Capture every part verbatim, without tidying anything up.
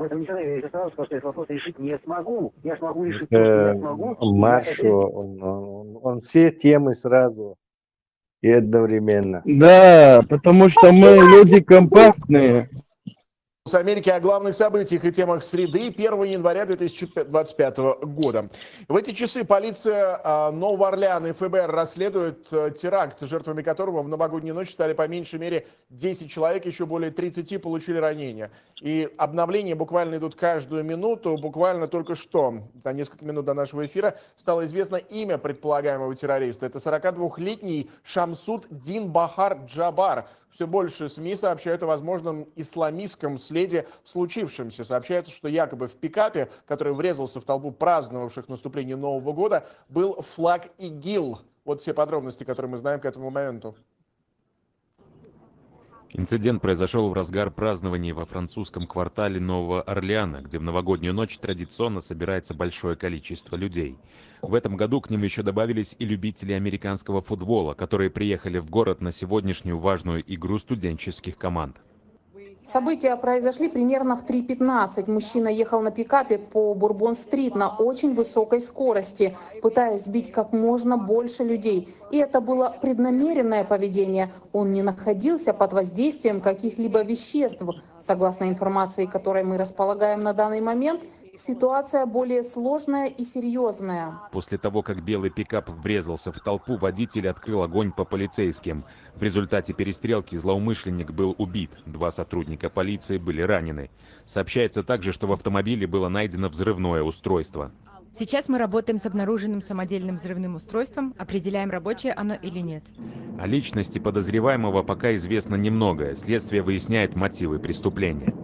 Поэтому я сразу сказал, что этот вопрос решить не смогу. Я смогу решить то, что Э, я смогу. И я Маршо, это он, он- он все темы сразу и одновременно. Да, потому что мы люди компактные. С Америки о главных событиях и темах среды первого января две тысячи двадцать пятого года. В эти часы полиция а, Нового Орлеана и Ф Б Р расследуют э, теракт, жертвами которого в новогоднюю ночь стали по меньшей мере десять человек, еще более тридцати получили ранения. И обновления буквально идут каждую минуту. Буквально только что, за несколько минут до нашего эфира, стало известно имя предполагаемого террориста. Это сорокадвухлетний Шамсуд Дин Бахар Джабар. Все больше СМИ сообщают о возможном исламистском следе в случившемся. Сообщается, что якобы в пикапе, который врезался в толпу праздновавших наступление Нового года, был флаг ИГИЛ. Вот все подробности, которые мы знаем к этому моменту. Инцидент произошел в разгар празднований во французском квартале Нового Орлеана, где в новогоднюю ночь традиционно собирается большое количество людей. В этом году к ним еще добавились и любители американского футбола, которые приехали в город на сегодняшнюю важную игру студенческих команд. События произошли примерно в три пятнадцать. Мужчина ехал на пикапе по Бурбон-стрит на очень высокой скорости, пытаясь сбить как можно больше людей. И это было преднамеренное поведение. Он не находился под воздействием каких-либо веществ. Согласно информации, которой мы располагаем на данный момент, ситуация более сложная и серьезная. После того, как белый пикап врезался в толпу, водитель открыл огонь по полицейским. В результате перестрелки злоумышленник был убит. Два сотрудника полиции были ранены. Сообщается также, что в автомобиле было найдено взрывное устройство. Сейчас мы работаем с обнаруженным самодельным взрывным устройством, определяем, рабочее оно или нет. О личности подозреваемого пока известно немного. Следствие выясняет мотивы преступления.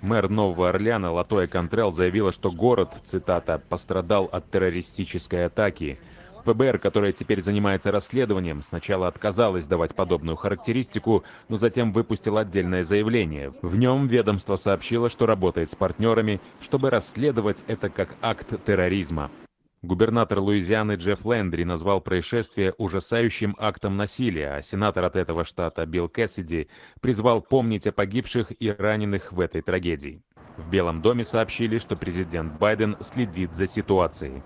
Мэр Нового Орлеана Латоя Контрел заявила, что город, цитата, «пострадал от террористической атаки». Ф Б Р, которое теперь занимается расследованием, сначала отказалось давать подобную характеристику, но затем выпустило отдельное заявление. В нем ведомство сообщило, что работает с партнерами, чтобы расследовать это как акт терроризма. Губернатор Луизианы Джефф Лэндри назвал происшествие ужасающим актом насилия, а сенатор от этого штата Билл Кэссиди призвал помнить о погибших и раненых в этой трагедии. В Белом доме сообщили, что президент Байден следит за ситуацией.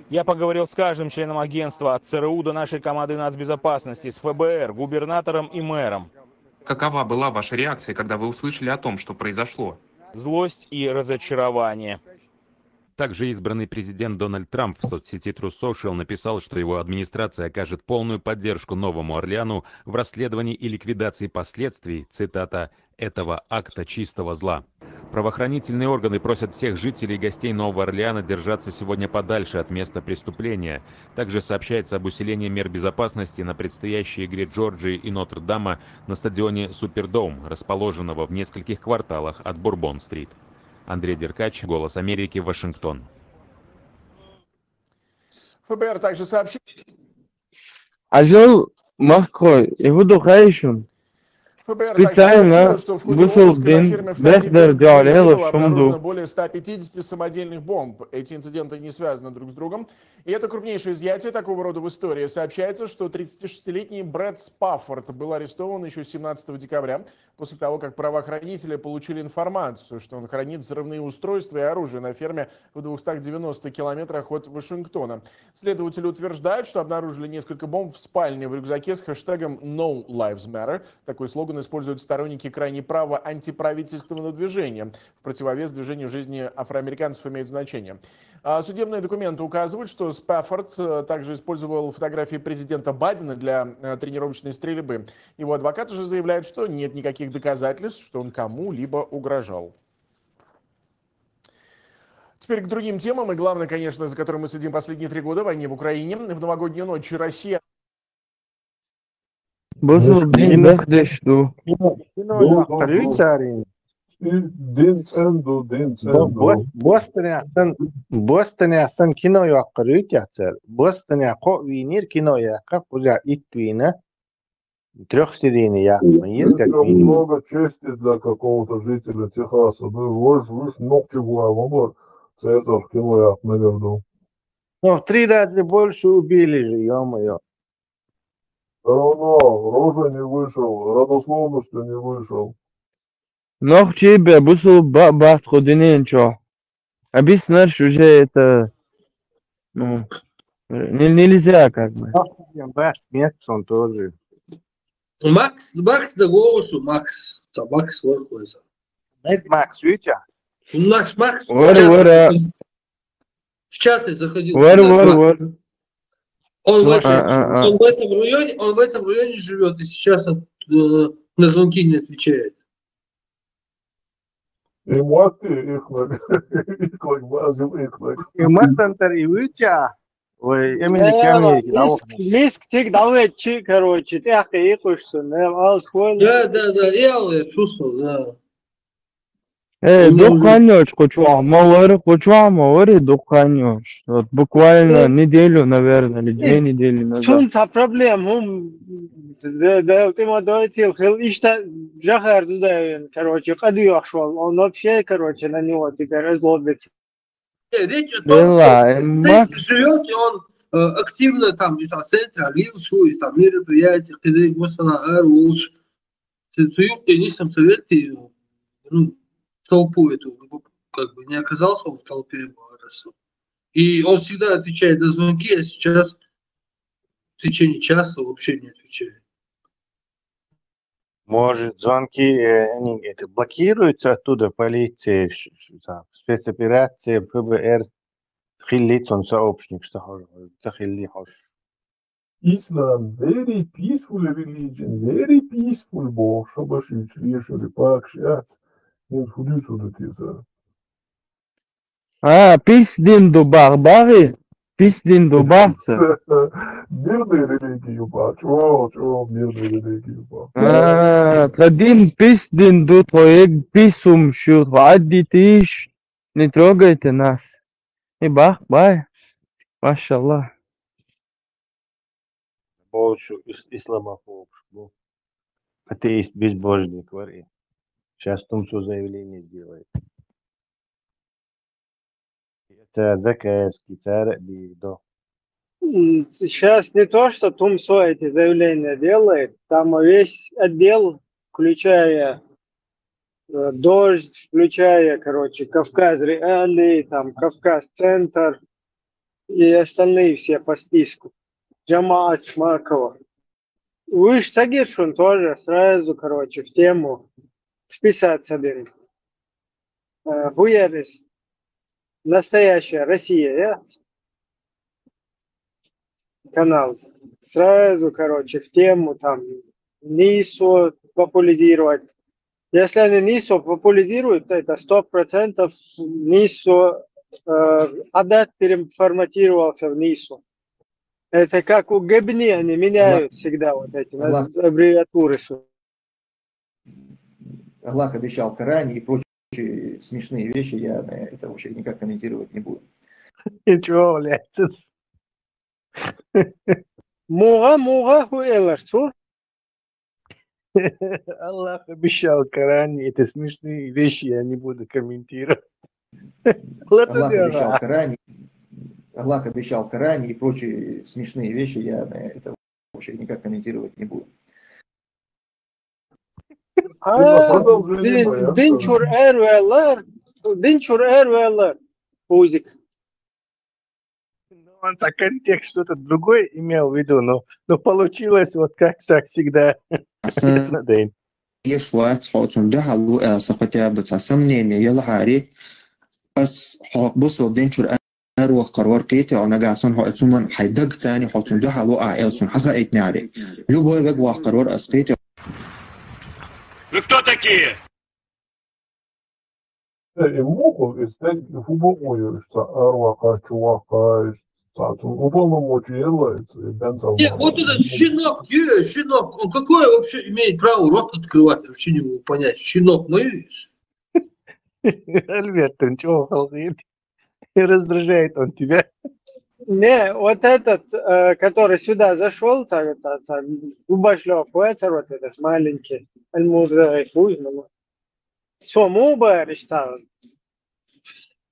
Я поговорил с каждым членом агентства, от С Р У до нашей команды нацбезопасности, с Ф Б Р, губернатором и мэром. Какова была ваша реакция, когда вы услышали о том, что произошло? Злость и разочарование. Также избранный президент Дональд Трамп в соцсети Truth Social написал, что его администрация окажет полную поддержку Новому Орлеану в расследовании и ликвидации последствий, цитата, «этого акта чистого зла». Правоохранительные органы просят всех жителей и гостей Нового Орлеана держаться сегодня подальше от места преступления. Также сообщается об усилении мер безопасности на предстоящей игре Джорджии и Нотр-Дама на стадионе Супердоум, расположенного в нескольких кварталах от Бурбон-стрит. Андрей Деркач, «Голос Америки», Вашингтон. Ф Б Р также сообщил, Ажал Макрой, и буду хайшун. Ф Б Р также Специально сообщило, что в ходе вышел обыска на день ферме в Бехтер Тадиковке Джалилов было обнаружено Шумду. Более ста пятидесяти самодельных бомб. Эти инциденты не связаны друг с другом. И это крупнейшее изъятие такого рода в истории. Сообщается, что тридцатишестилетний Брэд Спаффорд был арестован еще семнадцатого декабря, после того, как правоохранители получили информацию, что он хранит взрывные устройства и оружие на ферме в двухстах девяноста километрах от Вашингтона. Следователи утверждают, что обнаружили несколько бомб в спальне в рюкзаке с хэштегом No Lives Matter. Такой слоган используют сторонники крайне права антиправительственного движения в противовес движению «Жизни афроамериканцев имеют значение». А судебные документы указывают, что Спаффорд э, также использовал фотографии президента Байдена для э, тренировочной стрельбы. Его адвокаты же заявляют, что нет никаких доказательств, что он кому-либо угрожал. Теперь к другим темам, и главное, конечно, за которым мы следим последние три года, войне в Украине. В новогоднюю ночь Россия Бусул дин бехдешту. Кино, кино yoqqiruv tarin. Din tsendu, din tsendu. Boston yaqin, Boston yaqin kino yoqqiruv teatr. Boston yaqin vinir kino yaqin kuja itvina. Трёхсерийный яхмы есть как Слишком минимум. Много чести для какого-то жителя Техаса. Да вы ж, вы ж ногти гуамы бар. Цезарь кино яхмы. Ну, в три раза больше убили же, ё-моё. Все равно Рожа не вышел, родословностью не вышел. Нохчий бе бусулба бац кху динен чохь. А биснарш уже это, ну, не- нельзя как бы. Нохчий бац, нет, он тоже. Макс, Макс да вогӀу шу, Макс. Ца Макс вара кхуза. Нет, Макс, Витя. Наш Макс. Вара, вара. В чат ты заходил. Вар, вар, вар. Он в этом, а, а, а. Он в этом районе, он в этом районе живет и сейчас, э, на звонки не отвечает. И Макс, и Ихлаг. Ихлаг, Базил, Ихлаг. И Макс, Антар, и Витя. Ой, Эмили, э, Кемили, миск, миск, тик, давай, чи, короче, тяхка и куш, не, алс, хвойна. Да, да, да, я, я чувствовал, да. Э, дукха хан йолчу кху чохь ма вара, кху чохь ма вара, дукха хан йолчу. Вот буквально неделю, наверное, или две недели назад. Цунца проблема, хӀума, да, да, тӀе ма дойтийла хила, иштта жахар ду даьвина, короче, къа доьхуш волу. Он вообще, короче, на него теперь озлобится. Не, речь о том, что Макс живёт, и он, э, активно там из центра лил шу, из там мероприятий, кхидерг масала ара волуш. Цу, цу юккъе нисам ца велти, ну, толпу эту, как бы не оказался он в толпе, и он всегда отвечает на звонки, а сейчас в течение часа вообще не отвечает. Может, звонки, э, они это блокируются оттуда, полиция, ш- ш- там, спецоперация, Ф Б Р, хилли цун сообщник, что хо- ца хилли хьожуш. Islam, very peaceful religion, very peaceful боху, хабарш юьйцу лешура, пакаш яц, хӀинца хӀун дуьйцур ду те цара? А, пис дин ду бах, бахи? Пис дин ду бах ца? Мирная религия ю бах, чӀогӀа, чӀогӀа мирная религия ю бах. А, тхан дин пис дин ду, тхо ег пис хӀумаш ю, тхо Ӏаддитийш, не трогайте нас. И бах, бай. Машаллах. Бохучу ис- исламофобаш бу. Атеист, безбожник вара и. Щас Тумсо заявление сделает. Цара закаевский, цара а дийр до. М, сейчас не то, что Тумсо эти заявления делает, там весь отдел, включая, э, «Дождь», включая, короче, «Кавказ Реалии», там, «Кавказ Центр» и остальные все по списку. Джамаат Шмакова. Уьш ца гира шуна тоже сразу, короче, в тему вписаться дин. Э, хӀун яра иза? «Настоящая Россия» яц? Канал. Сразу, короче, в тему там Нисо популяризировать. Если они Нисо популяризируют, то это сто процентов Нисо, э, Адат переформатировался в Нисо. Это как у Гебни, они меняют всегда вот эти аббревиатуры свои. Аллах обещал в Коране и прочие смешные вещи, я на это вообще никак комментировать не буду. И чё, блядь, цыц? МугӀа, мугӀа, хӀун элар цо? Аллах обещал в Коране, это смешные вещи, я не буду комментировать. Аллах обещал в Коране, Аллах обещал в Коране и прочие смешные вещи, я на это вообще никак комментировать не буду. А, дин чуьра эр ваьлла, дин чуьра эр ваьлла, Узик. Ну, он-то контекст что-то другой имел в виду, но, но получилось вот как, как всегда. Естественно, да. Еш вац, хьо цунна дуьхьал ву аьлла, сан хотя бы цхьа сомнение ялахьари, ас хьо бусалба дин чуьра араваккхар вара кхетий, хьо нагахь санна хьо оцу хӀуманна хьайн даг цани, хьо цунна дуьхьал ву ахь аьлла, цунна хьахаийта неӀаре. Любой вег ваккхар вара ас кхетий. Вы кто такие? Э, и мухул, и стаг, и фу бу, ой, уж ца арваха, чуваха, и ца цун уполномоченный, и бен ца Не, вот этот щенок, э, щенок, он какое вообще имеет право рот открывать, вообще не могу понять. Щенок мой есть. Альберт, ты чего, халгит? Раздражает он тебя? Не, вот этот, э, который сюда зашёл, ца, ца, ца, Убашлёв, вот этот маленький, Альмурза, хуй, ну, цо муха бара иштта?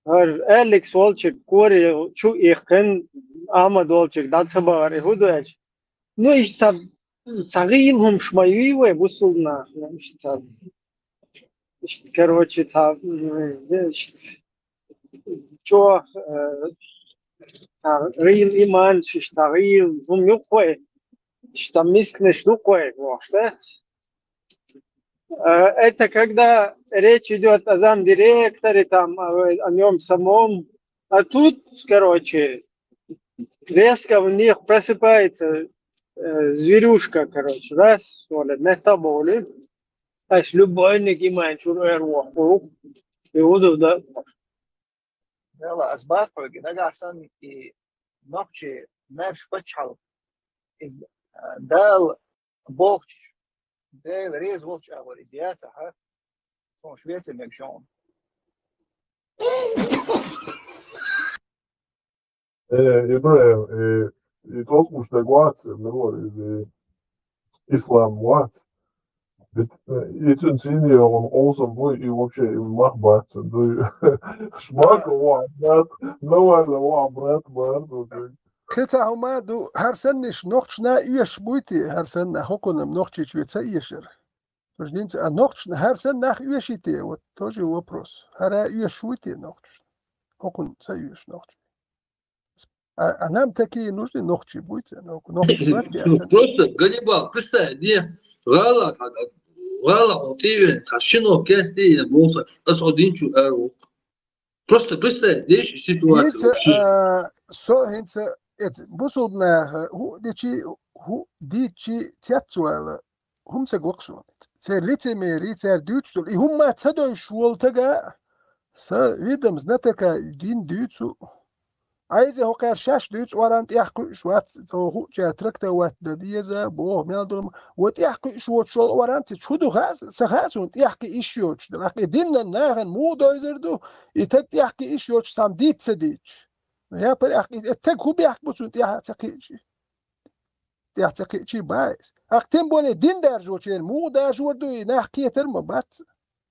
ХӀара Алекс волчу кори чу иккхина, Ахьмад волчу дӀа ца бахара, и хӀун ду аьлча? Ну, иштта ца гӀийла хӀумаш ма юй вай, бусулба нах, ну, иштта. Короче, цхьа, м, чӀоагӀа, э, цхьа гӀийла иман, шиш цхьа гӀийла хӀума юкъе, шиш цхьа мисканаш юкъе, вохш дац. Э, это когда речь идёт о замдиректоре, там, о, о нём самом. А тут, короче, резко в них просыпается, э, зверюшка, короче, раз, ола метта боли. Аш любойник иман чур эр вохур. И уду да. Дела, аз бахойги, нагахсан и нохчи мерш пачхал. Из, э, дал бохч, дел рез волч агор, из яца, ха? Сон швеце мегшон. Э, Ибраим, э, и тот уж так вац, ну, из, э, ислам вац. Ведь, э, и цун цини он олсом бой, и вообще, и мах бац, ну, и шмак, ва, брат, ну, ладно, ва, брат, брат, вот, э. Кхин цхьа хӀума ду, хӀара саннаш нохчашна оьшуш буй те, хӀара санна хӀокхунна нохчийчоь ца оьшура. Тож динца, а нохчашна хӀара санна нах оьший те, вот тоже вопрос. ХӀара оьшуш вуй те нохчашна? ХӀокхунна ца оьшу нохчий. А, а нам такие нужны нохчи, буй те, но нохчи вац те, а Ну, санна. Просто, Ганнибал, представь, где гӀала, гӀала, он тӀевен, цхьа шино кестий, я болса, ас один чу эр вук. Просто представь, деш ситуация ХӀинца, вообще. А, со хӀинца, эт, бусулба наха, хӀу дичи, хӀу дичи цецвала, хӀума ца гокх сона. Церан лицемерие, церан дуьйцуш долу, и хӀумма ца дойуш волу тага, са видам знатока дин дуьйцу. Айзе хӀокхаьр шаьш дуьйцу, оран тӀехь кхуьуш вац, цо хӀуъчара трактовать дан деза, боху, мел долу ма. Ва тӀехь кхуьуш воцуш волу оран ца чу ду хаьа, ца хаьа суна тӀехь кхиъ йиш йоцуш дара. Ахь и динан нахана муха дойзар ду, и таг тӀехь кхиъ йиш йоцуш цхьамма дийца ца дийцуш. Я парахь, и таг хӀун бехк бу цунна тӀехь а ца кхиъчи? ТӀехь ца кхиъчий баьс. Ахь тем более дин даржочеран муха даржор ду, и нах кхетар ма бац.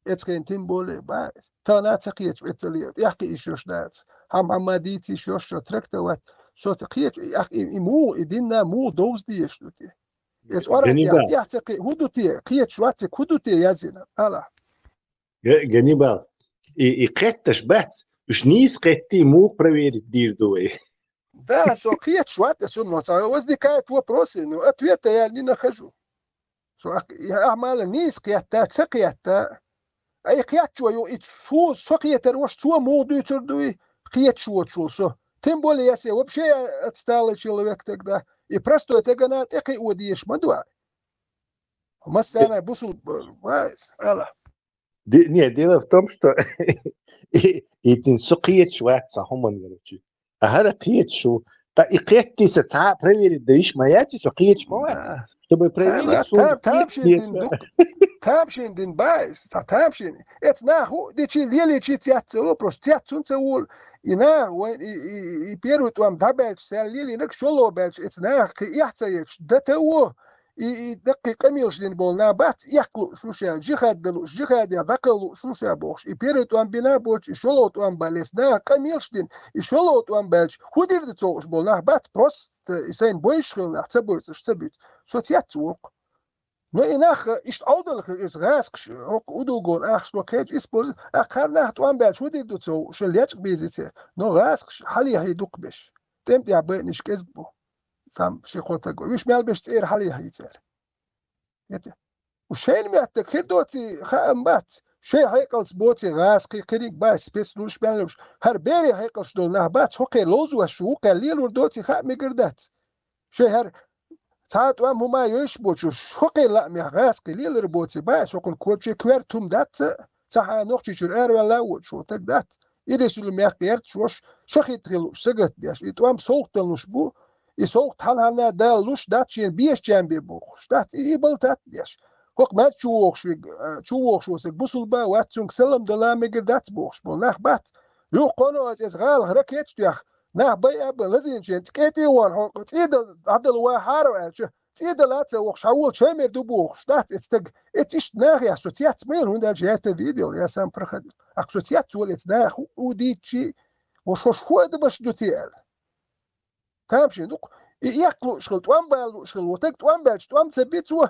Эцхен тем более баьс. Тахана ца кхеташ эцале, тӀехь кхиъ йиш йош дац. Хьам-хьамма дийца йиш йош, шо трактовать. Со ца кхеташ, и, ахь, и, и муха, и динна муха довза дезаш ду те? Эца оран тӀехь, Ганнибал, тӀехь ца кхиъ, хӀун ду те? Кхеташ вац, хӀун ду те язйина? Ала. Га-, Ганнибал, и, и кхетташ бац, уьш нийса кхеттий муха проверить дийр ду вай? Да, со кхеташ вац, аса, ну, ца возникает вопросы, ну, ответа я не нахожу. Со ах-, я ахь мала нийса кхетта, ца кхетта. Ай кхетчо ю, и цо, со кхетар ваша, цо муха дуьйцур ду и, кхеташ воцуш ву со. Тем более, если вообще я отсталый человек тогда, и простой тагана тӀекхио дезаш ма ду. Массана бусул, ва-, ала. Де-, не, дело в том, что и, и тин со кхеташ вац цхьа хӀуманна, короче. А хӀара кхеташ ву. Ткъа и кхеттий сан цхьа а проверить дан йиш ма яц, со кхеташ ма вац. Да. Чтобы проверить, ала, со там, там шен дин ду. Там шен дин баьс, цхьа там шен. Эца нах хӀу дичи, лелийчи цецвала, просто цецван ца волу. И нах, вайн, и, и, и первый тӀом дӀабаьлча, сел лелийнарг шоло баьлча, эца нах кхин эхь ца ечу, дата во. И, и даккхий къамелаш дина болу нах бац, эккха лууш ву ша, жихад дан лууш, жихадехь дӀакхалла лууш ву ша бохуш. И первый тӀом бина боцуш, и шолгӀа тӀом баллалц наха къамелаш дина, и шолгӀа тӀом баьлча, хӀун дийр ду ца хууш болу нах бац, просто и сайна бойуш хилла нах, ца бойцуш, ца буьйцу. Со цец воккху. Но и нах, иштта Ӏовдал хир иза гӀазкхаш, хӀокху удугон ахча ло кхечу используй, а кхара нах тӀом баьлча, хӀун дийр ду ца хууш, лечкъа беза церан. Но гӀазкхаш хьалехьий дукха беш. ТӀем тӀехь байинарш кӀезиг бу. Цхьамма ши-кхо таг. Уьш мел беш цӀера хьалехьий церан. Эти. Шайна моьттург хир доций хаам бац. Шайн хьекъалца боций гӀазкхий, кхериг бац, спецслужбаш баьлларш. ХӀара берийн хьекъалш долу нах бац, хӀокхе ловзош ву, кхел лелор доций хаа мегар дац. Шайн хӀара цхьа а тӀом хӀума йойуш боцуш, хӀокхе лаамехь гӀазкхий лелар боций бац, хӀокхунна коче коьрта хӀума дац, ца хьан Нохчийчуьра араваьлла а воцуш, хӀо таг дац. Ирисула мехка гӀерташ вош, шо хитта хила лууш, сагатдеш. И тӀом совгӀат далуш бу, и совгӀат хьан-хьанна далуш дац, шена беша чам бе бохуш. Дац, и, и балтат деш. ХӀокху маьжда чу вогӀуш вег-, а, чу вогӀуш воцург бусулба вац, цуьнга салам дала мегар дац бохуш болу нах бац. Юха кхоно аса иза гӀалах ракеташ тоьхна, нах байа а бан, лазийначеран цкъа тӀе а вахана, хьо цӀе дала, дӀадала вахьара аьлча, цӀе дала а ца вахаш, хьан волчу хӀамер ду бохуш, дац эцу стаг, эцу иштта нахехь со цец ма йина, хӀунда аьлча я это видел, я сам проходил. Ахьа со цец волу эцу наха хӀу дийцчи, ваша хӀуш хӀу а дабаш ду те аьлла. Тамашийна ду-кх. И эккха лууш хила, тӀом бала лууш хила, во таг тӀом баьлча, тӀом ца би цо,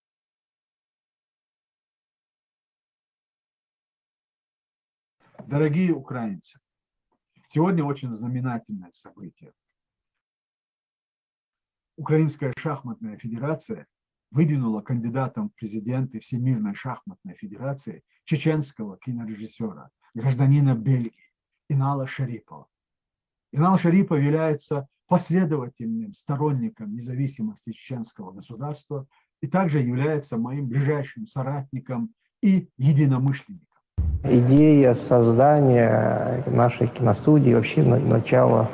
Дорогие украинцы, сегодня очень знаменательное событие. Украинская шахматная федерация выдвинула кандидатом в президенты Всемирной шахматной федерации чеченского кинорежиссера, гражданина Бельгии Инала Шарипова. Инал Шарипов является последовательным сторонником независимости чеченского государства и также является моим ближайшим соратником и единомышленником. Идея создания нашей киностудии, вообще начало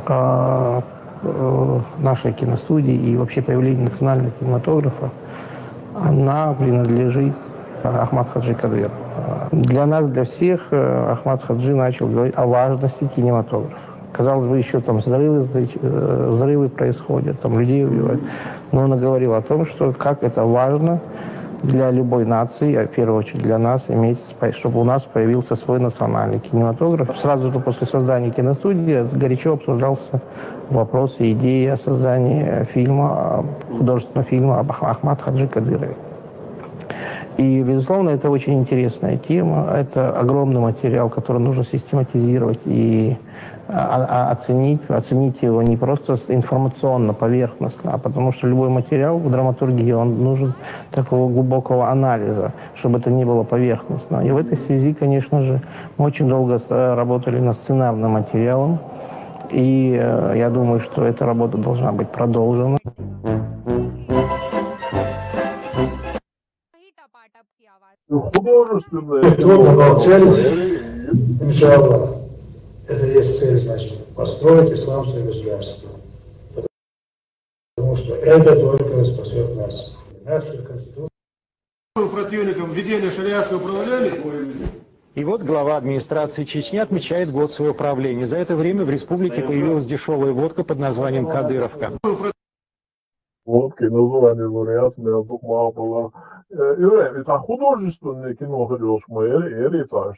а, э, нашей киностудии и вообще появление национального кинематографа, она принадлежит Ахмад Хаджи Кадыров. Для нас, для всех, э, Ахмад Хаджи начал говорить о важности кинематографа. Казалось бы, еще там взрывы, э, взрывы происходят, там людей убивают. Но он говорил о том, что как это важно для любой нации, а в первую очередь для нас, иметь, чтобы у нас появился свой национальный кинематограф. Сразу же после создания киностудии горячо обсуждался вопрос и идея создания фильма, художественного фильма об Ахмад Хаджи Кадырове. И, безусловно, это очень интересная тема. Это огромный материал, который нужно систематизировать и а, а, оценить, оценить его не просто информационно, поверхностно, а потому что любой материал в драматургии, он нужен такого глубокого анализа, чтобы это не было поверхностно. И в этой связи, конечно же, мы очень долго работали над сценарным материалом, и э, я думаю, что эта работа должна быть продолжена. Художественное. Трудно, но цель, иншаллах, это есть цель, значит, построить исламское государство. Потому что это только спасет нас. Наша конституция. Противником введения шариатского управления. И вот глава администрации Чечни отмечает год своего правления. За это время в республике появилась дешевая водка под названием «Кадыровка». Водки, название вариант, меня вдруг мало было. Э, Юрий, это художественное кино хотел, что мы ели, ели, это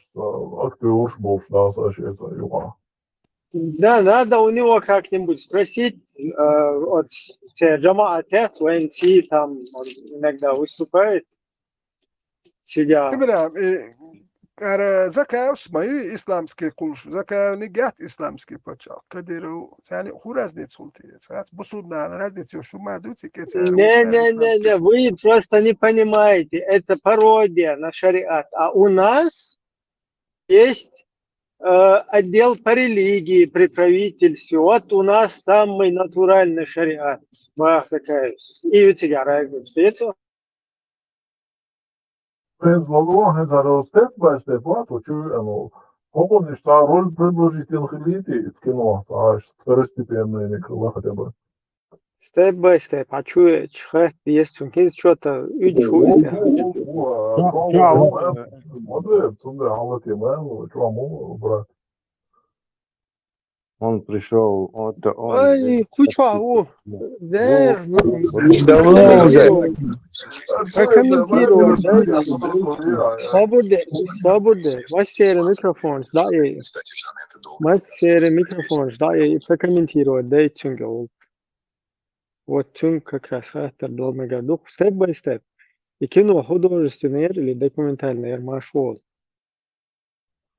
актер больше дал, сашается, юга. Да, надо у него как-нибудь спросить, э, от Джамаатес, в Н С там иногда выступает, сидя. Ибрагим, э, Кара закаус мою исламский кулш, закаус не гят исламский пачал. Кадыров, цани ху разница улти. Цац бусулман разница шу ма дуци ке цац. Не, не, не, не, вы просто не понимаете. Это пародия на шариат. А у нас есть э, отдел по религии при правительстве. Вот у нас самый натуральный шариат. Бах закаус. И у тебя разница. Это Хенз лалуа, хенз аро степ бай степ ва, то чу, ано, хокон ишта роль предложить им хилити, из кино, а второстепенные не крыла хотя бы. Степ бай степ, а чу, чхат, есть он, кинз что-то, и чу, Модер, цунда, ала тема, чу, амо, брат. Он пришел, вот он. Ай, куча, о, дер, Давно уже. Прокомментировать, да? Свободы, свободы, мастер микрофон, да, и мастер микрофон, да, и прокомментировать, да, и чунгал. Вот чунг как раз хаттар долмега дух, step by step. И кино художественное или документальное, машгъул.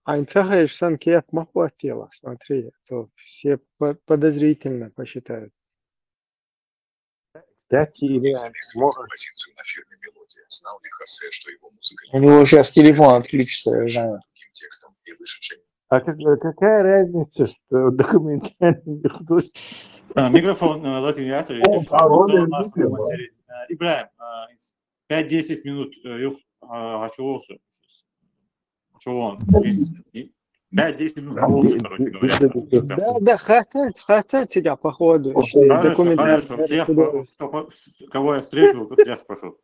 Айн цахаеш сан кеп махватела, смотри, то все подозрительно посчитают. Кстати, или У него сейчас телефон отключится, я знаю. А как, какая разница, что документальный художник? А, микрофон, э, Латин Яковлевич. Ибрагим, а, пять-десять минут, э, юх, а, хочу. Чего он? Пять-десять минут, короче говоря. Да, да, хатан, хатан тебя, походу. Хорошо, хорошо. Всех, кого я встречу, всех спрошу.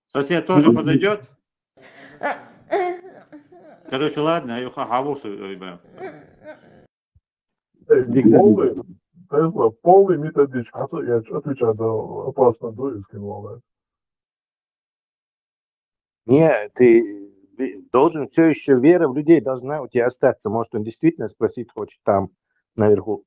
Сосед тоже подойдет? Короче, ладно, я хаву, что Ибрагим. Полный, Тесла, полный методичка. Я отвечаю, да, опасно, да, из кино. Не, ты должен все еще, вера в людей должна у тебя остаться. Может, он действительно спросить хочет там наверху.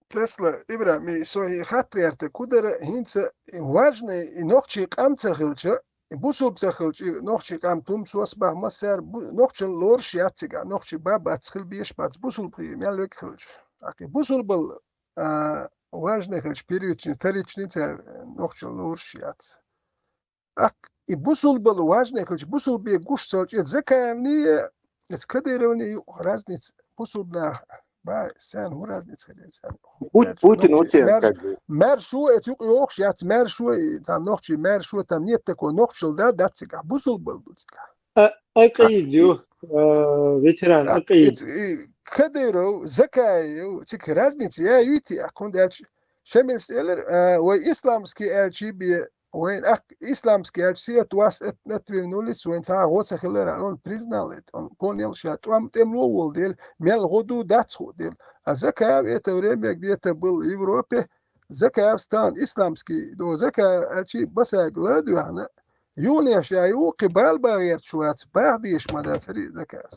Тесла, Ибрагим, и со и хатриарте кудера хинца важный и нохчи камца хилча, бусулба ца хилча, и нохчий къам тумсос баха массара, бу-, нохчалла лоруш яц цига, нохчий ба бац, хила беш бац, бусулба хи-, мел вега хилча. ТӀаккха и бусулбал, а, важный хилча, первичный, вторичный цар нохчалла лоруш яц. ТӀаккха и бусулбал важный хилча, бусулбе гуш ца хилча, Закаевни, эс Кадыровни юкъ разница, бусулба нах, ба, сен хӀу разница хилен, сен. Пут-, Путин, Путин, маьрш-, как бы. Маьршо, эс юкъ йохуш яц, маьршо, и цхьа нохчий маьршо, там нет такого, нохчал да, да цига, бусулбал ду цига. А, а, кайил ю, а, ветеран, а, а, кайил. Эс, и, Кадыров, Закаев, цига разница я юйти, а, кхунда аьлча, Шамилс элар, а, вай исламский аьлчи бе, вайн ак-, исламский аьлчи сиат вас эт-, отвернулись, вайн цхьа гӀо ца хилар, он признал это, он понял, ша тӀом тӀемло вол дел, мел гӀо ду дац ху дел. А Закаев это время где-то был в Европе, Закаев стан исламский, до Закаев аьлчи басаг ладуяхна, юнеш я ю, кхи бал багъерчу вац, бах деш ма дацари Закаев.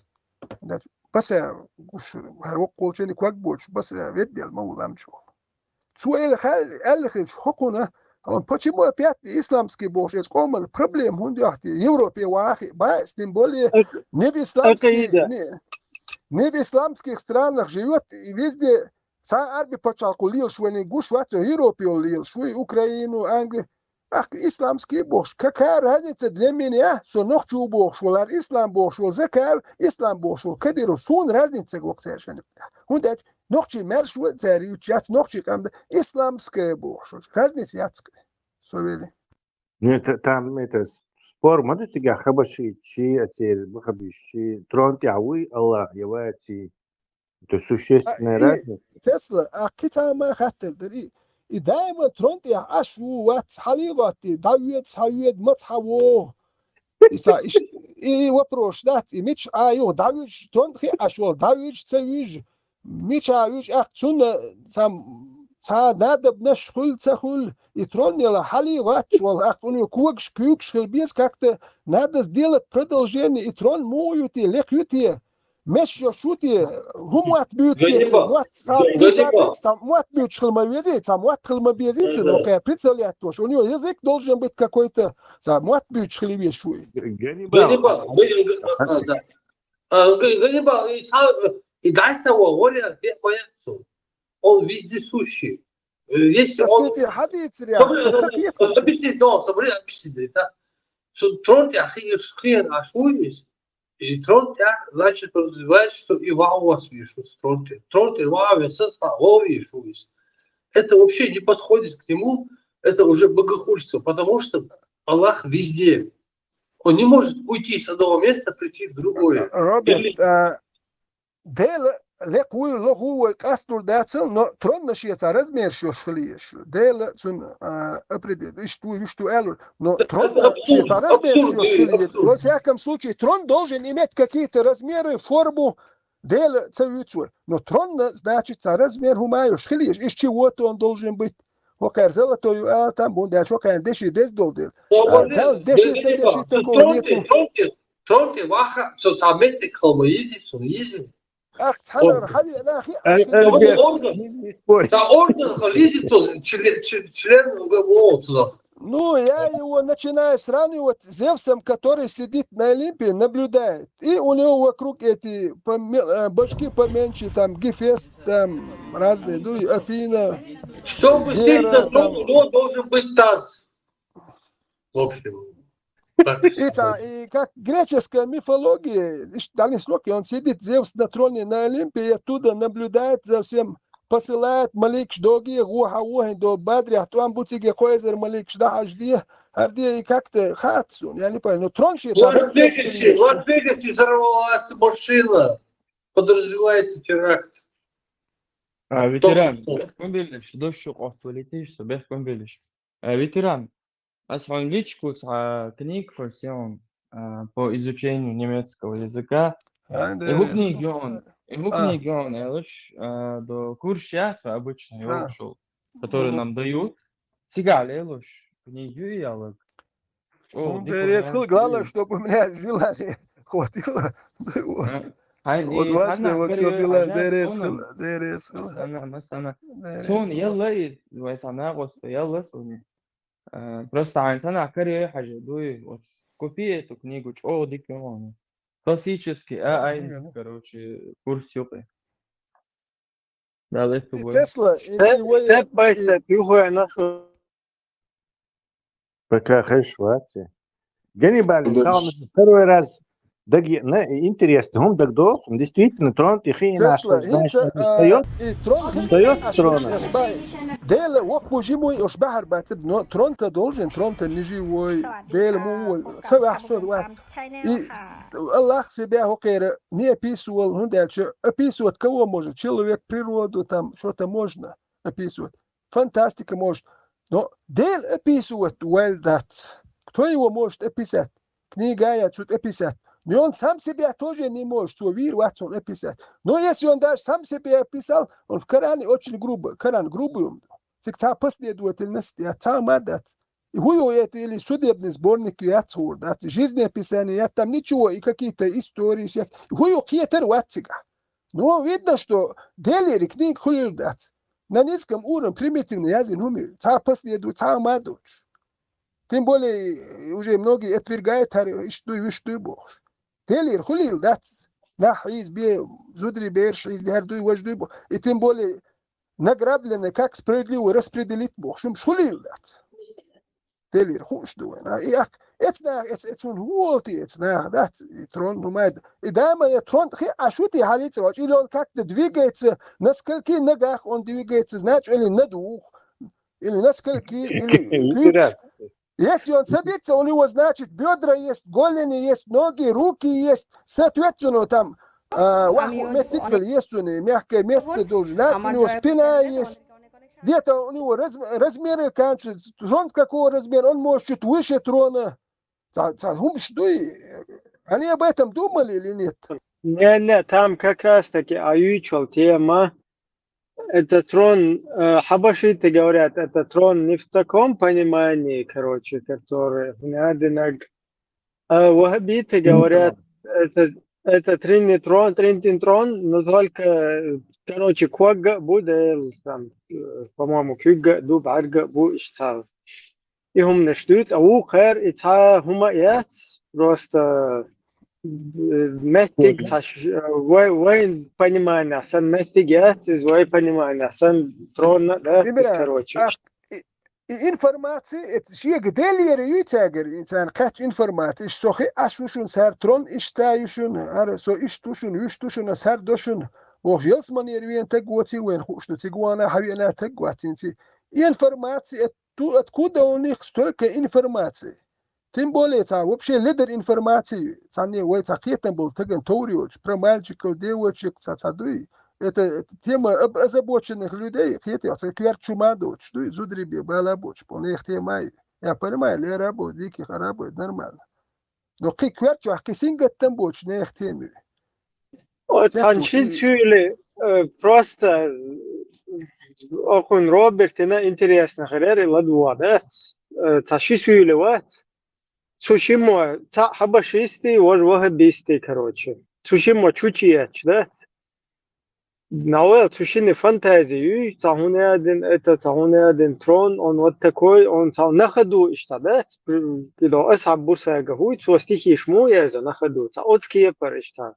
Дач, баса гуш, хар воккхолчани кваг боч, баса веддел ма вулам чу. Цо эл хал-, аьлла хилча, хӀокхуна, он почему опять исламский бохуш, эс къоман проблема хӀунда йохти, Европе вахи, ба, тем более, не в исламский, не, не в исламских странах живёт, и везде цхьа Ӏарби пачхьалкхо лелаш вайна гуш вац, Европе йолу лелаш вуй, Украину, Англи. Ах, исламский бохуш, какая разница для меня, со нохчо бохуш волу, ар ислам бохуш волу, Закаев, ислам бохуш волу, Кадыров, суна разница ца гоккху цаьршина. ХӀунда аьлча нохчий маьршо цара юьйцуш яц, нохчий къам да, исламская бохуш. Разница яц, со вели. Ну, это, там, это, спор ма ду цигахь хабашийчи, а церан бахабийшичи, трон тӀехь вуй Аллах, я ваций. Это существенная разница. Тесла, а кхин цхьа ма хаттар дара и. И даима трон тӀехь Ӏаш ву, вац, хьалий гӀоттий, дӀавоьду, схьавоьду, маца хьавогӀу. И ца, и ш-, и вопрос дац, и мича а юха дӀавуьжу, трон хи Ӏаш волу, дӀавуьжу, ца вуьжу, мича а вуьжу, ахь цунна цхьа, цхьа надобнаш хуьлу, ца хуьлу, и трон яла хьалий гӀотташ волу, ахь цунна когаш, куьйгаш хила беза, как-то надо сделать продолжение, и трон муха ю те, лекха ю те? Меш йо шу те, хӀу мотт буьйцу те, мотт, цхьа, мотт буьйцуш хила ма везий, цхьа мотт хила ма безий, цуьнан кхе представлять дош. У него язык должен быть какой-то, цхьа мотт буьйцуш хила везаш вуй. Ганнибал. Ганнибал, Ганнибал, и цхьа, и дай ца вон, вариант, я бояться. Он вездесущий. Э, если он... Объясни, да, смотри, объясни, да. Трон тӀехь хи-, хи Ӏаш ву иза. И трон тӀехь, значит, подразумевает, что и ваха вес ву иза трон тӀе. Трон тӀе ваха вес, схьа ваха ву иза. Это вообще не подходит к нему, это уже богохульство, потому что Аллах везде. Он не может уйти с одного места, прийти в другое. Роберт, или а, Дела лекха вуй, лоху вуй, вай къастор дацал, но тронна шен цхьа размерш йолуш хила езаш ю. Дела цунна, а, определить, иштта ву, вуьшту аьлла, но тронна шен цхьа размерш йолуш хила езаш ю. Во всяком случае, трон должен иметь какие-то размеры, форму. Дела ца вуьйцу вай. Но тронна, значит, цхьа размер хӀума йолуш хила езаш. Иштта чего-то он должен быть. ХӀокхара золотой ю ала там, бун даьлча, хӀокхарна деши деза долу дела. А, деши ца деши такого нету. Трон тӀе ваха, цо цхьа меттиг хила ма езий, цунна езий. Ах, цхьанара хьавеана хи, аш хила еза. Альберт, не, не спорь. Цхьа орден хила езий, цо член, член, член, о, цо. Ну, я его начинаю сравнивать с Зевсом, который сидит на Олимпе, наблюдает. И у него вокруг эти поме-, э, башки поменьше, там, Гефест, там, разные, ну, и Афина, Гера, там. Чтобы сесть на трон, у него должен быть таз. В общем. И ца-, и как греческая мифология, иш-, Данислок, и он сидит, Зевс на троне на Олимпе, и оттуда наблюдает за всем, посылает маликш доге, гуха, гуха, до бадря, там буциге койзер маликш да хажди, харди, и как-то хат сун, я не понял. Ну, трон ши, Лас-Вегасе, Лас-Вегасе взорвалась машина. Подразумевается теракт. А, ветеран, бехкун белиш, дощу къохту летиш, бехкун белиш. Э, ветеран, ас хьуна личку цхьа книга форсион, э, по изучению немецкого языка. А, и хӀу книга йон, и хӀу книга йон, элаш, э, до курс яц обычно, а, йолушул, который нам дают. Цигахь лелуш, книга ю и ялаг. Ну, дерес хил, главное, чтобы у меня желание хватило. Вот. Вот важно, вот что было, дерес хил, дерес хил. Масана, масана. Суна, ялла и, вай цхьа накъоста, ялла суна. Э, просто хьайна санна каре хьажа дуй, вот копия эту книгу, чӀогӀа дика ю хьуна. Классический, а, айнс, короче, курс юкъе. Дала эту И бой. Тесла, и Степ, ти вай, степ бай и степ, юхуя нашу. Пока хеш вати. Ганнибал, Да. Хьална второй раз. Даг, на, интересно, хӀума дагдоху, действительно, трон тӀе хиъна Тесла, что, знаешь, хӀинца, а, и трон устаёт хиъна трона. Дела вокхо жимой уж бахьар бацаб, но трон-то должен, трон-то нижи вой, Дела му вой, ца вахь со вац. И Аллах себя хӀокхера не описывал, хӀунда аьлча описывать кого может? Человек, природу, там что-то можно описывать. Фантастика может. Но Дела описывать вайл дац. Кто его может описать? Книга я цу описать. Но он сам себя тоже не может, цо вийр вац он описать. Но если он даже сам себя описал, он в Коране очень грубо, Коран грубый он. Цик цхьа последовательность, я цхьа ма дац. И хӀу ю это или судебный сборник яц хӀур, дац, жизнеописание, я там ничего, и какие-то истории всех. И хӀу ю кхетар вац цигахь. Ну, видно, что Делера книга хуьлуьйтур дац. На низком уровне примитивно яздина хӀума ю, цхьа последу, цхьа ма доцуш. Тем более, уже многие отвергают, хӀара иштта дуй, вуьш дуй бохуш. Делера хуьлийла дац. Нах хьийза бе, зударий бераш хьийза, хӀара дуй, важа дуй бо-, и тем более награбленное как справедливо распределить бохуш, хӀумаш хуьлийла дац. Делера хууш ду вайн. А, и ак-, эц нах, эц, эц хӀун хӀу волти эц нах, дац, и трон хӀумай ду. И дама, я трон хи, а шу ти хьалица вач, или он как-то двигается, на скольких ногах он двигается, значит, или на двух, или на скольких, или Литератор. Если он садится, у него, значит, бедра есть, голени есть, ноги, руки есть, соответственно, там, а, ваху меттиквел есть у него, мягкое место должен, да, у него спина есть. Где-то у него раз-, размеры кончатся, трон какого размера, он может чуть выше трона. Ца-, ца-, хӀумаш дуй? Они об этом думали или нет? Не, не, там как раз таки а юьйчул тема. Это трон, э, хьабашиты говорят, это трон не в таком понимании, короче, который надо наг-, а ваххабиты говорят, это, это трини трон, тринтин трон, но только, э, короче, когга бу Дела там, э, по-моему, куьгга ду, бӀарга бу, иштта. И хӀуманаш дуьйцу, а вукхара и цхьа хӀума яц, просто, э, меттиг Мгм. цхьа ш-, э, вай, вайн понимание сан меттиг яц, иза вай понимание сан тронна, да, Имра, короче. а, и, и информация, это шега Делера ю цаьгара, и царна кхаьчча информация, иштта со хи Ӏаш ву шуна, сар трон иштта ю шуна, ара со иштта ву шуна, вуьшта ву шуна, сар до шуна. Бохуш, ялсманера вена таг воций вайна хууш ду, цига вана хьавеана таг вацинций. И информация, это ту-, откуда у них столько информации? Тем более, цхьа вообще ледар информации, цхьанне вай цхьа кхетам болу таган товр йолчу, про мальчиков, девочек, цхьа, цхьа дуй. Это, эта тема об-, озабоченных людей, кхетий, цхьа коьрта чу ма доцуш дуй, зударий бе бала боцуш, по нех тема ю. Я понимаю, лера бо, диких арабо, нормально. Но кхин коьрта чохь кхин сингаттам боцуш нех тема ю. О, цхьана ши суьйле, э, просто, э, окхун Робертина интересно хилар и ладугӀа, да? Э, цхьа ши суьйле вац. Цу шиммо цхьаъ хьабашисти, важа ваххабисти, короче. Цу шиммо чу чу етташ, да? Навел, цу шинна фантази юй, цхьа хӀуна яздина, это, цхьа хӀуна яздина трон, он вот такой, он цхьа на ходу иштта, да? Кидо асхьаб бусага хӀуй, цо стихиш му еза на ходу, цхьа оцу кепара иштта.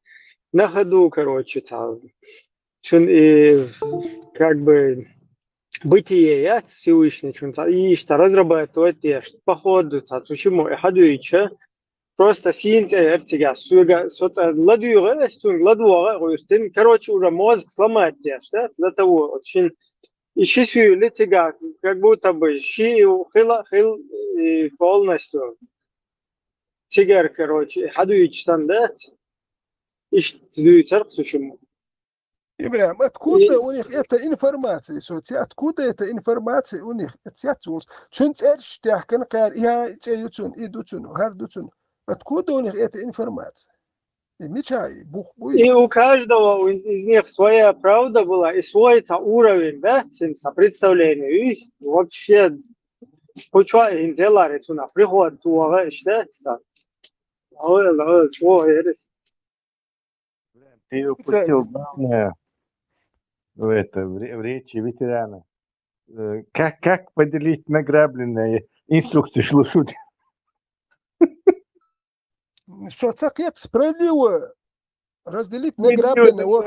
На ходу, короче, цхьа. Цун и, как бы, бытие яц Всевышний, цун цхьа, и иштта разрабатывать деш, по ходу, цхьа, цу шиммо и хьадуьйча, просто сийна цӀе яра цигахь. Соьга, со цӀа ладуьйгӀа, ас цунга ладугӀа а гӀуьртина. Короче, уже мозг сломать деш, да, до того, вот шин, и ши суьйли цигахь, как будто бы ши хила, хил, и полностью. Цигара, короче, хьадуьйчу сан дац. Иштта дуьйцарх цу шиммо. Ибрахим, откуда И у них эта информация? Со ца-, откуда эта информация у них? Это цецвулс. Цуьнан цӀерш тяхкана кхаьра, я, и цӀе ю цун, и ду цун, хӀар ду цун. Откуда у них эта информация? И мича, и бух буй? И у каждого у-, из них своя правда была, и свой ца уровень, да, цин ца представление. И вообще, куча и делари цуна приход туага ишта ца. Ой, ой, чего ересь? Ты упустил главное в это, в ре-, в речи ветерана. Э, как, как поделить награбленное? инструкцеш луш ву. Шо ца кхета справедливо разделить награбленное, вот,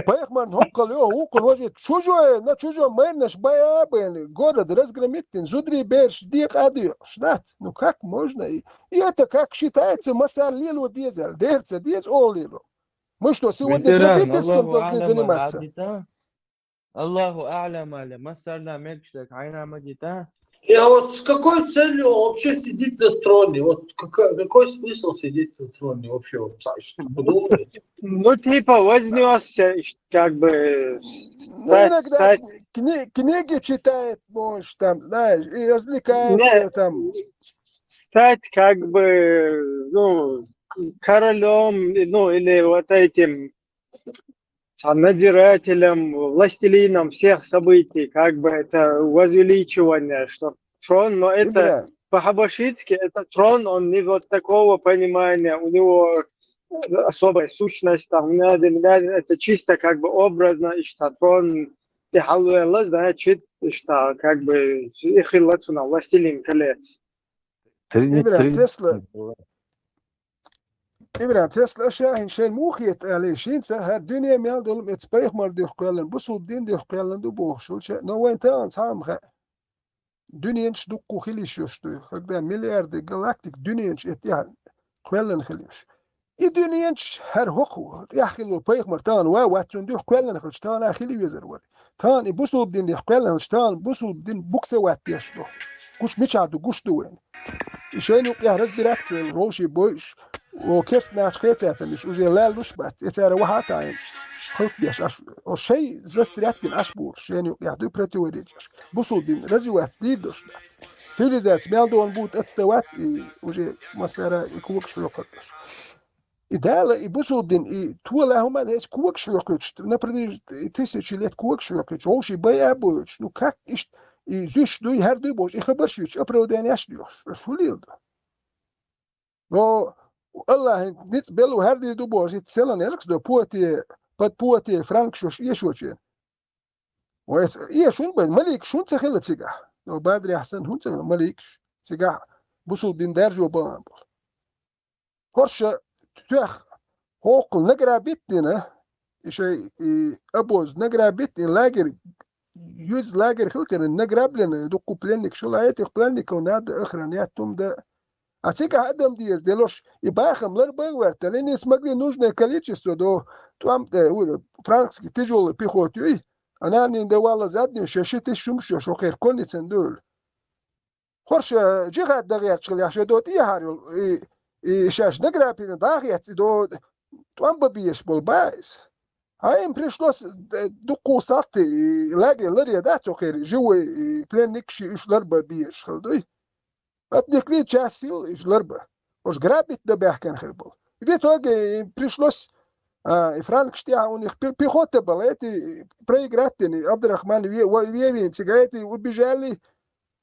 пайхамарна хӀоккхал йо, вукхун вожи чужое, на чужом майрнаш бая бен, город разгромить дин, зударий бераш декъа а дохуш, дац? Ну как можно? И, и это как считается, массар лело деза, дерца деза, олу лело. Мы что, сегодня грабительством должны заниматься? Аллаху а'лам, аля, массарна мегаш дерг хьайна ма дита. Я вот с какой целью вообще сидит на троне? Вот какой, какой смысл сидеть на троне вообще? Вот, так, что подумайте. Ну, типа, вознесся, как бы, Ну, стать, иногда стать, кни- кни- книги читает, может, там, знаешь, и развлекается. Не, там. Стать, как бы, ну, королем, ну, или вот этим, там, надзирателем, властелином всех событий, как бы это возвеличивание, что трон, но это Именно. По-хабашитски это трон, он не вот такого понимания, у него особая сущность, там, не надо, не надо, это чисто как бы образно, и что трон, ты халуэла, значит, что как бы и хилла цунах, Властелин колец. Ибрахим Тесла. Ибрахим Тесла, аша хӀинца шайн муха хета аьлла, шинца хӀара дуьне мел долу эца пайхамар дуьхьа кхоьллина, бусулба дин дуьхьа кхоьллина ду бохуш, шул ча-, но вайн тахана цхьа а ма хаьа. Дуьненаш дуккха хила йиш йолуш ду, когда миллиарды галактик дуьненаш эта тӀехь кхоьллина хила йиш. И дуьненаш хӀара хӀокху тӀехь хилла пайхамар тахана ва вац, цунна дуьхьа кхоьллина хилча, тахана а хила везар вара. Тахана и бусулба дин дуьхьа кхоьллина хилча, тахана бусулба дин букса ваттеш ду. Гуш мичахь ду, гуш ду вайна. И шайна юкъехь разбираться, вовший бойуш, о, керста нахаца кхечаьрца миш, уже лаьллуш бац, и цара вахьа а таӀийна, халкъ деш, аш, о, шай застрять дина аш бур, шайна юкъехь дуй противоречаш. Бусулба дин развиваться дийр долуш дац. Цивилизация мел догӀун бу тӀе ца дават, и уже массара и когаш хьоькхуш. И Дала, и бусулба дин, и тола хӀума дайча когаш хьоькхуьйтуш, на протяжении тысячи лет когаш хьоькхуьйтуш, вовший бай а бойтуш, ну как иштта, и зуьш дуй, хӀара дуй бохуш, и хабарш юьйтуш, оправданиеш доьхуш, аш хӀун лела ду? Но Аллахьан ницкъ белла хӀара дийр ду бохуш, и селан эркс до поте, под поте, франкшош эшочен. Вай эца эшун бен, маликаш хӀун ца хилла цигахь? Но бадрехь санна хӀун ца хилла маликаш? Цигахь бусулба дин даржо бахана болу. ХӀорша тоьхна хӀокхул награбит дина, и шай, и обоз награбит дина, лагерь, юьз лагерь хила каран, награбленный, дуккха пленникаш хилла, а этих пленников надо охранять, тум да. А цигахь адам деза делуш, и бахам лар бан вертали, не смогли нужное количество до, там, э, у, франкский тяжёлый пехота юй, а нанин да валла заднюю, ша ши тысяча хӀумаш йо, шо кхер конницан дуьйла. ХӀорш, э, джихад дан гӀерташ хилла, ша до тӀехьар йолу, и, и шаьш награбленный дахьецци до тӀом бан безаш болу баиз. А им пришлось, э, дуккха сахьтий, и лагерь ларъян дац цо кхер, живой, и пленникаш, и уьш лар бан безаш хилла дуй. Отвлекли часть сил, и уьш лар бан. Уьш грабить дан баьхкина хир болу. В итоге им пришлось, а, и франкаш тӀехь у них пе-, пехота бала, эти проиграть дина, и Абдурахман ве-, ва-, вевин цига, эти убежали,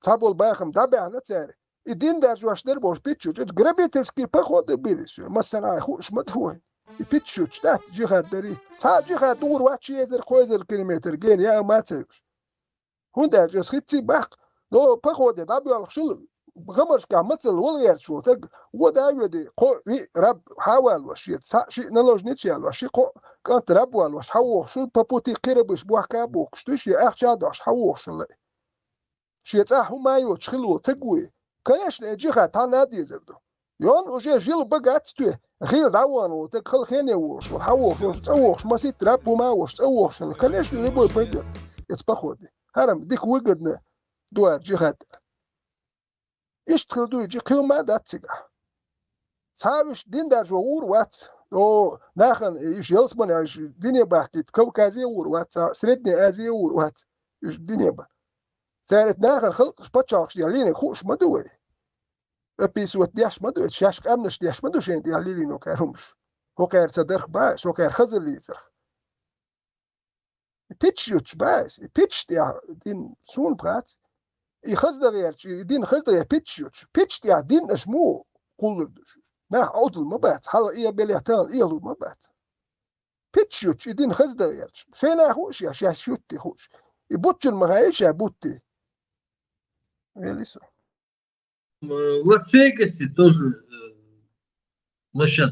цхьаболу бахам дӀабаьхна цара. И дин даржош дара бохуш, питчучу, это грабительские походы были, всё, массанхьа хууш ма ду вайн. И питчучу, тӀаьхьа джихад дарий. Цхьа а джихад дуур вац ши эзар, кхо эзар километр гена, я а ма ца юш. ХӀунда аьлча аса хӀинцций баккха, но походе дӀабоьлхуш хилла, гӀамаршкахь мацалла вала гӀерташ волу стаг, вон а воьдий, кхо, виъ раб хьавалош, шен цхьаъ шиъ наложница ялош, ши-кхоъ кӀант раб валош, хьавохуш хилла, по пути кхин рабаш бохка а бохкуш, дуй шен ахча а дош, хьавохуш хилла. Шен цӀахь хӀума а йоцуш хилла волу стаг вуй. Конечно, и джихад цхьанна а дезар ду. Йон уже жил бан гац те, гӀийла дӀавахана волу стаг, хала хене волуш волу, хьан вохуш волу, цӀа вохуш, маситта раб хӀума а волуш, цӀа вохуш хилла. Конечно, любой пойдёт эца походе. ХӀара-м дика выгодно ду хӀара джихад. Иштта хила дуй, джи-, кхин хӀума а дац цигахь. Цхьа а уьш дин даржо гӀур вац. О, нахана уьш ялсамане, уьш дине бахкийта, Кавказе а гӀур вац, цхьа Средняя Азия а гӀур вац, уьш дине бан. Цара нахана халкъаш пачхьалкхаш яьллина хууш ма ду вай. Описывать деш ма ду, шаьш къаьмнаш деш ма ду шайна тӀехь лелийна кхара хӀумаш. ХӀокхара ца дарх бан, со кхара хазаллийцарх. И питча ютуш бац, и питча тӀехь дин суна бац. И хаза дан гӀерташ, и дин хаза дан гӀерташ питча ютуш. Питча тӀехь дин аша муха кхуллур ду? Нах Ӏовдал ма бац, хьала и белехь тахана и лур ма бац. Питча ютуш, и дин хаза дан гӀерташ. Шайна хууш я, шаьш ютти хууш. И бутчун ма хаьа ша бутти. Вели со. Э, В Лас-Вегасе тоже э, насчет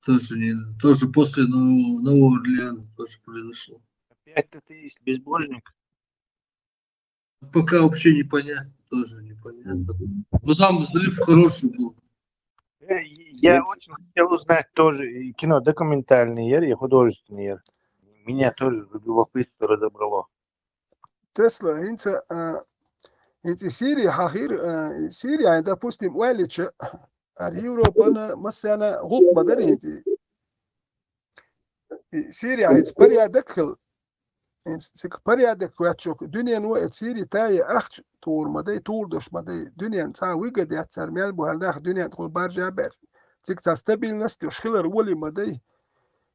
Тоже не, тоже после Нового, Нового Орлеана тоже произошло. Опять-то ты есть безбожник. Пока вообще непонятно, тоже непонятно. Но там взрыв хороший был. Э, Я очень хотел узнать тоже и кино документальный ер, и художественный ер. Меня тоже любопытство разобрало. Tesla, inca, uh, inca Sīrija hahir, uh, Sīrija, допустим, ueliča, ar Eiropana, masana, hukma darinti. Sīrija, inca parjā dakhil, inca sik parjā dakhil, uatšok, dunjan uo, et Sīrija tāja ahč turma dai, turdošma dai, dunjan sā vigad jātsar, mjālbu har dah dunjan kol barjā ber. Cik tā stabilnost, jo šhilar uolima dai.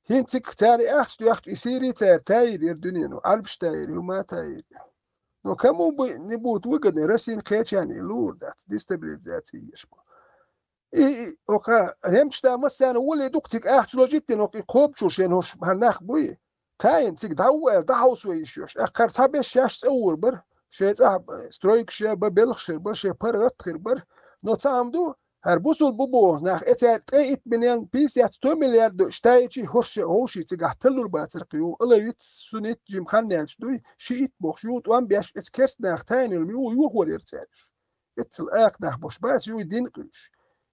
Hin cik cāri ahč, tu ahč, i Sīrija cāri tāja ir, ir dunjan, albš tāja ir, jumā tāja ir. No kamu бы не будет выгодно, Россин kēčāni lūrdāts, destabilizācija iešpo. I, i, oka, remčtā masāna uolī dukcik ahč ložittin, ok, i kopču šien hoš, har nah buji. Kāin cik dauēl, dahausvai išjoš. Ak, kar sabes šaš caur bar. Šeit, ah, strojk šie, ba belkšir, ba šie par atkhir, bar. No cām du, har busul bubo, nah, ecē, te it minjan, pīsjāts to miljārdu, štāiči, hoš, hoši, cik ah, tellur bācirk, ju, ala vits, sunit, jim hannēč, duj, ši it bohš, ju, tu ambjāš, ec kerst, nah, tāinil, ju, ju, hor ir cēč. Ecel āk, nah, boš, bāc, ju, din, kuš.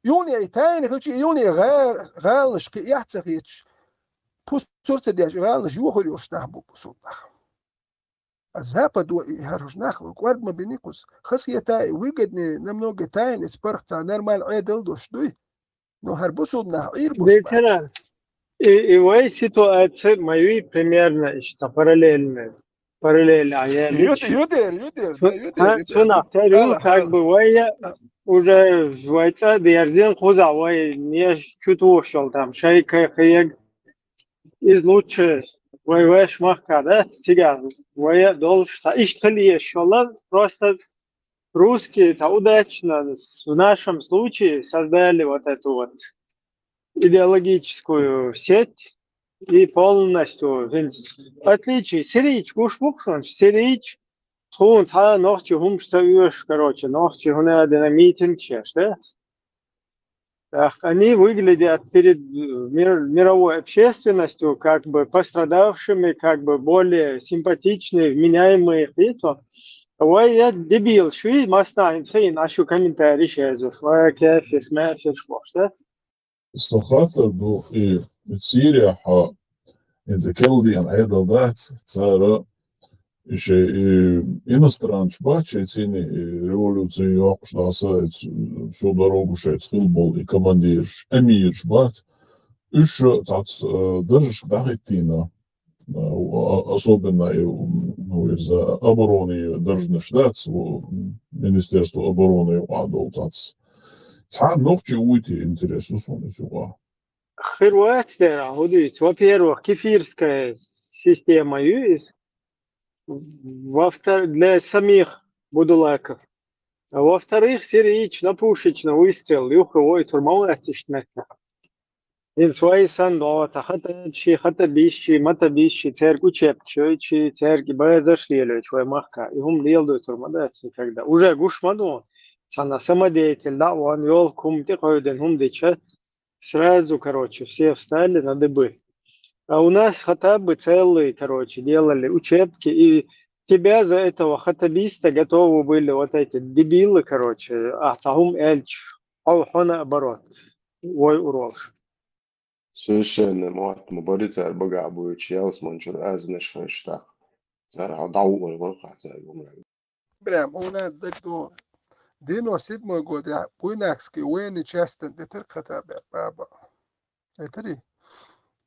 Jūnija, tāini, kuš, jūnija, gāl, gālniš, ki, jācak, ietš. Pus, surce, dēš, gālniš, ju, hor, još, nah, bu, pusul, nah. А Западу и хорош нах, квард ма бини кус. Хас я тай, выгоднее, намного тайны, спорт, ца, нормаль, э, дал дош, дуй. Но хар бусул нах, ир буш. Ветеран. И, и вай ситуация мою примерно, что параллельно. Параллельно, а я Юдер, юдер, юдер, да, юдер. Цунах тарю, как бы, вай я уже вайца дерзен хуза, вай не чутушал там, шайка, хаяг, из лучше, вай, вай, шмахка, да, цыган, вай я долж, та, ишь, тали ешола, просто русские, та, удачно, в нашем случае создали вот эту вот идеологическую сеть и полностью, в отличие, сирич, гушбуксон, сирич, тхун, та, нохчи, хумшта, короче, нохчи, хуна, дина митинг, чеш, да? Так, они выглядят перед мир, мировой общественностью как бы пострадавшими, как бы более симпатичные, вменяемые, и то. Вай я дебил, шуи масна инсхин, ашу комментарий шезу, вай кефиш, мефиш, да? Стохатар ду и Сирия ха, инза келдиан айдал дац, цара, и шей, и иностранч бачи, цини, и революция йокш даса, и ц-, всю дорогу шей цхил бол, и командирш, эмирш бац, уж цац, э, держишь дахитина, э, а-, особенно и, ну, из-за обороны держишь, да, ц-, Министерство обороны адол цац. Ца нохчи уйти интересу сунить уга. Хирватсдера, худуйц, во-первых, кефирская система юис, во-вторых, для самих будулаков. А во-вторых, сирич на пушечный выстрел, юхру ой турмалатиш метна. Ин свои сан до, ца хата чи, хата бищи, мата бищи, церг учеб, чой чи, церг базаш лелой, чой махка. И хум лел до турмалатиш, когда уже гушмаду, ца на самодеятель, да, он ёл кум ти койден хум дича, сразу, короче, все встали на дыбы. А у нас хатабы целые, короче, делали учебки, и тебя за этого хатабиста готовы были вот эти дебилы, короче, а тахум эльч, алхона оборот, вой уролш. Совершенно мот, мы бориться арбага будет, чьялс мончур, а знаешь, что так. Цара дау, ой, ой, ой, ой, ой. Прям, у нас так, ну, девяносто седьмой год, я Буйнакский военный часть, это Тырката баба. Это ри.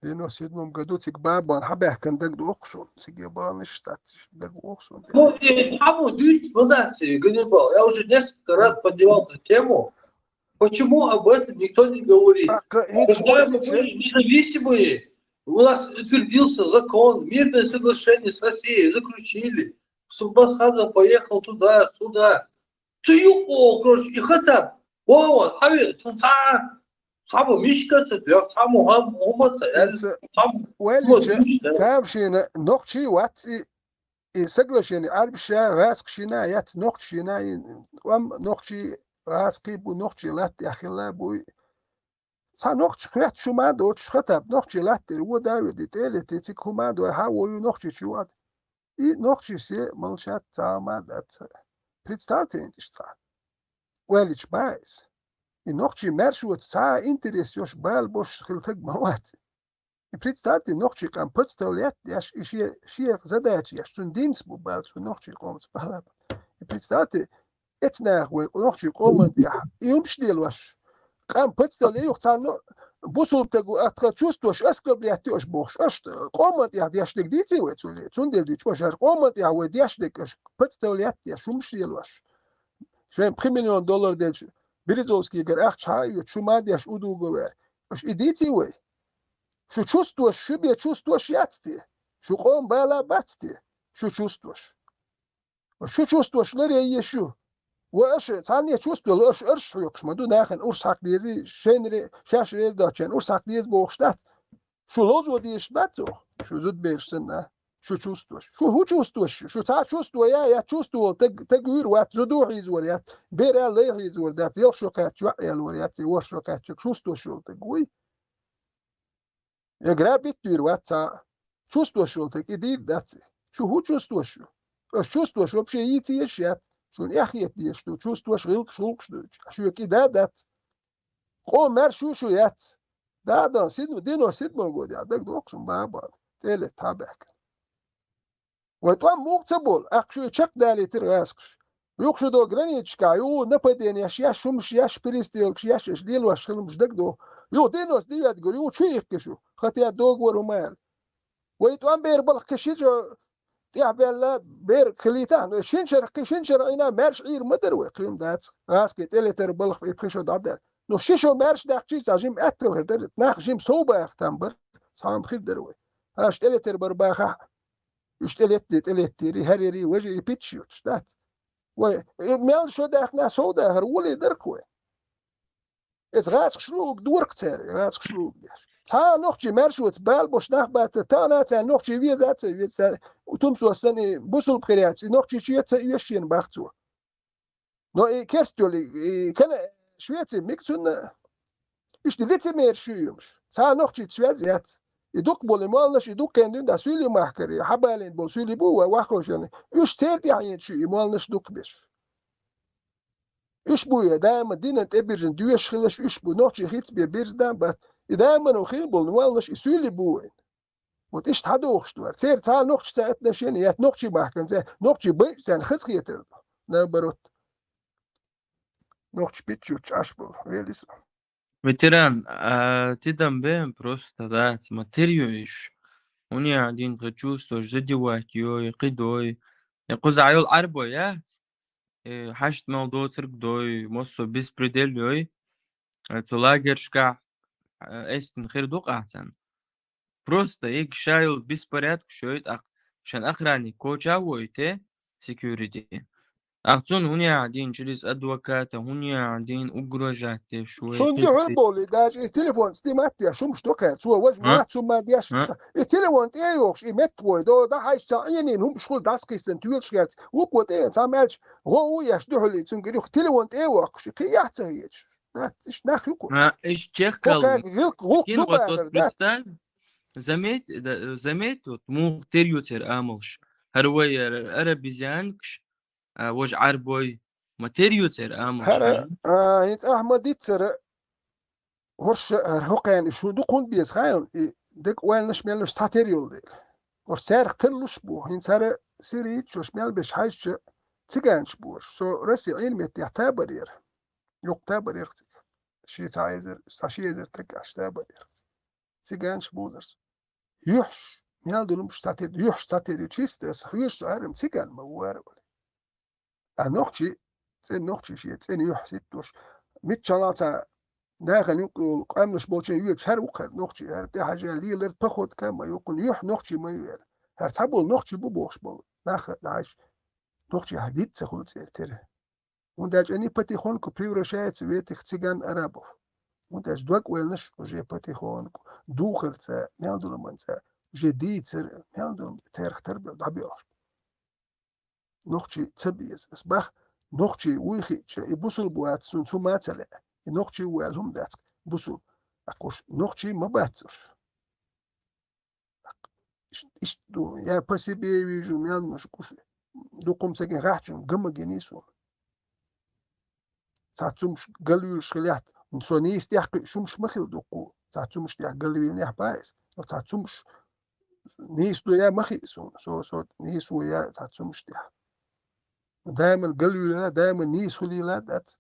В девяносто седьмом году цик баба, хабяхкан так дохсун, цик я баба штат, так дохсун. Ну, и там вот, видишь, вот да, Ганнибал, я уже несколько раз поднимал эту тему. Почему об этом никто не говорит? Так, э, Когда мы ничего, были независимые, у нас утвердился закон, мирное соглашение с Россией заключили. Суббасхадов поехал туда, сюда. Цююк ол, короче, и хата. Вова, хави, цунца. Саму мишка, цепёк, саму хам, умаца, я не Ца- саму. Уэлича, Вот, видишь, да? Тамшина, нохчи ватси, И соглашение Ӏарбаша, гӀазкхашина яц, нохчашина, и ам нохчий, гӀазкхий бу, нохчий латтехь хилла буй. Цхьа нохча хоьтту, шу ма доцуш хатаб, нохчий латтера вон да а веди, тӀелетти цига хӀума а дой, хьан вон ю нохчичу вад. И нохчий се молчат, цхьа а ма дац. Представьте, иштта цхьа. Ваьллича баьс. И нохчий маьршоца цхьа а интерес йош, бала бош хила таг ма вац. И представьте, нохчий къам подставлять деш, и шен, шен задача еш, цунна динца бу бала, цу нохчий къомца бала. И представьте, эцнах вай нохчий къоман тӀехь, и хӀумаш лелош, къам подставлять юх царна, бусулба тагу атха чувствуешь, оскорблять йош бохуш, аш къоман тӀехь деш дерг дийций вай цуьле, цундела дийчу аш, аш къоман тӀехь вай деш дерг, аш подставлять деш, хӀумаш лелош. Шайн пхи миллион доллар делча, Березовскийгара ахча хьан а йоьцу, шу ма деш удуго вер. Аш и дийций вай? Шу чувствуешь, шу бен чувствуешь яц те? Шу къоман бала бац те? Шу чувствуешь. Шу чувствуешь ларъе еза шу. Ва аша цхьанне чувствовала, аша арш хьоькхуш ма ду, нахана урс хьакха дезий, шайна ре-, шаьш реза доцучарна урс хьакха деза бохуш дац. Шу ловзо дезаш бац оха, шу зудабераш санна, шу чувствуешь. Шу хӀун чувствуешь? Шу цхьа чувство я, я чувствовала таг, таг вуьйр вац, зуда хьийзавар яц, бер а лай хьийзавар дац, ялх шо кхаьчча йоӀ ялавар яц, я ворхӀ шо кхаьчча чувствуешь йолу таг вуй. Я грабить вуьйр вац цхьа а. Чувствуешь йолу таг и дийр дац. Шу хӀун чувствуешь шу? Аш чувствуешь вообще йийца езаш яц. Шуна эхь хета дезаш ду, чувствуешь гӀиллакхаш, гӀуллакхаш дуьйцуш. Шу кӀида а дац. Къоман маьрша ю шу яц. Да, да, сидма, дино сидма года, дагадоху шуна баба. ТӀелетта хьан баьхкина. Вай тӀом муха ца болу, аккха шу и чекхдалийтира гӀазкхаш. Юха шу до границашкахь, юха нападенеш еш, хӀумаш еш, перестрелкаш еш, еш лелош хилмаш дагадо. Юха дино сидоьдгур, юха чу иккхи шу, хатя договор хӀума аьлла. Вай тӀом бер балха кхин ши жо тӀехбаьлла бер хилийтахь, но шина шарахь, кхин шина шарахь Ӏийна маьрша Ӏийр ма дара вай, кхин дац. ГӀазкхи тӀелетар балха и пхи шо дӀадара. Но ши шо маьрша даьккхича, цхьа жимма аьтталхир дара, нах жимма сов баха там бара, цхьа хӀума хир дара вай. Аша тӀелетар бара бахахь, уьш тӀелетте, тӀелеттийри, хӀерийри, важийри питча йоцуш дац. Вай, э, мел шо даьхна сов дахар, вале дарх вай. Эца гӀазкхаш луг доркх цара, гӀазкхаш луг деш. Цхьа а нохчий маьршоца бала бош нах бац, тахана а царна нохчий веза а ца веза, цара тумсо санна и бусулба хир яц, и нохчий чу а ца оьшшена бах цо. Но и керст йолу, и, и кана Швеци миг цунна, иштта лицемераш ю юмаш. Цхьа а нохчий чу веза яц. И дукха болу и молланаш, и дукха хенна дуьйна да суьйлий махкара, хьабалийна болу суьйлий бу вай ваххошана. Уьш церан тӀаьхьенаш ю и молланаш дукха беш. Уьш бу вай, даиман динан тӀе бирзина доьшуш хилаш уьш бу, нохчий хица бен бирзина бац. И даиман хила болу молланаш и суьйлий бу вайн. Вот иштта хьадохуш ду вара. Церан цхьа а нохчий цхьа отношение яц нохчий махканца, нохчий байъу царна хазахетар ду. Наоборот. Нохчий питчуьйтуш Ӏаш болу. Велис. Ветеран, а, тидам бен просто, да, ма тер ю иш. ХӀунда аьлла дин тхан чувствуешь задевать йой, кхидой. Э, кхуза йолу Ӏарбой яц? Э, хьашт мел доцург дой, массо беспредел йой. Э, цу лагершкахь, э, эстина хир ду-кх ахь царна. Просто иг ша йолу беспорядкаш йой, тӀаккха шайн охранник коча а вой те, security. Ахь цунна хӀунда аьлла дин через адвоката, хӀунда аьлла дин угрожать деш вай, Цунна дуьхьал кхидой. Болу, даже и телефон снимать веш, хӀумаш ду кхаьча, цо важа А? Вац хӀума деш. А? И телефон тӀе а йохуш, и меттахой, до, да хьайша цхьа Ӏенийна хӀумаш хуьлу дӀасакхиссина, тоьлаш герца, вукхо тӀе а цхьа маьрча, гӀо а еш дуьхьал, цуьнга юха телефон тӀе а воккхуш, и кхин яхь ца хеташ. Дац, иштта нах ю кхуш. А, иш чехкал. Кхо кхаьга гӀилкх, гӀуллакх ду бахар, дац. Представь, заметь, да, заметь, вот, муха тер ю церан амалш. ХӀара вай ара-, арабезианкаш, а, важа Ӏарбой, ма тер ю церан амалш. ХӀара, а, хӀинца ахь ма диццара, хӀорш, а, хӀокхарна шу дукха хӀунда беза хаьлла, и дага ойланаш меллаш цхьа тер йолу дела. ХӀорш цаьрах тарлуш бу, хӀинца хӀара сирийчош мел беш хьаьжча циганаш бу хӀорш. Со Россия Ӏийна меттехь табар яра. Юккъе табар яра цига. Ши цхьа эзар, цхьа ши эзар таг аьлча табар яра цига. Циганаш бузарца. Юьхьаш, мел долу хӀумаш цхьа тер, юьхьаш цхьа тер ю чисто, аса хьоьжуш хӀара-м циган ма ву хӀара вара. А нохчий, цӀена нохчий шен, цӀена юьхь ситтош. Миччалла цхьа нахана юкъа йолу къаьмнаш болчийн йоьдуш хӀара ву-кх хӀара нохчий, хӀара тӀехьажа лелар походка ма ю, кхунна юьхь нохчий ма ю хӀара. ХӀара цхьаболу нохчий бу бохуш болу. Нах а дӀахьаьжча, нохчий хьан виц ца хуьлу цӀера тера. ХӀунда аьлча они потихоньку превращаются в этих цыган-арабов. ХӀунда аьлча дог-ойланаш уже потихоньку духарца, мел долу хӀуманца, уже дийцар, мел долу хӀума терах тарбелла дӀабоьлхуш. нохчий ца беза. Ас бах, нохчий вуй хиъча, и бусулба вац, цунна цу ма ца лаьа. И нохчий ву аьлла хӀума дац, бусулба. Аккуш, нохчий ма бац уж. Иш-, иштта ду, я по себе вижу, мел муш гуш, дукхум ца гин гӀахчун, гамма гинийсу. Цхьа цумаш галвуьйлуш хилаьт, со нийса тӀехкхуьу шумаш ма хила дукху, цхьа цумаш тӀехь галвуьйлнехь баьс, но цхьа цумаш нийса ду я ма хиъ суна, со, со нийса ву я цхьа цумаш тӀехь. Даиман галвуьйлла, даиман нийса хулийла дац.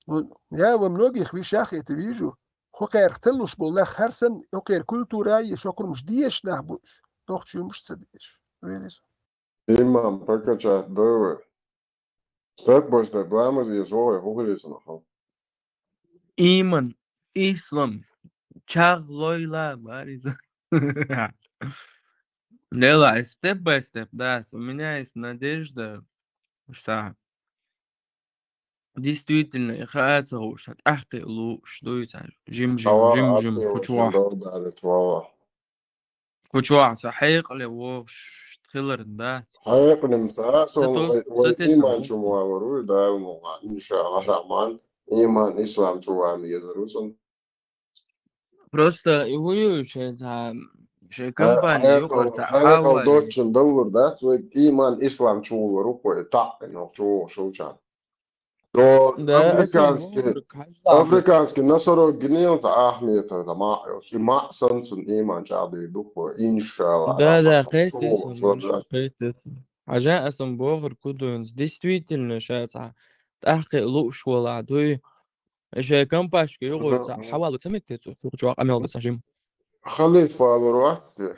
Ну, я во многих вещах это вижу. Хокхерх таллуш болу нах хьарсан, хокхер культура а еш, хокхурмаш деш нах бу уьш. Нохчий юмаш ца деш. Велис. Имам прокачать дойвар. Степ бай степ, ламаз еза вогӀе, хӀу хир иза нахал. Иман, ислам, чагӀ лойла, бариза. Дела, степ бай степ, да, у меня есть надежда, что действительно, и хаа ца хууш, тӀаккха лууш дуй цхьа жим-жим, Ава, жим-жим, абдевал, кучуахь. Синдов дарит, валла. Кучуахь, ца хьекъале вогӀуш хилар дац. Хьекъале ца, сон Сату-, вай, вай сатесна иман ву. Чу валар ву, Дала муха, иншалла рахман. Иман, ислам чу ван езар ву сон. Просто и хӀу ю шайн цхьа, шайн Хье-, компания хьекъал, юкъара цхьа хьекъал хьавале. Доцчун даллур дац, вай иман, ислам чу валар ву, кхой, таъ, нох чу вогӀуш ву чан. То Да, аса африканский, вовраг хьажа африканский носорог гинел цхьа ахмета, да, ма, и ма санцун иман чӀагӀдийр ду, кхой, иншалла Да, да, рахман. Кхетте Чу сан, вогӀуш ву, да. Кхетте сан. Хьажа асан бохур кудуйнц, действительно, ша цхьа тӀаккха лууш вала дуй. Шайн компашка юкъара Мгм, цхьа мгм. Хьавала ца меттац, юкъа чӀогӀа къамел дац жим. Халиф валур вац те?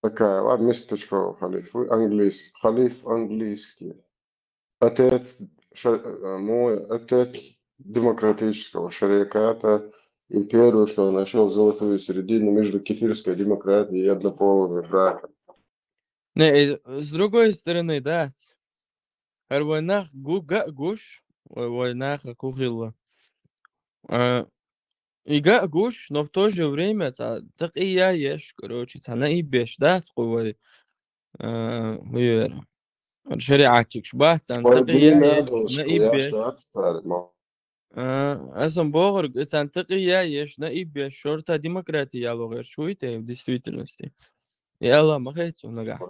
Такая, ладно, местечко халиф. Английский. Халиф английский. Отец шар-, э, мой отец демократического шариката и первый, что нашёл золотую середину между кефирской демократией и однополыми браками. Не, э, с другой стороны, да. ХӀара вай нах гу-, га а гуш, вай, вай наха кухилла. А, и га а гуш, но в то же время цхьа такъия еш, короче, цхьа наиб еш дац кху вай, а, хӀу яра. ХӀара шариӀатчикаш бац, цхьа Вай такъия дин еш, надо, что наиб я еш. Что отстали, ма. А, асан бохург, цхьа такъия еш, наиб еш, шорта демократия яло гӀерчу вуй те в действительности. И Алла ма хецу нагахь.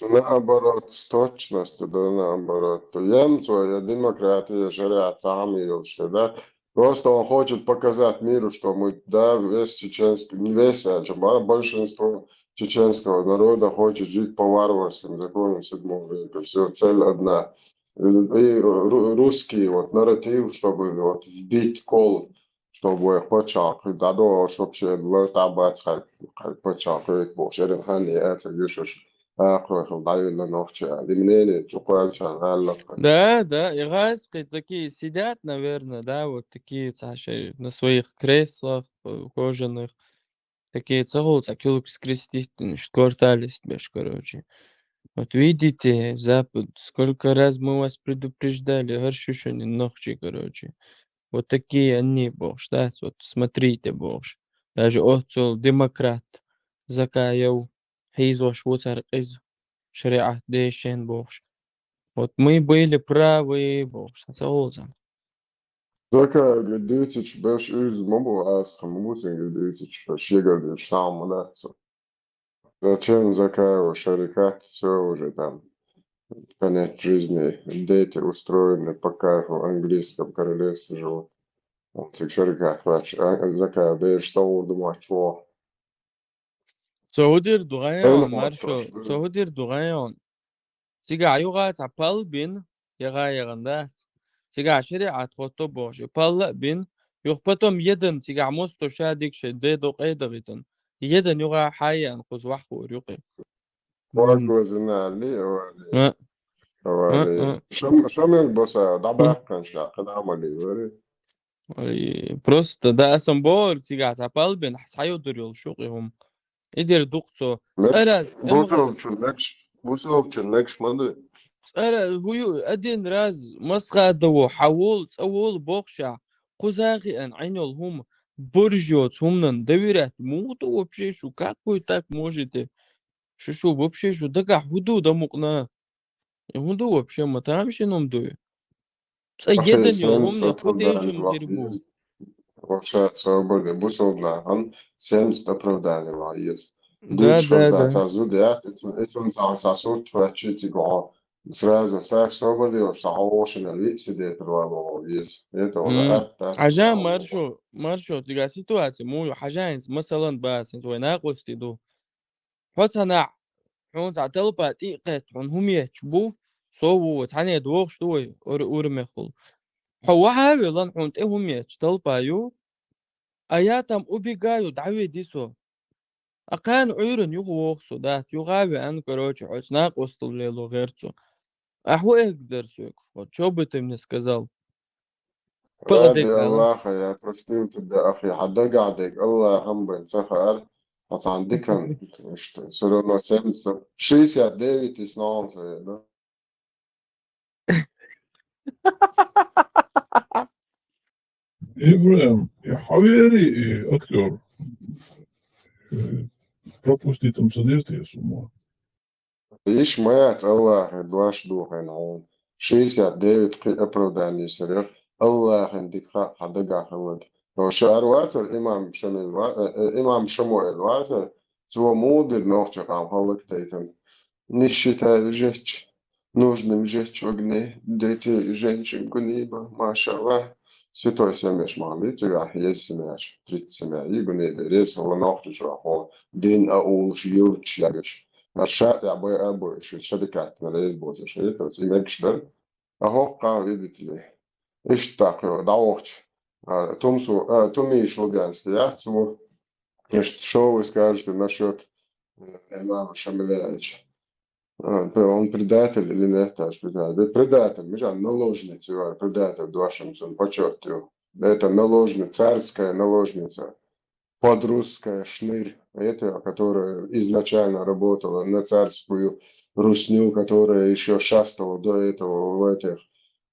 Наоборот, с точностью, да наоборот. Ем цо, я демократия, шариат сами ёлча, да? Просто он хочет показать миру, что мы, да, весь чеченский, не весь, а чё, ба-, большинство чеченского народа хочет жить по варварским законам седьмого века. Всё, цель одна. И, и ру-, русский вот нарратив, чтобы вот сбить кол, чтобы пачалкх дадо, чтобы все лартабац хай, хай пачалкх бо, шерен хани это гешуш. Ахрохил дайна нохча. И мнение чуквалчан галлак. Да, да, и гайски такие сидят, наверное, да, вот такие, цхьа шай, на своих креслах, э, кожаных. Такие ца хул, цхьа кулг скрестить, ш-, кварталист беш, короче. Вот видите, Запад, сколько раз мы вас предупреждали, гӀар шу шуни нохчий, короче. Вот такие они, бохуш, да, вот смотрите, бохуш. Даже оццул демократ Закаев хьийзош ву цара къиза, шариӀат дешен, бохуш. Вот мы были правы, бохуш, ца хул цхьа. Закаевга дуьйцучу берш уьйза ма бу, аста ма бу цуьнга дуьйцучу, шегара дуьйцуш схьа ма дац цо. Зачем Закаеву шарикат, всё уже там, конец жизни, дети устроены по кайфу, в английском королевстве живут. Вот цига шарикат вач, а, Закаев бераш ца гӀур ду моч вогӀу. Цо хӀу дир ду гӀайон, Маршо, цо хӀу дир ду гӀайон. Цигахь юха цхьа пал бина, яха яхан дац. Цигахь шариӀат хотто бохуш, и палла а бина, юха потом едан цигахь мосто ша дика шайн дедо къайдагӀитан. Едан юха хьаян кхуза ваххур юкъе. Вагозина ли, вали. А. Вали. А, а. Шам-, шамир баса, дӀабаьккхина ша, кхидӀа а ма ли, вари. Ой, просто, да, асан бохура цигахь цхьа пал бина, схьайодур йолуш ю кхин хӀума. И дер дукха цо. Нек-, цӀа раз, бусалбачун некаш, бусалбачун некаш ма ду. ЦӀа ра-, хӀу ю, один раз масха а дан во, хьан волу, цӀа волу бохуш а, кхуза а хиъна Ӏин йолу хӀума, борж йоцу хӀуманан доверять муха ду вообще шу, как вы так можете? Шу, шу, вообще, шу дагахь хӀун ду да мукъна? Э, хӀун ду вообще, ма тамашийна хӀума ду? Цкъа Ахи, едан йо, сенца хӀумано хӀун дезаш оправдание хӀума дийр бу? вахтиз. Вообще, собар де, бусалба нахана сенца оправдание вахтиз. Да, Дучхаз да, да. даца зуда яхт, эцун, эцун цхьа, цхьа сурт хватчи цига хьо. Сразу сах собар де, вообще, хьо ошина ви сидетар ва бо виз. Это уже М. атта Хьажа, сидетар ва бо. Маршо, Маршо, цига ситуация муй, хьажа инс, масалан, бац, инс вай накъостий ду. Хьо цхьанахь, хьуна цхьа талпа тӀе а кхетта, хьуна хӀума ечча бу, со ву, цхьанне дохуш ду вай, ур-, урмехула. Хьо вахьа а велан, хьуна тӀе хӀума ечча талпа ю, а я там убегаю, дӀаведи со. А кхана Ӏуьйранна юха воху со, дац, юха а веана, короче, хьоьца накъостал лело гӀерта со. Ахьа хӀун эгна дара соьга? Вот чё бы ты мне сказал? Пакъа Ради дерг ала. Аллаха, я простил тебя, ахи, хьан дагахь дерг Аллахам бен ца хаьара, хьо цхьана дикан, иштта, всё равно семьдесят, шестьдесят девять и снова, да? Ибрахим, я хьавери, и актёр. Э, пропустить там садирте, я с ума. Иш ма яц Аллахе дош дохийна хьуна. Шестьдесят девять кхин оправдание сарех, Аллахин дика хаа хьан дагахь хилларг. То шар вацар имам Шамил ва-, э, э, имам Шамуэл вацар, цо муха дира нохчи къам хӀаллак тайтан. Не считаю жечь нужным жечь в огне детей и женщин Гуниба, машаллах. Святой семьяш ма хилла, цигахь еза семьяш, тридцать семья, и Гуниба, реза хилла нохчи чохь хьо, дин а улуш, юрташ ягаш. Аш ша тӀехь бай а бой, шу ша дикаттина реза боцуш, и то, и мегаш дара. А хӀокху къам видитли. Иштта тӀаккха дӀавахча. А, Тумсу, а, Тумиш Лубянский яц, цо, иштта, что вы скажете насчёт, э, имама Шамиляевича? А, п-, он предатель или нет, аж предатель? Да предатель, мижа наложница, говорю, предатель, дошам цун почёт ю. Это наложница, царская наложница, подрусская шнырь, это, которая изначально работала на царскую русню, которая ещё шастала до этого в этих,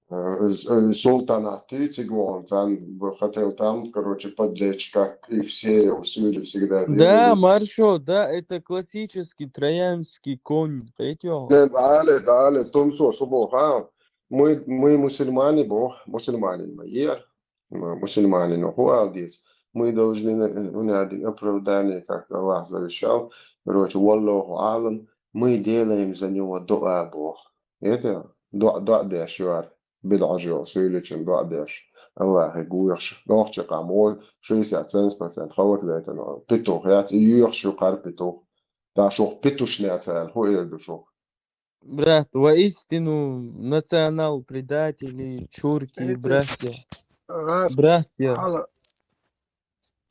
э, з-, э, султанат, и цигон, там, хотел там, короче, подлечь, как и все усули всегда Да, делали. Маршо, да, это классический троянский конь, кхетий хьо? Да, далее, далее, Тумсо, субо, ха, мы, мы мусульмане, бо, мусульмане, мы, е, мы мусульмане, но хуал дис. Мы должны на-, у нас оправдание, как Аллах завещал. Короче, валлаху алам, мы делаем за него дуа, бо. Это дуа, дуа деш, юар. БидӀа жо, суьйличун дуа деш. Аллахе гуйхаш. Нохчи къам вой, шестьдесят семь процент халкъ дайтана. Петух яц, и юьхаш ю кхар петух. Та шух петушняца аьлла, хӀун эр ду шух? Брат, воистину национал-предатели, чурки, Эти братья. Гъас Братья. хьала,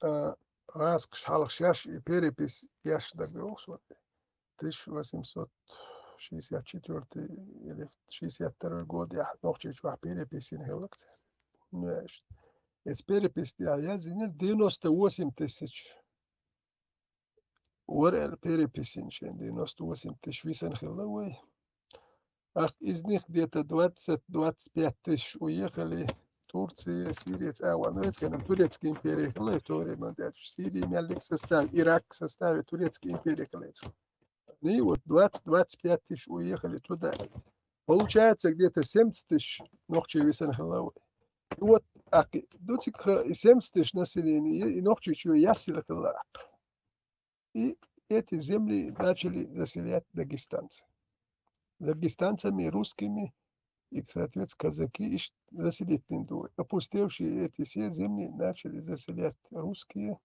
э, гӀаскаш хьалха шаьш и перепись еш дага йоху со. Тысяча восемьсот шестьдесят четвёртый или шестьдесят второй год яхь Нохчийчохь перепись йина хиллакца. Ну, я иштта. Эс перепись тӀехь яздинера девяносто восемь тысяч. Вара аьлла перепись йина шен девяносто восемь тысяч висина хилла вай. Ах, из них где-то двадцать, двадцать пять тысяч уехали. Турция, Сирия, цӀа ван вецканам турецкий империя хилла, в то время, да, Сирия меллиг составе, Ирак составе турецкий империя хилла. И вот двадцать, двадцать пять тысяч уехали туда. Получается, где-то семьдесят тысяч нохчий висина хилла вай. И вот, ах, дуцик ха-, и семьдесят тысяч населения, и нохчий чу яссила хилла, ах. И эти земли начали заселять дагестанцы. Дагестанцами, русскими, и, соответственно, казаки иш заселить не дуй. Опустевшие эти все земли начали заселять русские.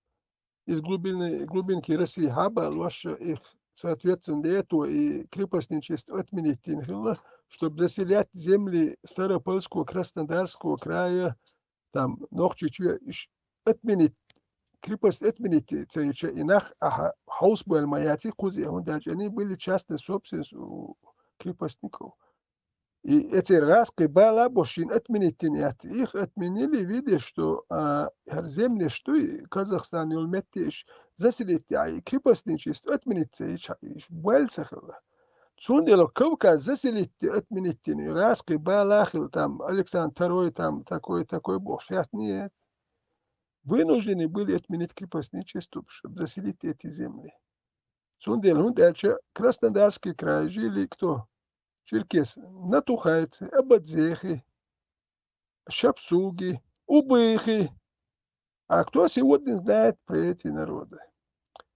Из глубины, глубинки России хаба, лоша их, соответственно, для этого и крепостничество отменить не хилла, чтобы заселять земли Ставропольского, Краснодарского края, там, Нохчийчоь, иш отменить, крепость отменить ца йича, и нах ахьа хьовсабойла ма яций кхузе, хӀунда аьлча они были частная собственность у крепостников. И эцеран гӀаскхий бала боху шина отменить йина яц. Их отменили, видя, что, а, хӀара землеш дуй, Казахстан йолу метте иш заселить яхьа, и крепостничество отменить ца йича, иш бойла ца хилла. Цундела Кавказ заселить отменить йина, гӀаскхий бала хилла, там, Александр второй, там, такой, такой бохуш, яц не. Вынуждены были отменить крепостничество, чтобы заселить эти земли. Цундела хӀунда аьлча Краснодарский край жили кто? Черкес, натухайцы, абадзехи, шапсуги, убыхи. А кто сегодня знает про эти народы?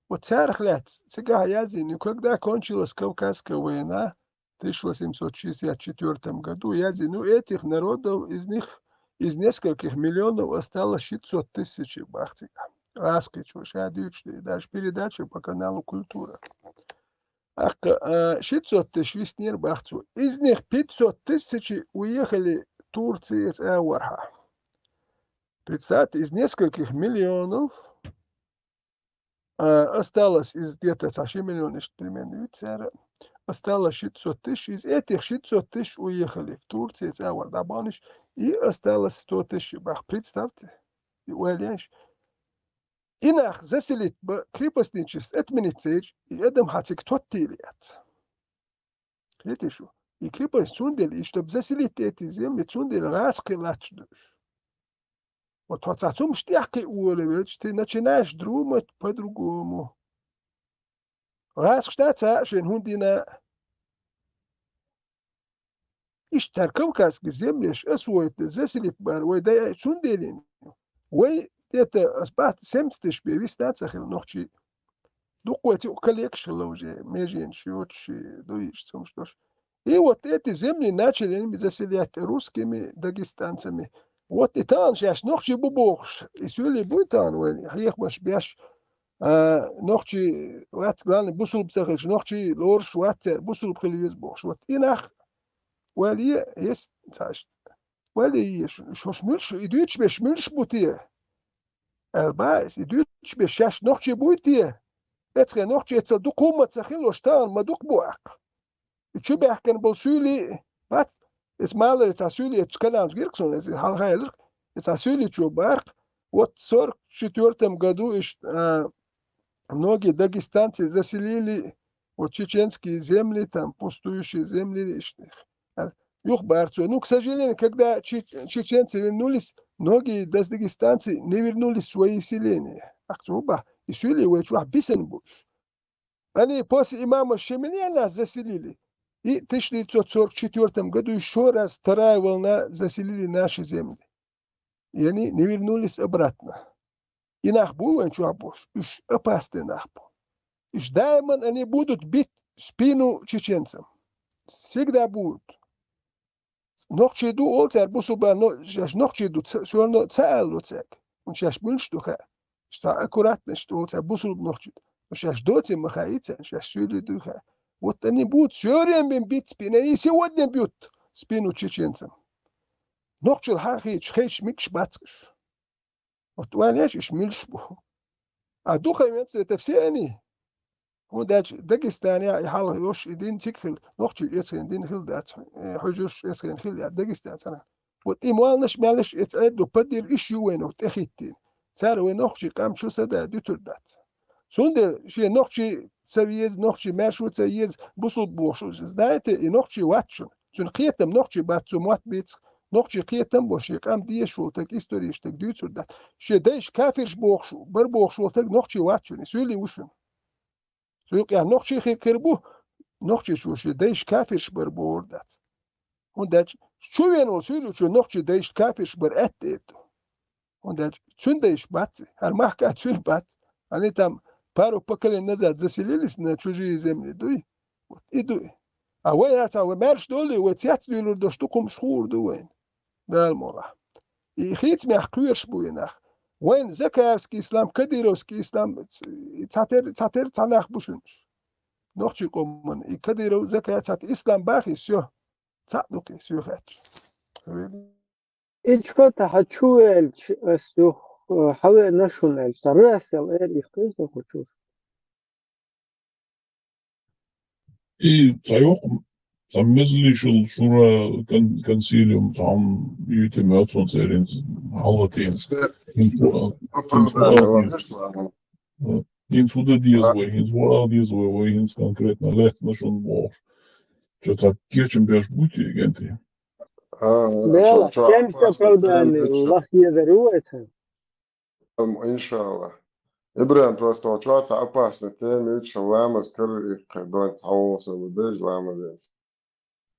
Вот царах лет, цигах язин, когда кончилась Кавказская война в тысяча восемьсот шестьдесят четвёртом году, язин, ну, этих народов, из них, из нескольких миллионов осталось шестьсот тысяч бахтига. Раскричу, шадючный, даже передача по каналу «Культура». Ах, а, шестьсот тысяч виснер бахцу. Из них пятьсот тысяч уехали Турции с Эварха. Представьте, из нескольких миллионов, а, осталось из где-то цхьа ши миллион, ишт примерно, вицера, осталось шестьсот тысяч. Из этих шестьсот тысяч уехали в Турции с Эварха, да, баныш, и осталось сто тысяч бах. Представьте, и уяляешь. И нах заселить бы крепостничество, отменить цеч, и эдам хацик тот тилият. Видите, что? И крепость цундели, и чтоб заселить эти земли, цундели раскрылать душ. Вот хоть о чем штяхкой уолевич, ты начинаешь думать по-другому. Раз что ца шен хундина, иштар Кавказские земли, ш-, освоить, заселить бар, вай да цунделин. Вай это аспат семьдесят тысяч бе виснацахил нохчи. Дуккой ци коллекшила уже, межен шиотши, дуиш цумштош. И вот эти земли начали ими заселять русскими, дагестанцами. Вот и там сейчас нохчи бубохш, и сюли буйтан вай, хьех маш бяш, а, нохчи вац, главный бусулб цахилш, нохчи лорш вацер, бусулб хил юз бохш. Вот и нах, вали есть, цашт. Вали еш, шош мюлш, и дюч беш мюлш бутие. Элбайс, и дюч беш шаш нохчи буйтие. Эцхе нохчи эца дукума цахилош таан ма дук буак. И чу бяхкан бол сюли, бат, эс малар эца сюли, эц канамс гирксон, эс халхайлыр, эца сюли чу барк. Вот в сорок четвёртом году иш-, а, многие дагестанцы заселили вот чеченские земли, там, пустующие земли, иш-, а, юх барцо. Ну, к сожалению, когда че-, чеченцы вернулись, многие дас-, дагестанцы не вернулись в свои селения. Ах, цуба, и сюли вай чуах бисен буш. Они после имама Шемеля нас заселили. И в тысяча девятьсот сорок четвёртом году ещё раз вторая волна заселили наши земли. И они не вернулись обратно. И нах бу, вайн чуабуш, уж опасный нах бу. Уж даиман они будут бить спину чеченцам. Всегда будут. Нохчи ду олцар бусулба, но шаш нохчи ду ц-, всё равно цаал лоцак. Он шаш мюлш ду ха. Шта аккуратно, что олцар бусулб нохчи ду. Но шаш доци маха ица, шаш сюли ду ха. Вот они будут всё время бить спину, и сегодня бьют спину чеченцам. Нохчил хахич, хеч микш бацкаш. Вот ванеш иш мюлш бу. А духовенцы это все они. ХӀунда аьлча Дагестане и хьалха йош и дин циг хила, нохчий эцхен дин хила дац, э, хьуьжарш эцхен хила яц Дагестан цӀена. Вот и молнаш, мелнаш эц айдду падир иш ю вайна тӀехиттин. Цара вай нохчий къам чу сада дуьтур дац. Цундела шен нохчий ца веза, нохчий маьршо ца еза, бусулба бохуш, знаете, и нохчий вац шуна. Цуьнан кхетам нохчий бац, цу мотт бийцах, нохчий кхетам бо шен къам дезаш волу таг, историш таг дуьйцур дац. Шен дайша кафирш бохуш, бар бохуш волу таг нохчий вац шуна, и суьйли ву шуна. Цу юкъехь нохчий хир кхир бу, нохчий шу шен дайша кафирш бар бохур дац. ХӀунда аьлча чу вен волу суьйлучу нохчий дайша кафирш бар аьтта эр ду. ХӀунда аьлча цуьнан дайша бац, хӀара махка цуьнан бац. Они там пару поколений назад заселились на чужие земли, дуй? Вот и дуй. А вай яцахь, вай маьрша долий, вай цец дуьйлур долуш ду, кхумаш хуур ду вайна. Дала мукъ лахь. И хийцамех кхоьруш бу и нах. Вайн закаевский ислам, кадыровский ислам, ц-, цхьатер-, цхьатер-, цхьа нах бу шуьнаш. Нохчий къоман, и Кадыров, Закаев цхьа ислам бахи, всё. Цхьаъ ду кхин, соьхаьтташ. И чкота хьан чу веанча, ас юха, э, хьан веана шуна аьлча, цхьа расел эр их кхин со кху чуш. И цхьа йоккха, цхьа мезлишул шура кон-, консилиум, цхьа хьуна юьйтина моьтту суна церан хьалатийна. ХӀинца хӀун дан деза вай, хӀинца хӀун ала деза вай, вай хӀинца конкретно лаьцна шуна бохуш. Чо цхьа кечам беш бу те, генти? А, Дела, чо, чо, чемс оправдание, лах езар ву вай цхьа. Ам, иншаллах. Ибрахим, просто чоца опасный тема, ю, ламаз кара иккхе, дон цхьа волу сан бежа ламаз.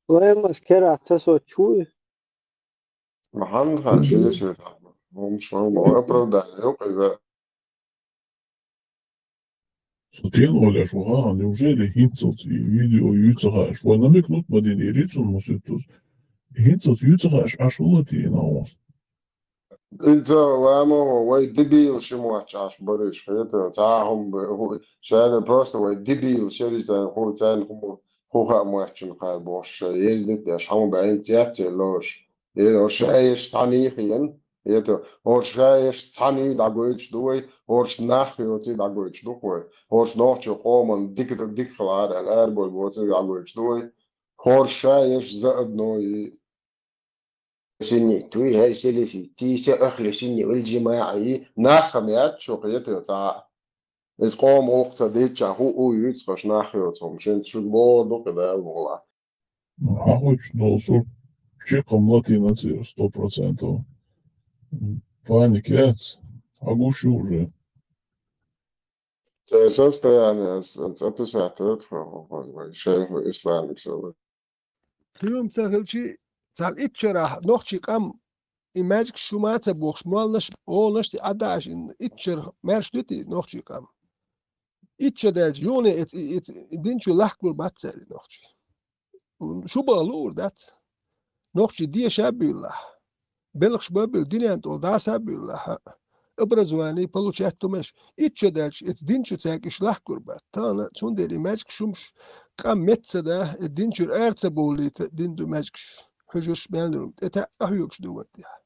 Ламаз кара ца со чу. Ма хьанна хаьа, шен шен. Хьуна шо ма оправдание ю иза. Со тен олеш ву, а, неужели хӀинцалц и видео юьйца хаьаш? Вай намек лут ма дина, и рицун муситтус. ХӀинцалц юьйца хаьаш Ӏаш вала тена вос. Иза ламо вай дебил ши моч Ӏаш бариш, хета, цхьа хӀума бе-, хӀу-, шайна просто вай дебил шериза хӀу, цайна хӀума, хӀу хаа моч чун кхай бохуш, ша ездит деш, хьама баьнца яц лош. Э, хӀорш ша еш цхьаний хиен, это, хӀорш ша еш цхьаний дӀагойтуш ду вай, хӀорш нах йоций дӀагойтуш ду вай, хӀорш нохчо къоман дика, дика хилар аьлла, арабой боций дӀагойтуш ду вай, хӀорш ша еш за одно и суннит вуй, хӀара селефит, ти се ахлу сунни вал джамаӀа и, нах хам яц шо кхета цхьа. Иза къоман гӀуллакх ца дечча, хӀу у юьйцу, хӀорш нах йоцу хӀума, шен шуьга боху ду кхидӀа аьлла бохула. Хьан хуьттуш долу сурт чекхам латийна ца сто процентов. Паника яц, хьан гуш ю уже? Церан состояние ас, ас описать ца доху, вай шайху исламик сала. Кхин хӀума ца хилчи, цхьана итт шарахь нохчий къам и маьждиг шу ма ца бохуш, молланаш, оланаш тӀе Ӏадда Ӏаш, итт шарахь маьрша дуьтий нохчий къам. Итт ша даьлча, юхане эца, эца дин чу лахкалур бац цаьрга нохчий. Шу баха луур дац. Нохчий деша а буьйлахь, белхаш бан а буьйлахь, динан тӀехула дӀаса а буьйлахь, образование получать хӀумаш, итт ша даьлча, эца дин чу цаьрга уьш лахкалур бац. Тахана, цундела и маьждиг шумаш къам метта ца да, и дин чуьра ара ца бовлийта, дин ду маьждигаш, хьуьжарш мел нур, тӀе таьӀ къахьоьгуш ду вайн тӀехь.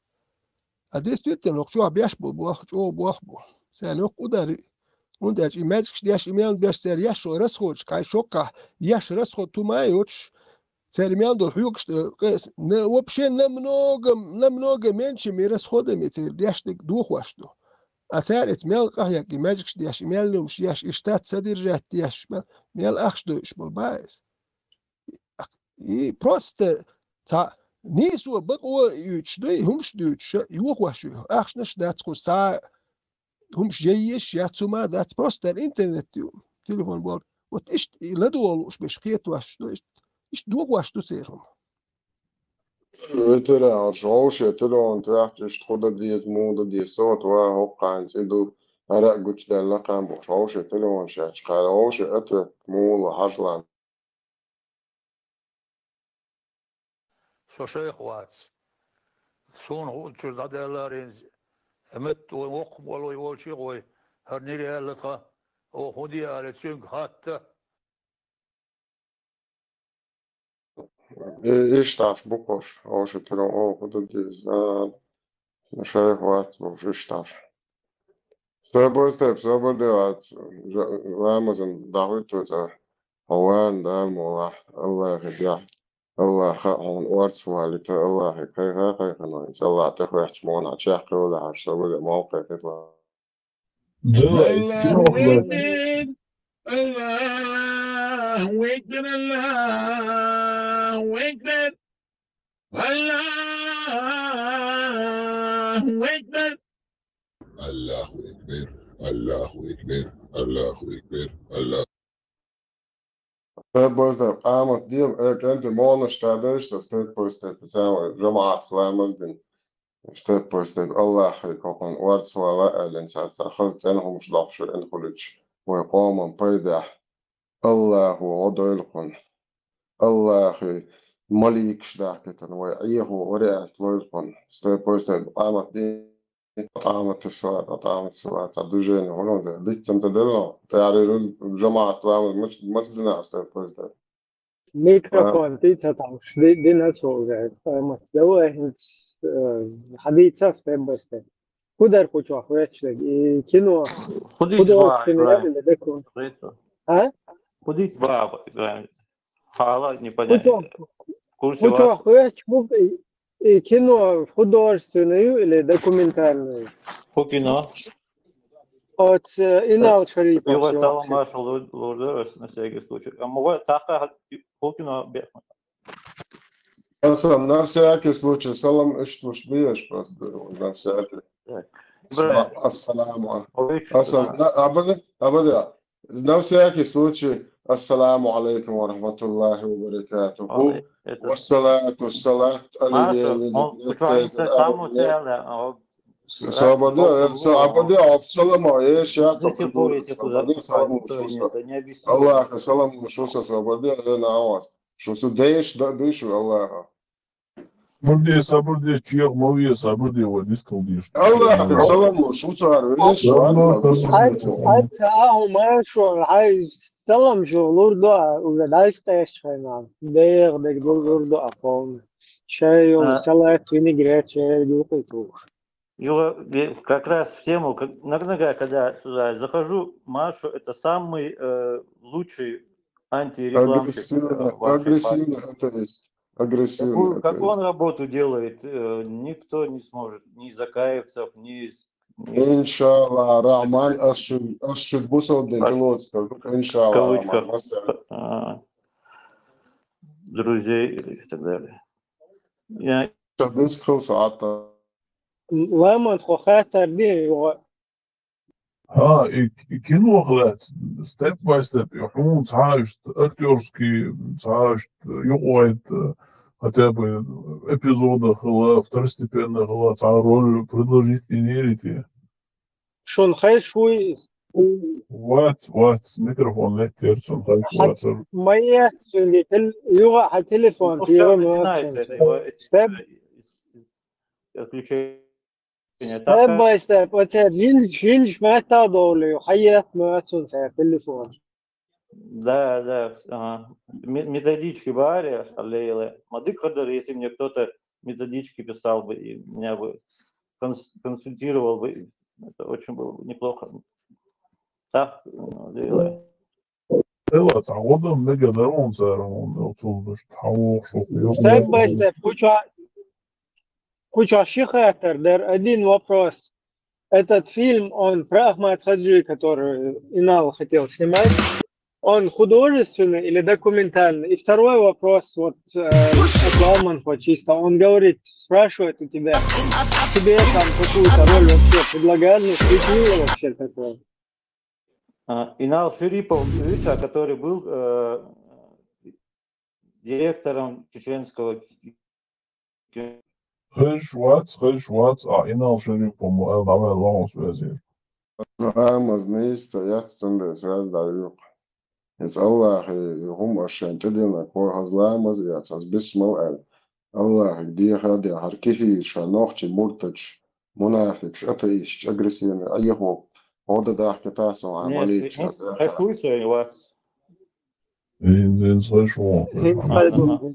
А действительно, хӀокху чохь беш болу болх, чӀогӀа болх бу. Царна йоккха удар ю. ХӀунда аьлча и маьждигаш деш, и мел беш цара еш шо расходаш, кхай шоккхахь, еш расход хӀума а йоцуш, цара мел долу хьоьгуш, э, къе-, на-, вообще намного, намного меньше ми расходами цара деш дерг дохош ду. А цара эца мел къахьега, и маьждигаш деш, и мел нумаш еш, и штат содержать деш, мел, мел ахча дойуш болу баха иза. И просто цхьа нийсо бакъо юьйцуш ду, и хӀумаш дуьйцуш, йохош ю. Ахчанаш дац кху схьа хӀумаш яйеш, яц хӀума дац, просто интернет ю, телефон боху. Вот иштта и ладогӀа лууш берш кхетош ду, иштта, иштта дохош ду церан хӀума. Ветеран, хӀорш вовше телефон тоьхча, иштта хӀу дан деза, муха дан деза, со вот ван хӀокху кхаьнца и ду, хӀара а гучудаьлла кхаьн бохуш, вовше телефон шаьча кхара, вовше ответ муха ло хьажа лан. Со шайх вац. Суна хӀуъа чуьра дӀадаьлларенза, метта вай воккха молой волчий гӀой, хӀара нира аьлла тхан, оха хӀун де ала цуьнга хатта. И-, иштта аш бу кхуш, оша тирон оха хӀу дан деза, а, шайх вац бохуш, иштта аш. Собар тайп, собар де вац, жа-, ламазан дӀахӀуьтту цӀа. Хьо варна Дала мукъ лахь, Аллахе дехьа. Аллаха хьуна орца валийта, Аллахе кхайха, кхайкхина вайна. Аллах тӀехваьчча мукъана чекхйолахьаш, собар де, молла кхайкхийта вай. Давайте, Аллаху кино акбар. Аллаху акбар, Аллаху акбар, Аллаху акбар. Аллаху акбар, Аллаху акбар, Аллаху. Степ бай степ къамат де, э, кӀентий молланаш тӀедевш, со степ бай степ, сан вай жамаӀатца ламаз дина. Степ бай степ, Аллахе кхайкхина орца вала аьлла, царца хаза цӀена хӀумаш доккхуш вайна хуьлуьйтуш, вай къоман пайдехь. Аллахо гӀо дойла кхунна. Аллахе маликаш дахкийтина, вай Ӏехо вариант лойла кхунна. Степ бай степ къамат де. Атамат салат, атамат салат, цхьа движение хӀуна де. Диццан ца делла, тӀаьхьарий рузба жамаӀат ламаз мац-, маца дина ас тӀе поздна. Микрофон А. Ти ца тавш, ди-, дина цо уже. Атамат. Давай, хӀинца, э, хьадийца степ бай степ. ХӀу дара кху чохь вехча дерг? И кино. ХӀу дийца художественный бахьа, или документ? А? ХӀу дийца бахьа, хала непонятно. ХӀу чохь, В курсе хӀу вас? Чохь вехча бу, и, и кино художественное или документальное? ХӀу кино? От, э, Инал Шарипов. Юга салам маршал лур-, лурдур, на всякий случай. А муга такка хӀу кино бе-, Аса, на всякий случай, салам иштта луш беш просто, на всякий. Так. Ассаламу алейкум. Ассалам. Да, абада, абада. На всякий случай, ассаламу алейкум ва рахматуллахи ва баракатуху. Вассалату салат алейхи. Собарди, собарди, обсалама, э, шака. До сих пор, если куда, никто не объяснил. Аллах салам шуса, собарди, э, на вас. Шуса деш, да, дышу Аллаха. Сабурде, сабурде, чех мове, сабурде, вот дискал деш. Аллах салам шуса, веш. Ай, ай, ай, ай, салам шу лурдо, уже дайс теш хайна. Дег, дег, лурдо, а полный. Чай, он, салат, винегрет, чай, гукай тух. Юра, как раз в тему, как, иногда, когда сюда захожу, Машу, это самый э, лучший антирекламщик. Агрессивно, э, вообще агрессивно это есть. Агрессивно. Какую, это как есть. Он работу делает, э, никто не сможет, ни Закаевцев, ни... Иншаллах, Рахман, ашуд, ашуд бусал ден, пилот, иншаллах, в кавычках, Рахман, а, друзей и так далее. Я Ламан хо хаттар ди, ва. Ха, и, и кино хлац, step by step, и хун цаашт, актёрский цаашт, югойт, хотя бы эпизода хла, второстепенная хла, ца роль предложить и верите. Шун хай шуй. Вац, вац, микрофон леттер, шун хай шуй. Моя, шун леттер, юга, а телефон, ну, всё, начинается, это его, это, степ, э, отключение. Step by step. Оце жинж, жинж мета долю, хайят мецун се телефон. Да, да, ага. Ме-, методички баре, аллейле. Мадык ходор, если мне кто-то методички писал бы, и меня бы конс-, консультировал бы, это очень было бы неплохо. Так, аллейле. Эла, ца года мега дарон царон, оцулдуш, тхавох, шох, ёх. Step by step. Куча, куча шихатер, дер один вопрос. Этот фильм, он про Ахмад Хаджи, который Инал хотел снимать. Он художественный или документальный? И второй вопрос, вот, э, от Ламанхо чисто. Он говорит, спрашивает у тебя, тебе там какую-то роль вообще предлагали, ну, светлее вообще такое? А, Инал Шерипов, видишь, а, который был, э, директором чеченского ки-, Хеш вац, хеш вац, а Инал Шерипов, эл давай лаус везир. Амаз нейс, ца яц цунде связь даюк. Эц Аллах, э, хум ашен тедена, кой хазламаз яц, аз бисмал эл. Аллах, где хаде, хар кифиш, ша нохчи, муртач, мунафикш, атеистч, агрессивный, а Ехоп. Ода дахке тасо, а молитча. Хешуй со, вац. Ин, ин, слышал. Ин, слышал.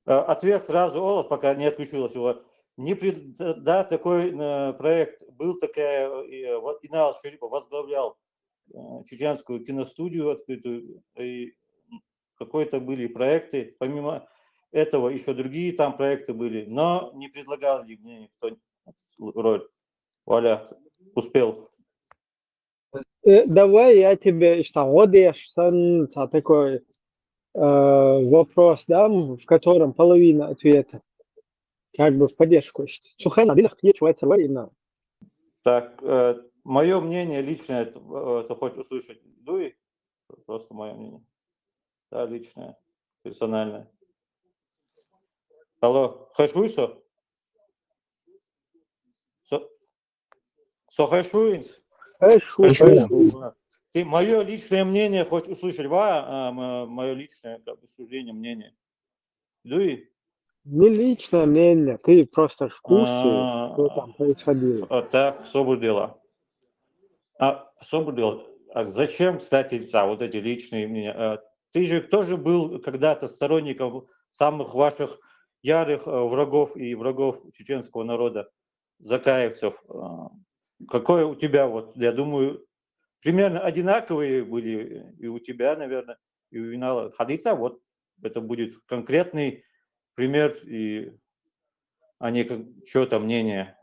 Э, ответ сразу, Олаф, пока не отключилась. Вот. Не пред-, да, такой, э, проект был, такая, э, вот Инал Шерипов возглавлял, э, чеченскую киностудию открытую, и какой-то были проекты, помимо этого еще другие там проекты были, но не предлагал ли мне никто роль. Валя, успел. Э, давай я тебе, что, вот я ж сан, ца такой, э, вопрос дам, в котором половина ответа. Как бы в поддержку, что. Сухена, дилах, ечуэцер, варина. Так, э, моё мнение личное, это, э, ты хочешь услышать? Дуй? Просто моё мнение. Да, личное, персональное. Алло, хешуй со? Со-, со хешуй? Хешуй. Хешуй. Ты моё личное мнение хочешь услышать, ва? А, мо-, моё личное, как бы, суждение, мнение. Дуй? Не личное мнение, ты просто в курсе, а, что там происходило. А так, собур дела. А, собур дела. А зачем, кстати, да, вот эти личные мнения? А, ты же тоже был когда-то сторонником самых ваших ярых, э, врагов и врагов чеченского народа, закаевцев. А, какое у тебя, вот, я думаю, примерно одинаковые были и у тебя, наверное, и у Инала Хадиса. Вот это будет конкретный пример, и, а не как чьё-то мнение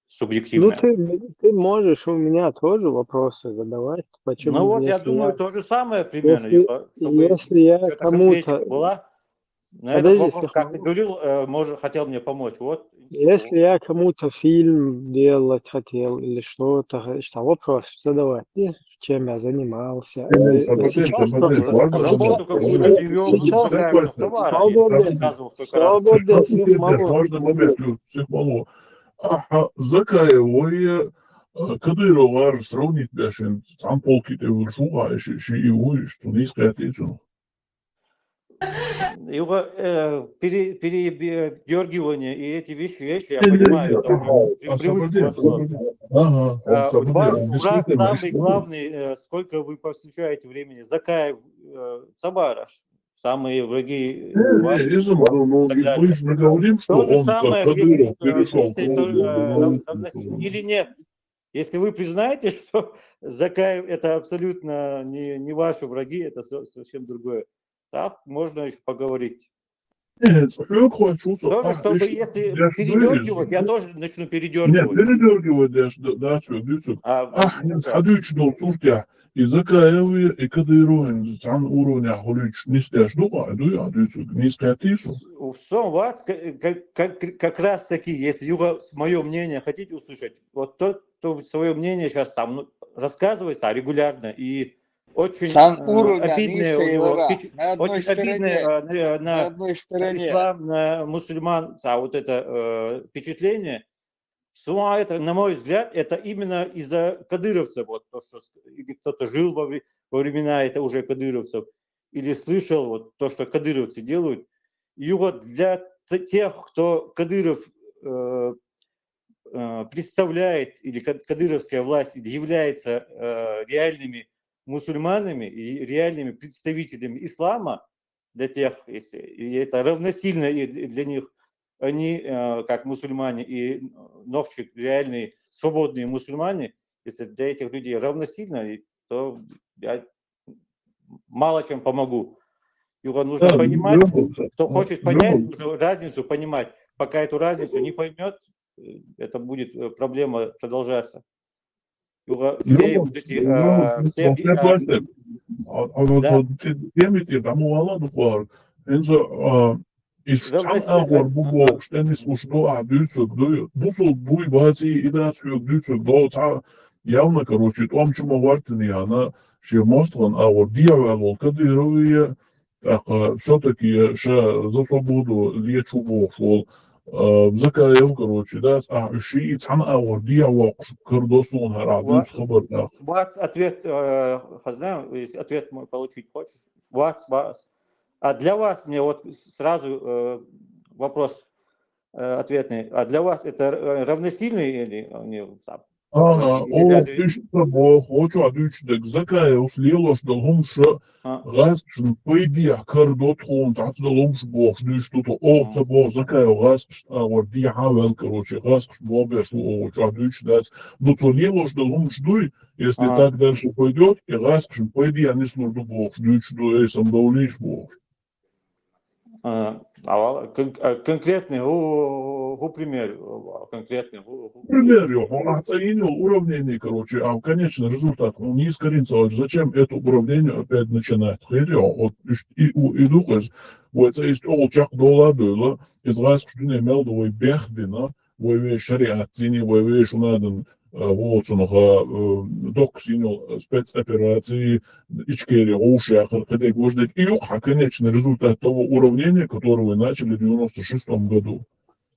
субъективное. Ну, ты, ты можешь у меня тоже вопросы задавать. Почему? Ну вот, я думаю, то же самое примерно, если, Юра, чтобы если я чё-то кому-то конкретика была. На этот вопрос, как ты говорил, э, может, хотел мне помочь. Вот. Если я кому-то фильм делать хотел или что-то, что вопрос задавать, и чем я занимался. Э, Подожди, сейчас подожди, просто- можно Работу момент? какую-то ты вёл, Подожди, какая-то Костя. товар, Свободен. я рассказывал в тот раз. Свободен, Подожди, всех могу. Можно момент, Лю, всех могу. Аха, Закаевой, э, Кадыровар сравнить бяшен, сам полки ты выршуха, ши, ши и уй, что не искать эту. Его э, пере- передергивание и эти вещи, вещи я Не, не, понимаю, не, это уже ага, при- освободи, привычка. освободи. Ага, А, освободи. Ваш враг Действительно, самый что- главный, э, сколько вы посвящаете времени, Закаев, э, Цабараш. Самые враги Не, ваши не, изм, ну, ну, и так мы далее. же не говорим, что То же он как самое, Кадыров если, э, перешел если к то, Лугину, э, ну, рав- ну, равносильно ну, или нет. Если вы признаете, что Закаев это абсолютно не, не ваши враги, это со- совсем другое. Так можно еще поговорить. Нет, хлёк хочу, Тоже, а, чтобы ещё если я ж передергивать, говорю, я что- тоже начну Нет, передергивать. передергивать, я ж д- да, что, дюцук. А, А, ну, не да. сходуч дол суртя. И Закаевы, и Кадыровы, цан уровня хулюч, не стяж духа, ду я, дюцук, не скатису. Все, вот, как, как, как раз таки, если Юга мое мнение хотите услышать, вот то, то свое мнение сейчас там ну, рассказывается регулярно и очень Сан э, уровня обидное у ниже него, Юга. впечат- На одной очень стороне, обидное э, на, на на одной стороне. ислам, на мусульман, а вот это э, впечатление, Сума это, на мой взгляд, это именно из-за кадыровцев, вот то, что с- или кто-то жил во, вре- во времена это уже кадыровцев, или слышал вот то, что кадыровцы делают. И вот для т- тех, кто Кадыров э, э, представляет, или кад- кадыровская власть является э, реальными мусульманами и реальными представителями ислама, для тех, если, и это равносильно и для них, они э, как мусульмане и нохчи реальные свободные мусульмане, если для этих людей равносильно, и- то я мало чем помогу. Юга нужно Да, понимать, любом случае, кто да, хочет в понять, любом- нужно разницу понимать. Пока эту разницу не поймет, э, это будет э, проблема продолжаться. Юга в все любом вот эти, случае, в любом а, случае, все вот би- я а, просто, а, а вот Да. вот те- теми те, тому вала духар. Энзо, а, из Равно цан сильно, агор да. бу бокш, теннис уж до, а, дюцук, ду, бусул буй бази, и да, цук, дюцук, до, ца, явно, короче, том, чума вартини, она, че мостлан, а, вот, диавел, Кадыровы, так, все-таки ша за свободу лечу бокш, ол, э, Закаев, короче, да, а, ши, цан, а, вот, диавокш, кырдосун, хара, Вот. дюц, хабар, так. Вот ответ, э, Хазна, если ответ мой получить хочешь. Вот, вот. А для вас, мне вот сразу э, вопрос э, ответный. А для вас это э, равносильный или э, не, там, Ага, или о, даже- пишет бо, хочу адючдек, Закаев слилош дал хумша, а, газ шин пойди, а кар дот хун, тац дал хумш бо, дюш тут, о, ца бо, Закаев газ шин, а, вот ди хавел, короче, газ шин бо беш, о, хочу адючдек. Ну, ца лилош дал хумш дуй, если Ага. так дальше пойдет, и газ шин пойди, а не слурду бо, дюч ду, эй, сам даулиш бо. А, а вал- кон- а конкретный, у, у, пример, у, конкретный, у, у- Пример, ё, он оценил уравнение, короче, а конечный результат, ну, не искоренится. Вот зачем это уравнение опять начинать? Херё, вот, и, и, у- и духас, вот, из того чак дола было, из вас, что не имел, да, вы бехдина, вы весь шариат цени, вы весь унадан, э, вот, он, ха, э, док синил спецоперации, Ичкерия, Гоуши, Ахар, Кадек, Вождек, и юг, а конечный результат того уравнения, которое вы начали в девяносто шестом году.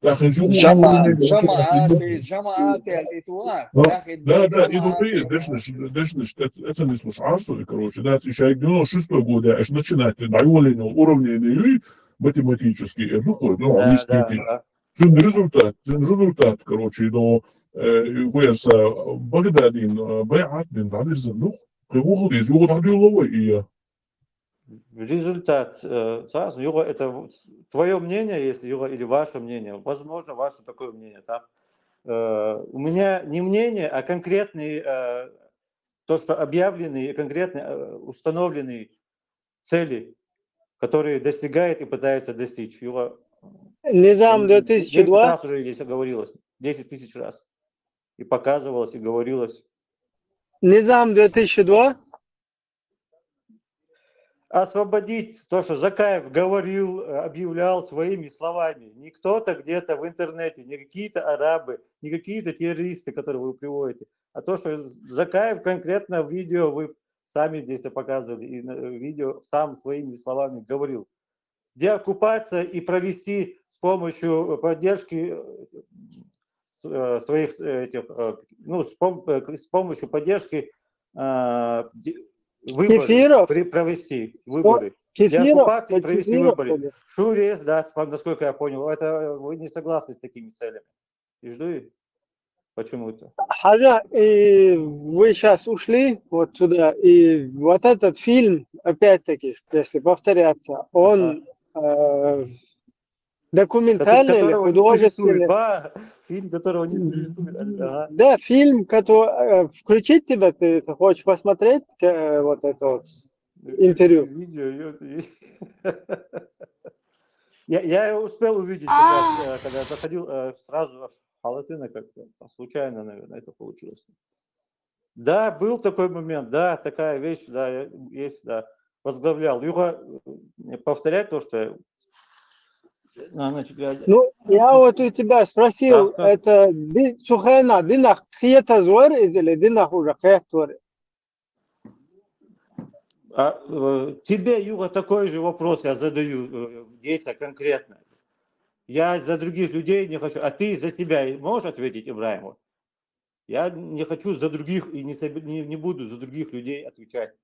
Так, из юг, Жама, уравнение, жама, начинать не аты, жама, аты, аль-итвар. Ну, Яхи, Да, да, и жама, другие, аты. дешниш, дешниш, это, это не слушай, арсу, и, короче, да, ты шайк девяносто шестой год, я аж начинать, ты дай волень, уровнение, и математический, и духой, ну, Да, английский, да, ты. да. Цен результат, цен результат, короче, но, э, верса, Багдадин, э, Байатдин, да, верса, ну, кого из его так деловой, и я. Результат, э, сразу, Юга, это твое мнение, если Юга, или ваше мнение. Возможно, ваше такое мнение, так? Э, у меня не мнение, а конкретные, э, то, что объявленные и конкретные э, установленные цели, которые достигает и пытается достичь. Юга, Низам десять две тысячи два. раз уже здесь говорилось, десять тысяч раз. И показывалось, и говорилось. Низам две тысячи два. освободить то, что Закаев говорил, э, объявлял своими словами. Не кто-то где-то в интернете, не какие-то арабы, не какие-то террористы, которые вы приводите, а то, что Закаев конкретно в видео, вы сами здесь показывали, и на видео сам своими словами говорил. Деоккупация и провести с помощью поддержки, э, с- э, своих э, этих, э, ну, с, пом- э, с помощью поддержки э, де- выборы Кефиров? при- провести выборы. Кефиров, Деоккупации и провести Кефиров, выборы. Шурес, да, насколько я понял, это вы не согласны с такими целями. И жду почему-то. Хотя и вы сейчас ушли вот туда, и вот этот фильм, опять-таки, если повторяться, он э, документальный или Которого не существует. художественный? Ба, фильм, которого не существует. Ага. Да, фильм, который э, включить тебя, ты, ты хочешь посмотреть э, вот это вот интервью? Видео, и- и- я, я успел увидеть, как раз, э, когда заходил, э, сразу аж халатына как-то, случайно, наверное, это получилось. Да, был такой момент, да, такая вещь, да, есть, да, возглавлял. Юга, э, повторять то, что я- ну, значит, я- Ну, я вот у тебя спросил, Да, да. Это ди- цу хенна динах кхетазвар из или динах уже кхетазвар? А, э, тебе, Юга, такой же вопрос я задаю, э, действия конкретно. Я за других людей не хочу, а ты за себя можешь ответить, Ибраим? Вот. Я не хочу за других и не, соб- не, не буду за других людей отвечать.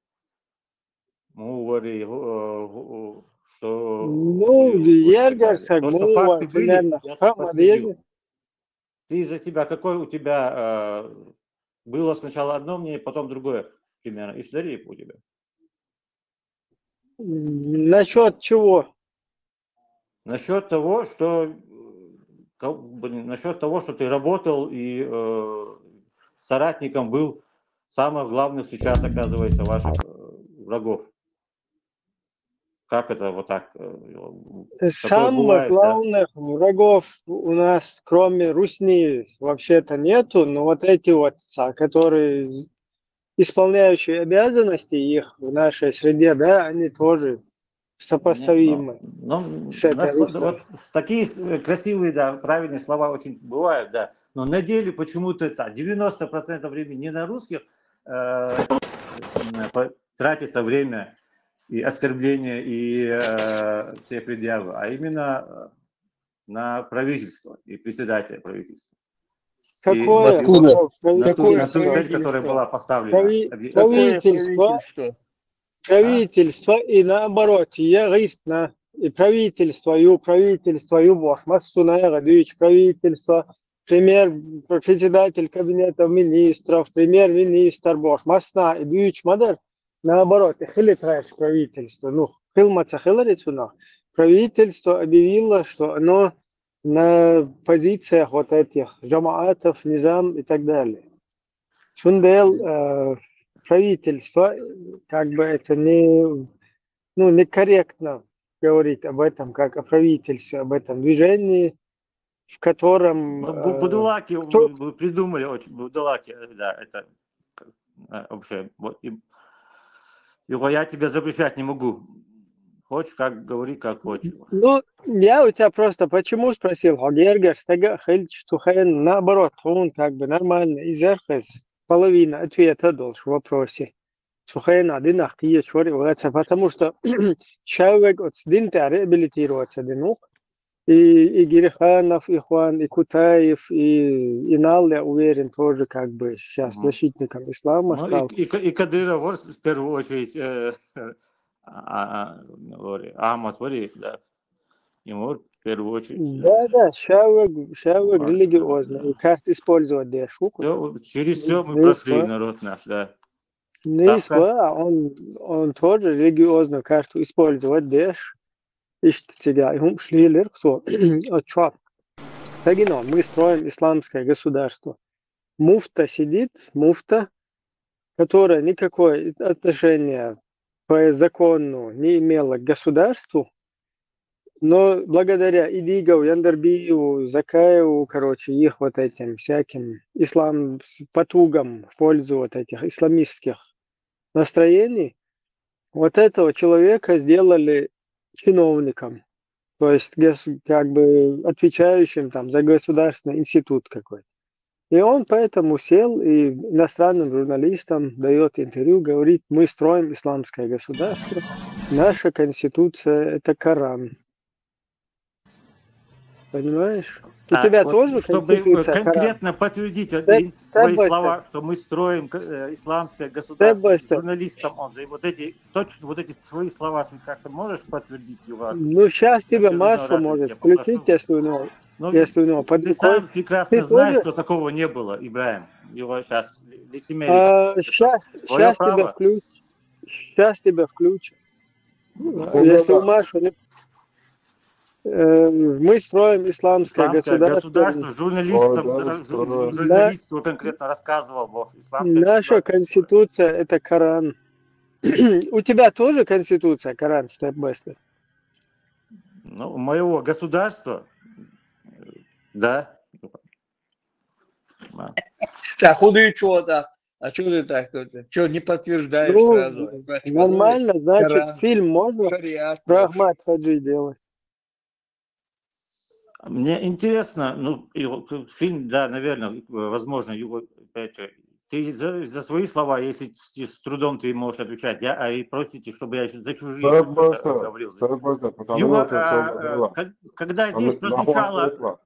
Ну, говори, э, э, что... Ну, и- и так Ергер далее. То, что факты были, я подтвердил. Ты за себя, какое у тебя э, было сначала одно мнение, потом другое, примерно. Ишдарип у тебя. Насчет чего? Насчет того, что э, ка- блин, насчет того, что ты работал и э, соратником был самых главных сейчас, оказывается, ваших э, врагов. Как это вот так? э, такое Самых бывает, да? Главных врагов у нас, кроме Русни, вообще-то нету, но вот эти вот, а, которые исполняющие обязанности их в нашей среде, да, они тоже сопоставимы. Ну, с этой нас- русской. Вот такие с- красивые, да, правильные слова очень бывают, да. Но на деле почему-то это девяносто процентов времени не на русских э, по- тратится время и оскорбления, и э, все предъявы, а именно э, на правительство и председателя правительства. Какое? Откуда? Какое На ту, на ту правительство? цель, которая была поставлена. Прави- Объ- правительство, Какое правительство? правительство и наоборот, я говорит на и правительство, ю правительство, ю бошмас, суная гадюч правительство, премьер, председатель кабинета министров, премьер-министр бошмас на и дуч мадар, наоборот, и хилит правительство, ну, хилмаца хиларицуна. Правительство объявило, что оно на позициях вот этих джамаатов, низам и так далее. Сундел э, правительство, как бы это не, ну, некорректно говорить об этом, как о правительстве, об этом движении, в котором... Ну, Бу- э, Будулаки кто- вы- вы придумали очень, Будулаки, э, да, это э, вообще, вот, и- его я тебе запрещать не могу. Хочешь, как говори, как хочешь. Ну, я у тебя просто почему спросил, Хагергер, стага хельч тухен, наоборот, он как бы нормально, изерхез, половина ответа должен в вопросе. Сухена, динах, кие чори, ваца, потому что человек от динта реабилитироваться динух, и, и Гириханов, и Хуан, и Кутаев, и, и Нал, я уверен, тоже как бы сейчас Мгм. защитником ислама Ну, стал. и, и, Ка- и Кадыров, вот, в первую очередь, э, а, а, говори, Ахмад, говори, да. Ему в первую очередь. э, Да, да, человек, человек Ладно, религиозный, да. И карт использовать дешу. всё, через все мы Ну, прошли, да. Народ наш, да. Не Так, искла, он, он тоже религиозную карту использовать деш. Ишт тебя, и хум шлилер, кто отчё. Сагино, мы строим исламское государство. Муфта сидит, муфта, которая никакое отношение по закону не имела к государству, но благодаря Идигов, Яндарбиеву, Закаеву, короче, их вот этим всяким ислам потугам в пользу вот этих исламистских настроений, вот этого человека сделали чиновником, то есть гос- как бы отвечающим там за государственный институт какой-то. И он поэтому сел и иностранным журналистам дает интервью, говорит: «Мы строим исламское государство, наша конституция — это Коран». Понимаешь? У А, тебя вот, тоже чтобы конституция Коран? Конкретно подтвердить это Step- ин- свои step by слова, step. Что мы строим г- э, исламское Step государство, by step. Журналистам он за вот эти, точно вот эти свои слова ты как-то можешь подтвердить, Югар? Ну, сейчас тебе Международный Машу раз может я попрошу. включить, если у него, Ну, если у него под ты рукой. Сам прекрасно Ты знаешь, тоже- Что такого не было, Ибраим. Его сейчас лицемерие. А, Это сейчас, твоё сейчас тебя право. включат. Сейчас тебя включат. Ну, Если да, у Маши не- Э, мы строим исламское Исламское государство. Государство, журналистам, Ой, да, жур- строим. Журналисту конкретно рассказывал, Бог, исламское Наша государство. Конституция — это Коран. У тебя тоже Конституция Коран, step by step? Ну, у моего государства, да. А. Так, худы что-то. А что ты так? Что, не подтверждаешь Ну, сразу? Значит, нормально, значит, Коран, фильм можно шариат. про Ахмад Хаджи делать? Мне интересно, ну, его к- фильм, да, наверное, возможно, его, опять же, ты за, за свои слова, если с с трудом ты можешь отвечать, я, а и простите, чтобы я ещё за чужие Step что-то by step, говорил. step by step, потому Юга, что всё а, было. а, ка- когда А здесь мы- прозвучало нахуй это?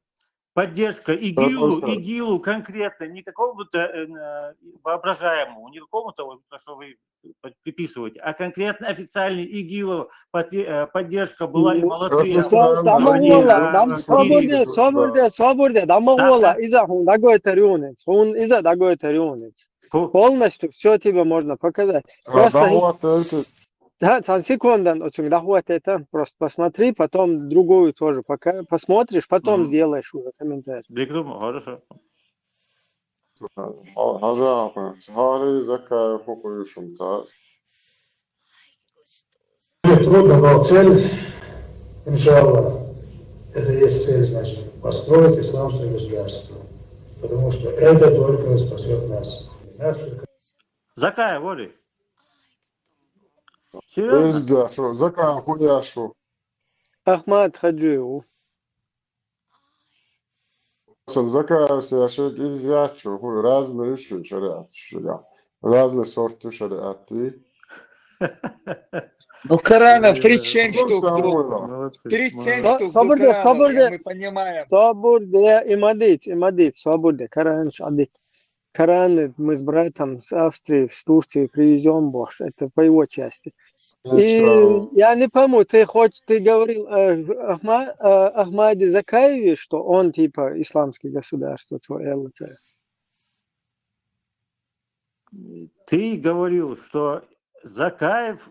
поддержка Step by ИГИЛу, step. ИГИЛу конкретно, не какому-то э, воображаемому, не какому-то, вот, то, что вы под- приписываете, а конкретно официальный ИГИЛу подде- э, поддержка была и Ну, молодцы. это а правильно. они, Давай, а, Дам- не Соборде, надо, соборде, да. соборде, дамагула, Да, да. иза хун дагой тарюнец, хун иза дагой тарюнец. Ку- Полностью все тебе можно показать. А, Просто да не- вот это. Да, цан секундан, очень дохват это. Просто посмотри, потом другую тоже пока посмотришь, потом Мгм. сделаешь уже комментарий. Бигдум, хорошо. Хажа, Хари Закаев, Хукуюшум, ца. Трудно, но цель, иншаллах, это есть цель, значит, построить исламское государство. Потому что это только спасет нас. Наши Закаев, Оли. Серьезно? Изгашу, Закаев, Хуяшу. Ахмад Хаджиев. Сам Закаев, Яшек, Изгашу, Ху, разные ещё шариат, шариат. Разные сорты шариаты. Ну, Коранов Э, тридцать семь Ну, штук, всё друг. равно. Молодцы. Тридцать семь молодцы. штук, ну, Коранов, я, мы понимаем. Соборде, имадит, имадит, соборде, Коран шадит. Коран мы с братом с Австрии, с Турции привезем, Боже, это по его части. И Иншаллах. Я не пойму, ты хоть ты говорил о Ахма- о Ахмаде Закаеве, что он типа исламский государство твое, Л Ц. Ты говорил, что Закаев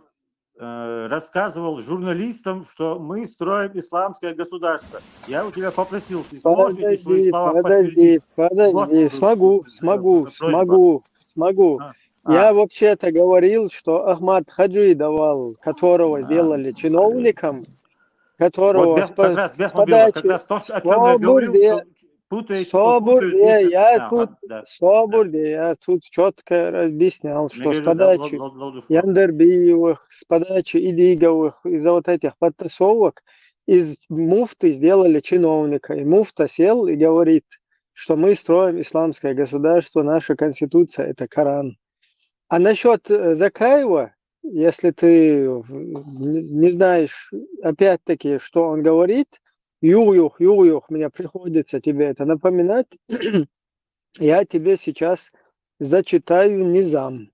э, рассказывал журналистам, что мы строим исламское государство. Я у тебя попросил, ты сможешь эти свои Подожди, слова подожди, подтвердить? подожди, Вот, смогу, э, смогу, просьба. Смогу, смогу. А, Я а, вообще-то говорил, что Ахмад Хаджи давал, которого а, сделали чиновником, вот которого Бех- с как по- раз с Бехмубила, как подачи раз то, что, о чем я говорил, Соборде, что путаете, путают Соборде, здесь. я А, тут, да. Соборде, я тут четко объяснял, Мне что с говорили, да, подачи Лол- Лол- Лолдушко. Яндарбиевых, с подачи Идиговых, из-за вот этих подтасовок, из муфты сделали чиновника. И муфта сел и говорит, что мы строим исламское государство, наша конституция — это Коран. А насчет э, Закаева, если ты в- не не знаешь, опять-таки, что он говорит, юг-юг, юг-юг, мне приходится тебе это напоминать, я тебе сейчас зачитаю низам.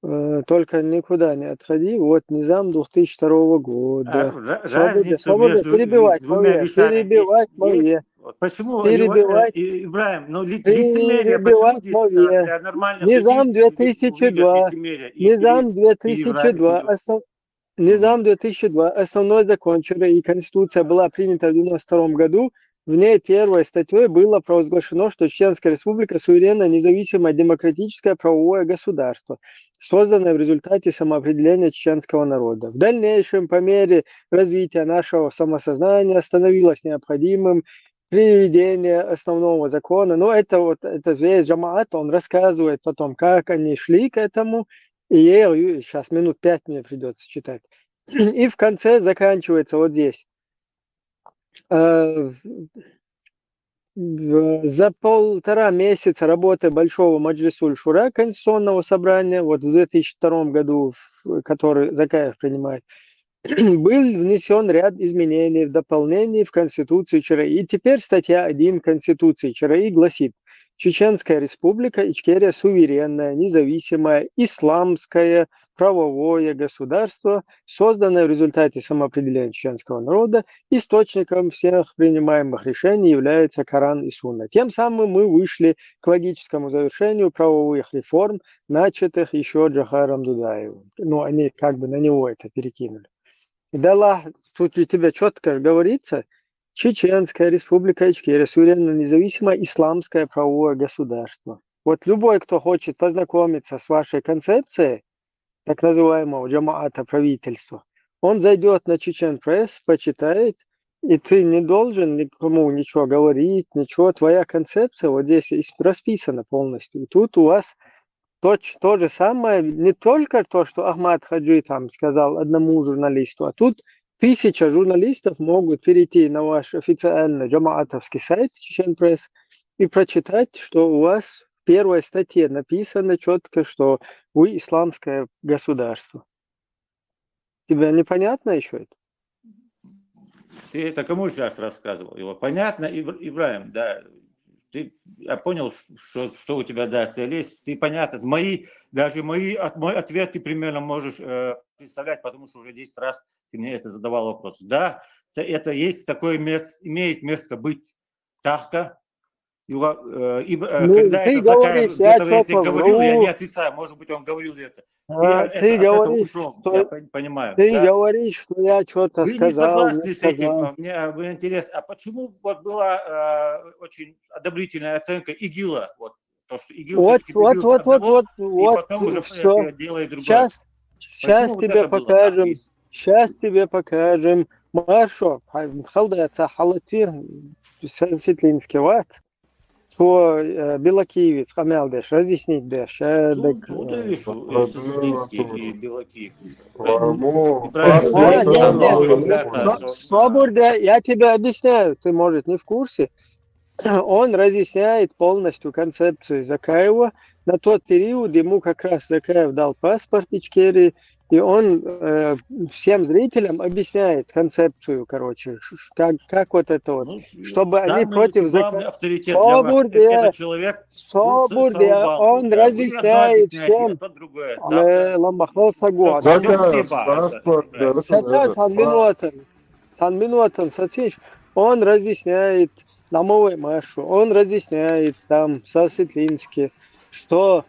Э, Только никуда не отходи. Вот низам две тысячи второго А, года. ра- Свобода, разницу свобода между перебивать, двумя Маве, вещами перебивать, есть. Маве. Вот почему, Юга- э, Перебивать, и- Ибраим, ну, ли- лицемерие, почему перебивать, здесь э, Маве. для нормальных Низам людей увидят две тысячи два. лицемерие и Низам пере- перебивать две тысячи два. Юга? Основ- Низам две тысячи два. Основной закон ЧР и Конституция была принята в девяносто втором году. В ней первой статьей было провозглашено, что Чеченская Республика — суверенное, независимое, демократическое правовое государство, созданное в результате самоопределения чеченского народа. В дальнейшем, по мере развития нашего самосознания, становилось необходимым приведение основного закона. Но это вот, это весь Джамаат, он рассказывает потом, как они шли к этому, И сейчас минут пять мне придется читать. И в конце заканчивается вот здесь. Э, в- в- За полтора месяца работы Большого Маджлисуль Шура Конституционного собрания, вот в две тысячи втором году, в- который Закаев принимает, был внесен ряд изменений в дополнений в Конституцию ЧРИ. И теперь статья один Конституции ЧРИ гласит: «Чеченская Республика Ичкерия — суверенное, независимое, исламское правовое государство, созданное в результате самоопределения чеченского народа. Источником всех принимаемых решений является Коран и Сунна». Тем самым мы вышли к логическому завершению правовых реформ, начатых еще Джохаром Дудаевым. Ну, они как бы на него это перекинули. Да ла, тут же тебе четко говорится: «Чеченская Республика Ичкерия — суверенное, независимое исламское правовое государство». Вот любой, кто хочет познакомиться с вашей концепцией так называемого джамаата правительства, он зайдет на Чечен Пресс, почитает, и ты не должен никому ничего говорить, ничего. Твоя концепция вот здесь и расписана полностью. И тут у вас точ, то же самое, не только то, что Ахмад Хаджи там сказал одному журналисту, а тут тысяча журналистов могут перейти на ваш официальный джамаатовский сайт Чечен Пресс и прочитать, что у вас в первой статье написано четко, что вы исламское государство. Тебе непонятно еще это? Ты это кому сейчас рассказывал? Его понятно, Ибр- Ибраим, да. Ты, я понял, что, что у тебя, да, цель есть. Ты понятно. Мои, даже мои, от, мой ответ ты примерно можешь э, представлять, потому что уже десять раз ты мне это задавал вопрос. Да, это, это есть такое место, имеет место быть. Тахта. Его, э, и, э, Ну, когда ты это Закаев говоришь, я где-то если чё-то говорил, я не вру. Отрицаю, может быть, он говорил это. А, это- ты от этого говоришь, ушёл, что я пон- понимаю. Ты Да. говоришь, что я что-то Вы не сказал, согласны не с этим, сказал. а мне, а мне интересно, а почему вот была э, очень одобрительная оценка ИГИЛа? Вот то, что ИГИЛ Вот, всё-таки вот, добился вот, вот, одного, вот, и вот, потом уже все. делает другое. Сейчас, сейчас вот тебе это было покажем. написано? Сейчас тебе покажем. Маршо, халдая ца халатир, сетлинский ват. По э, Белокиевец, Камялдеш, разъяснить деш. э, Ну, так, буду э, вижу, Владимир Сосинский и Анатольевич. Белокиев. Владимир Неправильно Да, я нет, сказал, нет, да, что- да, что- Собур, да, я тебе объясняю, ты, может, не в курсе. Он разъясняет полностью концепцию Закаева. На тот период ему как раз Закаев дал паспорт Ичкерии, и он э, всем зрителям объясняет концепцию, короче, ш- ш- как, как вот это вот. Ну, чтобы они самый против главный зак- авторитет для вас, Собур, это да. человек Собур, с- да, Саубал. он Да, вы одно разъясняет объясняете, всем. Это другое. Ле- ламахал сагуа. Да, Закаев, да, да, паспорт, да. да, Сатя, да. цан минуатан. Цан минуатан, сатиш. Он разъясняет, на мовой Маршо, он разъясняет там, Сосетлинский, что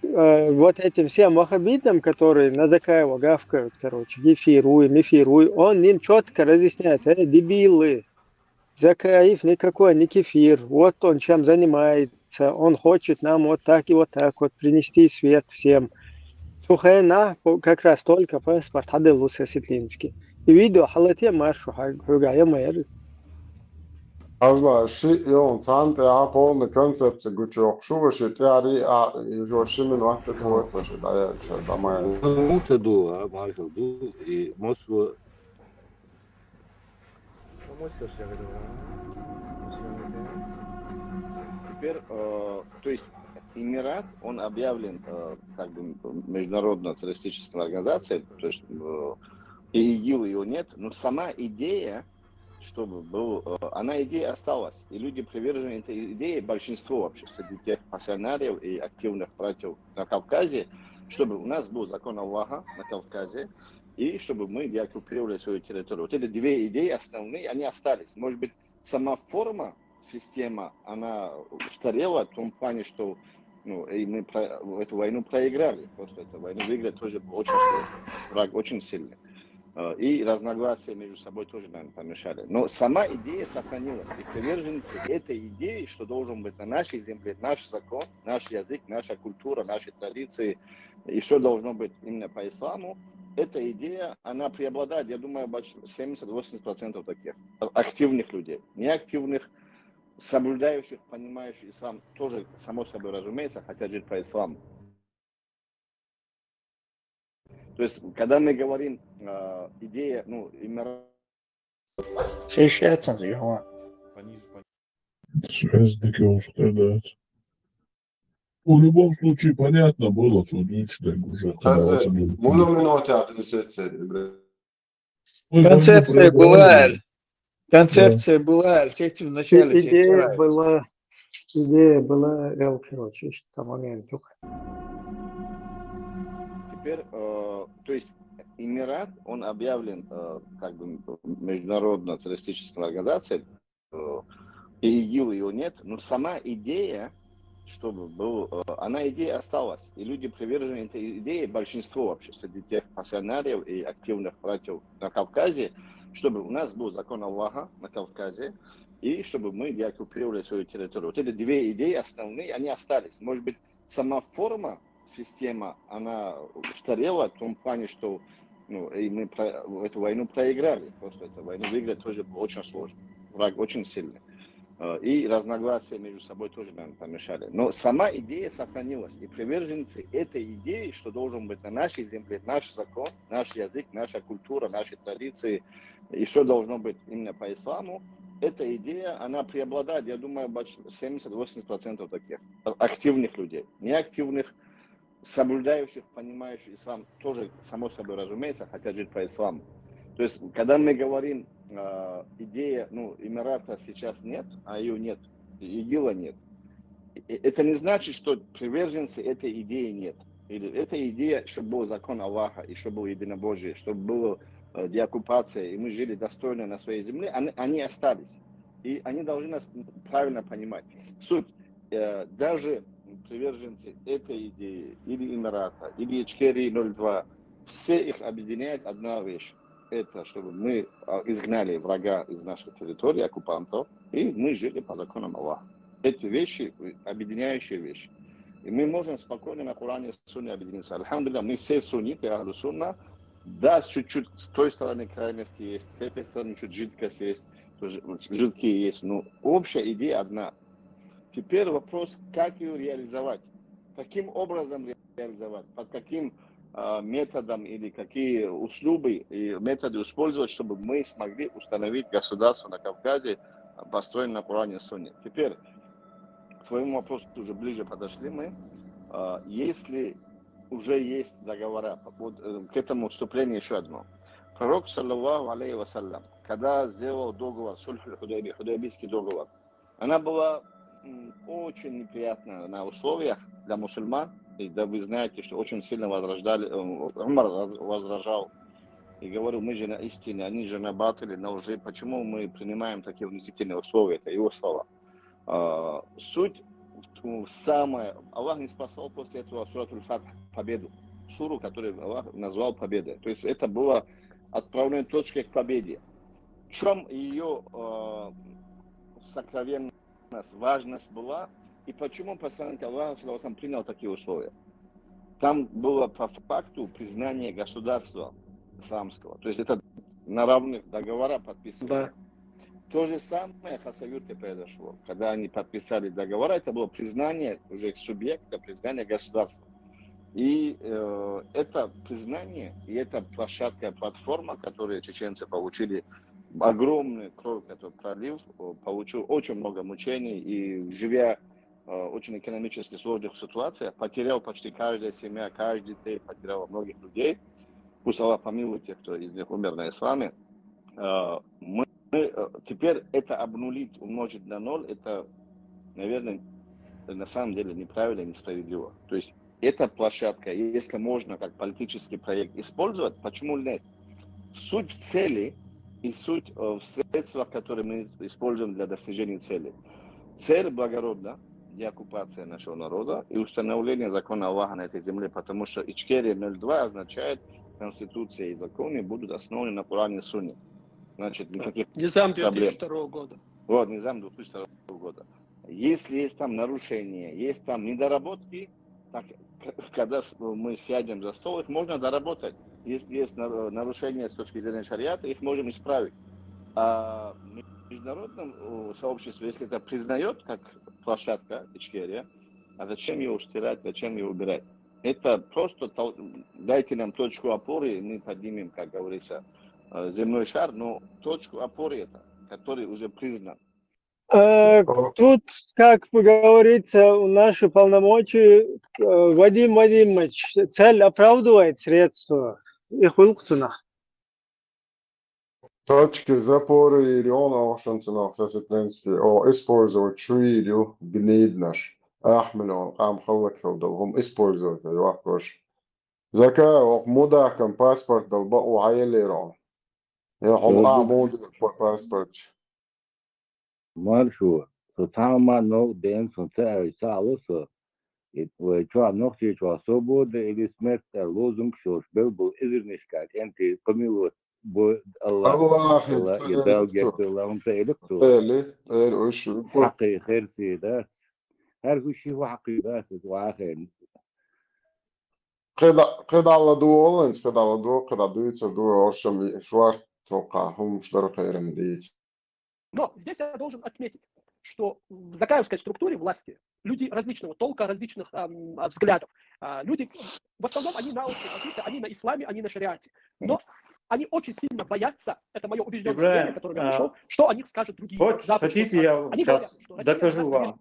э, вот этим всем ваххабитам, которые на Закаева гавкают, короче, гефируй, мефируй, он им четко разъясняет: э, дебилы, Закаев никакой не кефир, вот он чем занимается, он хочет нам вот так и вот так вот принести свет всем. Тухена как раз только паспорт хадылу Сосетлинский. И видео халатия Маршо хагая майрис. Азла, ши, он цан тӀа полный концепция гучух. Шу ваши тяри, а, и ваши минуты вот ваши, да, я сейчас домой. Минута ду, а, Маршо ду, и Москва. Теперь, э, то есть Эмират, он объявлен э, как бы международной террористической организацией, то есть э, и ИГИЛ его нет, но сама идея, чтобы был, э, она идея осталась, и люди привержены этой идее, большинство вообще среди тех пассионариев и активных братьев на Кавказе, чтобы у нас был закон Аллаха на Кавказе, и чтобы мы деоккупировали свою территорию. Вот эти две идеи основные, они остались. Может быть, сама форма, система, она устарела в том плане, что ну, и мы про, эту войну проиграли. Просто эту войну выиграть тоже было очень сложно. Враг очень сильный. Э, И разногласия между собой тоже, наверное, помешали. Но сама идея сохранилась. И приверженцы этой идеи, что должен быть на нашей земле наш закон, наш язык, наша культура, наши традиции, и все должно быть именно по исламу, эта идея, она преобладает, я думаю, больше семьдесят-восемьдесят процентов таких а- активных людей. Неактивных, соблюдающих, понимающих ислам, тоже, само собой разумеется, хотят жить по исламу. То есть, когда мы говорим, э, идея, ну, именно... Сейчас, секунду. Связь таки устрадает. Ну, в любом случае, понятно было, что лично уже Hozir mulu minota düzetse. Kontsepsiya была. Kontsepsiya была, seçim в начале Идея seçim. Была, идея была, Элкин, чисто моменту. Теперь, э, то есть Эмират, он объявлен э, как бы международно-террористической организацией, э, и ИГИЛ его нет, но сама идея, чтобы был, э, она идея осталась, и люди привержены этой идее, большинство вообще среди тех пассионариев и активных братьев на Кавказе, чтобы у нас был закон Аллаха на Кавказе, и чтобы мы деоккупировали свою территорию. Вот эти две идеи основные, они остались. Может быть, сама форма, система, она устарела в том плане, что ну, и мы про- эту войну проиграли. Просто эту войну выиграть тоже было очень сложно. Враг очень сильный. Э, И разногласия между собой тоже нам помешали. Но сама идея сохранилась. И приверженцы этой идеи, что должен быть на нашей земле наш закон, наш язык, наша культура, наши традиции, и все должно быть именно по исламу, эта идея, она преобладает, я думаю, больше семьдесят-восемьдесят процентов таких а- активных людей. Неактивных, соблюдающих, понимающих ислам, тоже, само собой разумеется, хотят жить по исламу. То есть, когда мы говорим, э, идея, ну, Эмирата сейчас нет, а ее нет, и ИГИЛа нет, и это не значит, что приверженцы этой идеи нет. Или эта идея, чтобы был закон Аллаха, и чтобы было единобожие, чтобы было э, деоккупация, и мы жили достойно на своей земле, они, они остались. И они должны нас правильно понимать. Суть, э, даже приверженцы этой идеи, или Эмирата, или Ичкерии ноль два, все их объединяет одна вещь. Это чтобы мы а, изгнали врага из нашей территории, оккупантов, и мы жили по законам Аллаха. Эти вещи, э, объединяющие вещи. И мы можем спокойно на Коране и Сунне объединиться. Альхамдулилля, мы все сунниты, Ахлю Сунна. Да, чуть-чуть с той стороны крайности есть, с этой стороны чуть жидкость есть, тоже жидкие есть. Но общая идея одна. Теперь вопрос, как ее реализовать. Каким образом реализовать, под каким а, методом или какие услуги и методы использовать, чтобы мы смогли установить государство на Кавказе, а, построенное на Коране и Сунне. Теперь к твоему вопросу уже ближе подошли мы. А, Если уже есть договора, вот э, к этому вступление еще одно. Пророк, саллаллаху алейхи ва саллям, когда сделал договор, сульху Худайби, Худайбийский договор, она была м, очень неприятная на условиях для мусульман. И да, вы знаете, что очень сильно возражали, э, Умар раз- возражал и говорил, мы же на истине, они же на батыле, на лжи. Почему мы принимаем такие унизительные условия? Это его слова. А, Суть в- самая... Аллах не спасал после этого Суратуль Фатх, победу. Суру, которую Аллах назвал победой. То есть это было отправной точкой к победе. В чем ее э, сокровенность, важность была, и почему посланник Аллаха саллаллаху алейхи ва саллям, принял такие условия? Там было по факту признание государства исламского. То есть это на равных договора подписывали. Да. То же самое в Хасавюрте произошло. Когда они подписали договора, это было признание уже субъекта, признание государства. И э, это признание, и эта площадка, платформа, которую чеченцы получили, огромный кровь, который пролив, э, получил очень много мучений, и живя э, очень экономически сложных ситуациях, потерял почти каждая семья, каждый день потеряла многих людей. Пусть Аллах помилует тех, кто из них умер на исламе. Э, Мы, мы, э, теперь это обнулить, умножить на ноль, это, наверное, на самом деле неправильно и несправедливо. То есть эта площадка, если можно как политический проект использовать, почему нет? Суть в цели и суть э, в средствах, которые мы используем для достижения цели. Цель благородна, деоккупация нашего народа и установление закона Аллаха на этой земле, потому что Ичкерия ноль два означает, конституция и законы будут основаны на Коране и Сунне. Значит, никаких Низам проблем. две тысячи второго года. Вот, низам две тысячи второго года. Если есть там нарушения, есть там недоработки, так, к- когда с- мы сядем за стол, их можно доработать. Если есть нар- нарушения с точки зрения шариата, их можем исправить. А в международном э, сообществе, если это признает как площадка Ичкерия, а зачем ее устирать, зачем ее убирать? Это просто тол- дайте нам точку опоры, мы поднимем, как говорится, э, земной шар, но точку опоры это, который уже признан. Э, Тут, как бы говорится, у наши полномочия, э, Вадим Вадимович, цель оправдывает средства. И хулксуна. Точки запоры и реона ошонцунах сосетленский о использовать чуирю гниднаш. Ахмелон, ам халлак халдал, хум использовать, ай вахкош. Зака ох мудакам паспорт дал ба у хайелерон. Я хум Мгм. а муду по паспорт. Маршо, со тама но ден сон ца ай ца алосо. И вай чуа нохчи чуа свобода или смерть, э, лозунг шош бел был изернишка, энти помиловать бо Аллах. Аллах, Аллах, это и дал электро. герт Аллах, он ца электро. Эли, эр уш. Хакы херси, да. Хар хуши хакы, да, сез вахен. Кеда кеда ала дуолен, кеда ала дуо, кеда дуйца дуо оршам шварт тока хум шдар хайрам дит. Но здесь я должен отметить, что в закаевской структуре власти люди различного толка, различных ам, а, взглядов. А, люди, в основном они на общей позиции, они на исламе, они на шариате. Но они очень сильно боятся, это мое убежденное Ибраим, мнение, которое я а, пришел, что о них скажет другие. Хочешь, Запад что хотите, я скажет. Они говорят, сейчас что Россия докажу нас вам.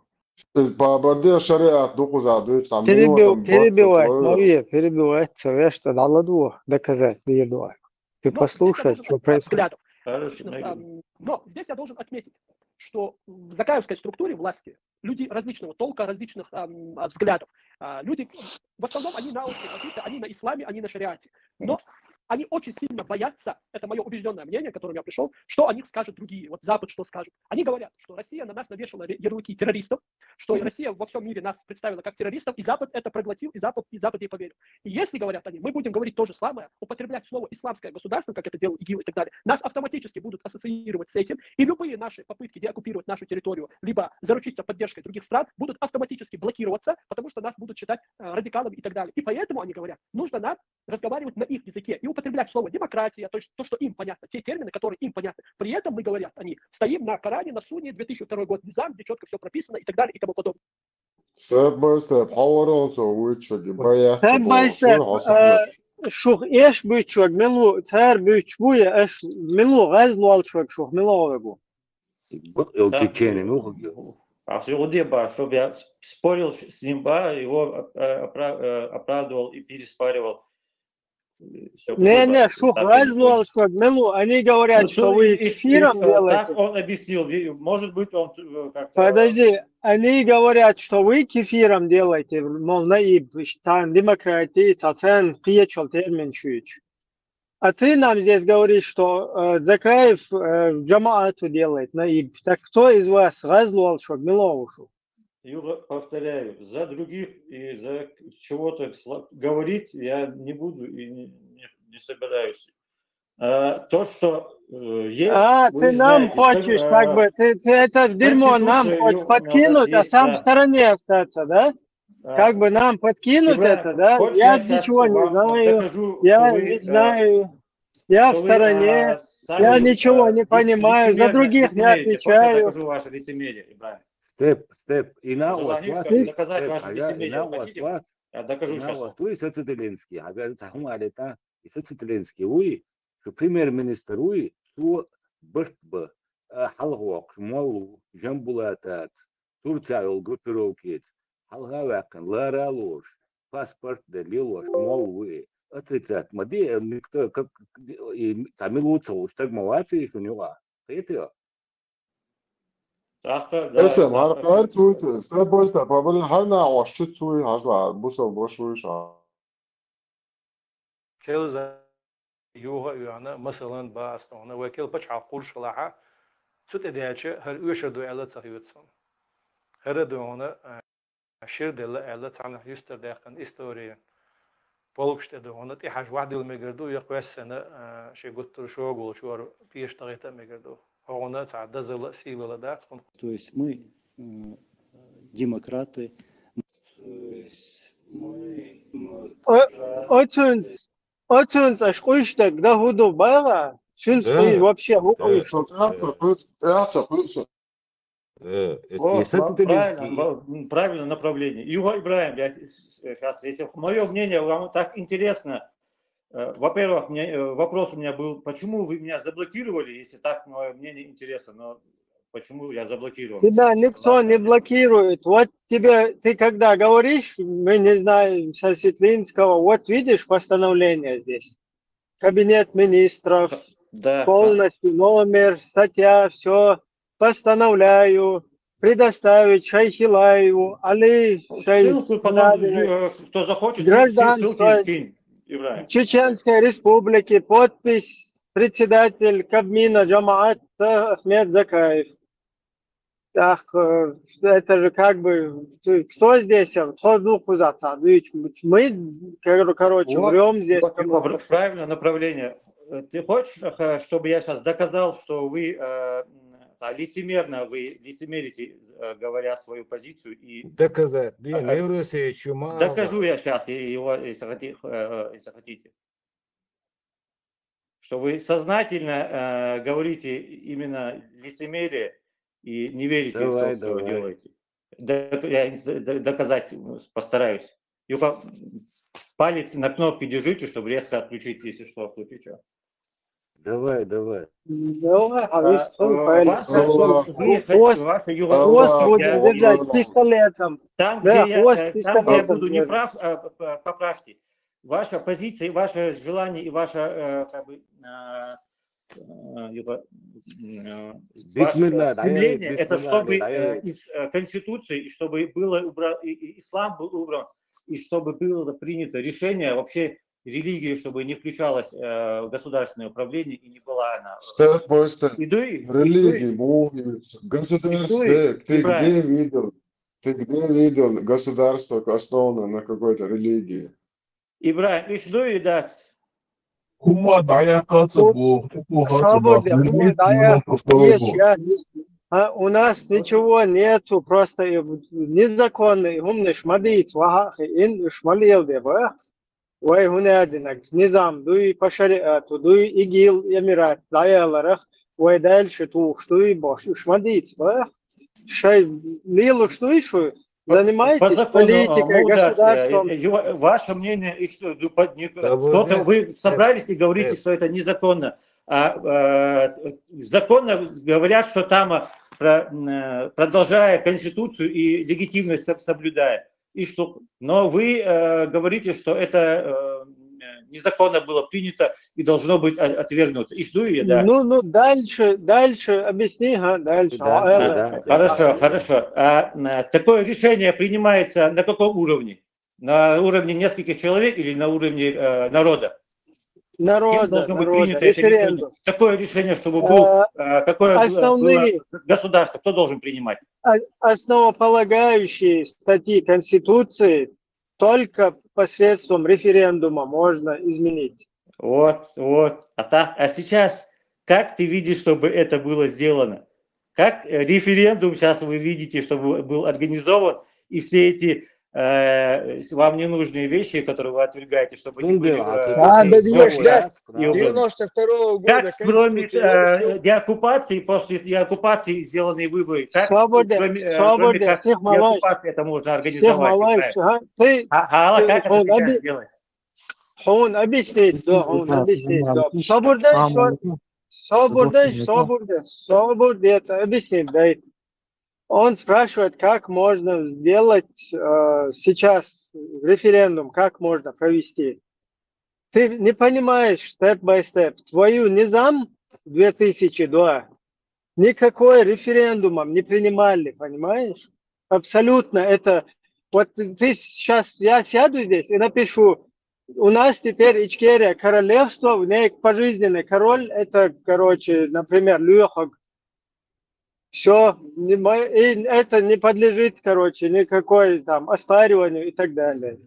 Бабарде шариат духу за дуйца. Перебил, перебивать, Мария, перебивать, совершенно надо было доказать, перебивать. Ты Но здесь я послушай, должен что от- происходит. взглядов Хорошо, различных, Меган. ам, но здесь я должен отметить, что в закаевской структуре власти люди различного толка, различных ам, а, взглядов. А, люди, в основном они на общей позиции, они на исламе, они на шариате. Но они очень сильно боятся, это мое убежденное мнение, к которому я пришел, что о них скажут другие, вот Запад что скажет. Они говорят, что Россия на нас навешала ре- ярлыки террористов, что Россия во всем мире нас представила как террористов, и Запад это проглотил, и Запад, и Запад ей поверил. И если, говорят они, мы будем говорить то же самое, употреблять слово исламское государство, как это делал ИГИЛ и так далее, нас автоматически будут ассоциировать с этим, и любые наши попытки деоккупировать нашу территорию, либо заручиться поддержкой других стран, будут автоматически блокироваться, потому что нас будут считать э, радикалами и так далее. И поэтому они говорят, нужно нам разговаривать на их языке и употреблять слово демократия, то есть то, что им понятно, те термины, которые им понятны. При этом мы, говорят они, стоим на Коране, на Сунне, две тысячи второй год, Низам, где четко все прописано и так далее и тому подобное. Step by step, хаварон со вичваги бая. Step by step. Э, Шух эш бычваг, милу цар бычвуя, эш милу газ луалчваг шух, милу вагу. Бу эл течение, ну, хо- А все уди ба, чтобы я с- спорил с с ним, ба, его э, опра- э, оправдывал и переспаривал. Всё, Не, ба, не, шух так и газ не будет. луалчваг, милу, они говорят, Ну, что что, вы и- и- и кефиром что, делаете. Так он объяснил, ви- может быть, он э, как-то... Подожди, они говорят, что вы кефиром делаете, мол, наиб, там, демократии, цацен, киечел термин чуич. А ты нам здесь говоришь, что э, Закаев э, джамаату делает, наиб. Так кто из вас газ луалчваг, милу вагу шух? Юра, повторяю, за других и за чего-то сла- говорить я не буду и не, не- не собираюсь. А, то, что э, есть, А, вы ты нам знаете, как, хочешь, э, как бы, ты, ты это дерьмо нам Конституция, хочешь ё-, у нас подкинуть, а есть, сам да. в стороне остаться, да? а, Как бы нам подкинуть Ибраим, это, да? хочешь, Я сейчас ничего не вам знаю, докажу, я что вы, не э, знаю, я в что вы, стороне, а, сами, я ничего э, не лице- понимаю, за лицемерно- других не лицемерите. Хочешь, я отвечаю. Докажу ваше лицемерие, Ибраим. Step, step. И на Желание вас, всё, вас, доказать step, ваше а я- и лицемерие. на вас, Хотите? вас, Я докажу и на сейчас. вас, вы сацетеленский, а говорит, сахум алета, и сацетеленский, вы, что премьер-министр, вы, су бырт бы, э, халгок, молу, жамбулатат, Турция йол группировкет, халга вакын, лара лош, паспорт да лилош, молу, вы, отрицать, мади, э, никто, как, и, там и лучше, уж так молодцы, что не ва. Это Тахта, да, Эсэм, да, хар да, хар да. цуйт, step by step, абал хар на ваш чит цуй, хар ла, бусал бош уйша. Келза юха уяна, масалан, ба астона, ва кел пач хакурш лаха, цут эдяча, хар уйша ду эла цах юцсан. Хар дуона, а, шир дела эла цана юстар дехкан история. Полкште дуона, ти хаш вахдил мегарду, я квессена, а, ши гуттур шогул, шуар пиеш тагита мегарду. Хона ца дазала силала да, цун То есть мы м, демократы. То есть мы Оцунц, оцунц аш куштак да худу бала, сюнц Да. куй вообще ху Да. куй. Со тяца куц, тяца куц. Э, это Вот, не сатанизм. Правильно, ва- м, правильное направление. Юга Ибраим, я сейчас, если мое мнение, вам так интересно. Э, Во-первых, мне, э, вопрос у меня был, почему вы меня заблокировали, если так мое мнение интересно, но почему я заблокирован? Тебя никто не блокирует. Вот тебе, ты когда говоришь, мы не знаем, со Сетлинского, вот видишь постановление здесь. Кабинет министров, Да, полностью номер, статья, все. Постановляю предоставить Шайхи Лаеву, Али Шайхи Ссылку потом, Лаеву, э, кто захочет, Гражданство. Ссылки скинь, Ибраим. Чеченской Республики, подпись председатель Кабмина Джамаат Ахмед Закаев. Так, э, это же как бы, ты- кто здесь, кто духузаца? Мы, кор- короче, Вот, врем здесь. вот, Юга, в правильное направление. Э, Ты хочешь, э, чтобы я сейчас доказал, что вы э, м, лицемерно, вы лицемерите, э, говоря свою позицию, и Доказать. Блин, А, а, Евросеевич, чума. Докажу я сейчас его, если хотите, э, если хотите. Что вы сознательно э, говорите именно лицемерие и не верите в Давай, то, что вы давай. Делаете. Д- Я д- доказать постараюсь. Юга, палец на кнопке держите, чтобы резко отключить, если что, в случае чего. Давай, давай. Давай, а А, вы что, э, Павел? ваша- вы хотите- Хвост- ваша Юга- Хвост я- будет держать пистолетом. Там, Да, где я, хвост э, и там, где я стопы буду не держит. Прав, э, п- поправьте. Ваша позиция, ваше желание и ваше э, как бы, э, э, юга- э, ваше Бисмилля, да, стремление, э, это бисмилля, чтобы да, э, э. из э, Конституции, и чтобы было убра- и- и ислам был убран, и чтобы было принято решение вообще религии, чтобы не включалась э, в государственное управление и не была она. Step by step. Иду и Религии, муви, государство. Иду и- Ты, ты Ибраим. где видел? Ты где видел государство, основанное на какой-то религии? Ибраим, ишдуи дат. Хума дая кацабу, хума Сабур де, хума дая, еш, я. А, у нас ничего нету, просто и незаконный, умный шмадиц, ваха, ин шмалил де, ба. Вай хунадинак, низам дуй, по шариату дуй, игил, эмират, даяларах, вай дальше тух дуй, бош, шмадиц, ба. Шай, лилуш дуй, шу, По занимаетесь закону, политикой, а, мудак, государством. э, э, ваше мнение, и что, ну, по- не- Да вот кто-то это- вы собрались и говорите, это- что это незаконно. А э, законно говорят, что там а, про- м, э, продолжая Конституцию и легитимность соб- соблюдая. И что, но вы э, говорите, что это э, незаконно было принято и должно быть о- отвергнуто. И что я, да? Ну, ну, дальше, дальше, объясни, га, дальше. Да, А, да, э, да. Хорошо, хорошо. А э, такое решение принимается на каком уровне? На уровне нескольких человек или на уровне э, народа? Кем Народа, должно быть народа, принято это решение? Референдум. Такое решение, чтобы был Э, э, какое было- основные- было государство, кто должен принимать? А- Основополагающие статьи Конституции только посредством референдума можно изменить. Вот, вот. А так, а сейчас как ты видишь, чтобы это было сделано? Как э, референдум сейчас вы видите, чтобы был организован, и все эти э, вам ненужные вещи, которые вы отвергаете, чтобы не Ну, были да, э, а Да, да, сделаны, да, и убраны? Девяносто второго года Как кроме Конституция, я э, деоккупации, после деоккупации сделанные выборы, как Свобода, кроме, э, свобода, кроме как всех молодых, деоккупации это можно всех организовать? молодых, Ибраим? а? Ты, А, Гала, ты, как это он сейчас оби- сделать? он объяснит, да, он объяснит, да. Собурден, что, собурден, собурден, собурден, это объяснит, да. Он спрашивает, как можно сделать э, сейчас референдум, как можно провести. Ты не понимаешь step by step. Твою низам две тысячи два никакой референдумом не принимали, понимаешь? Абсолютно это... Вот ты сейчас, я сяду здесь и напишу, у нас теперь Ичкерия королевство, в ней пожизненный король, это, короче, например, Лёхок. Все, это не подлежит, короче, никакой там оспариванию и так далее.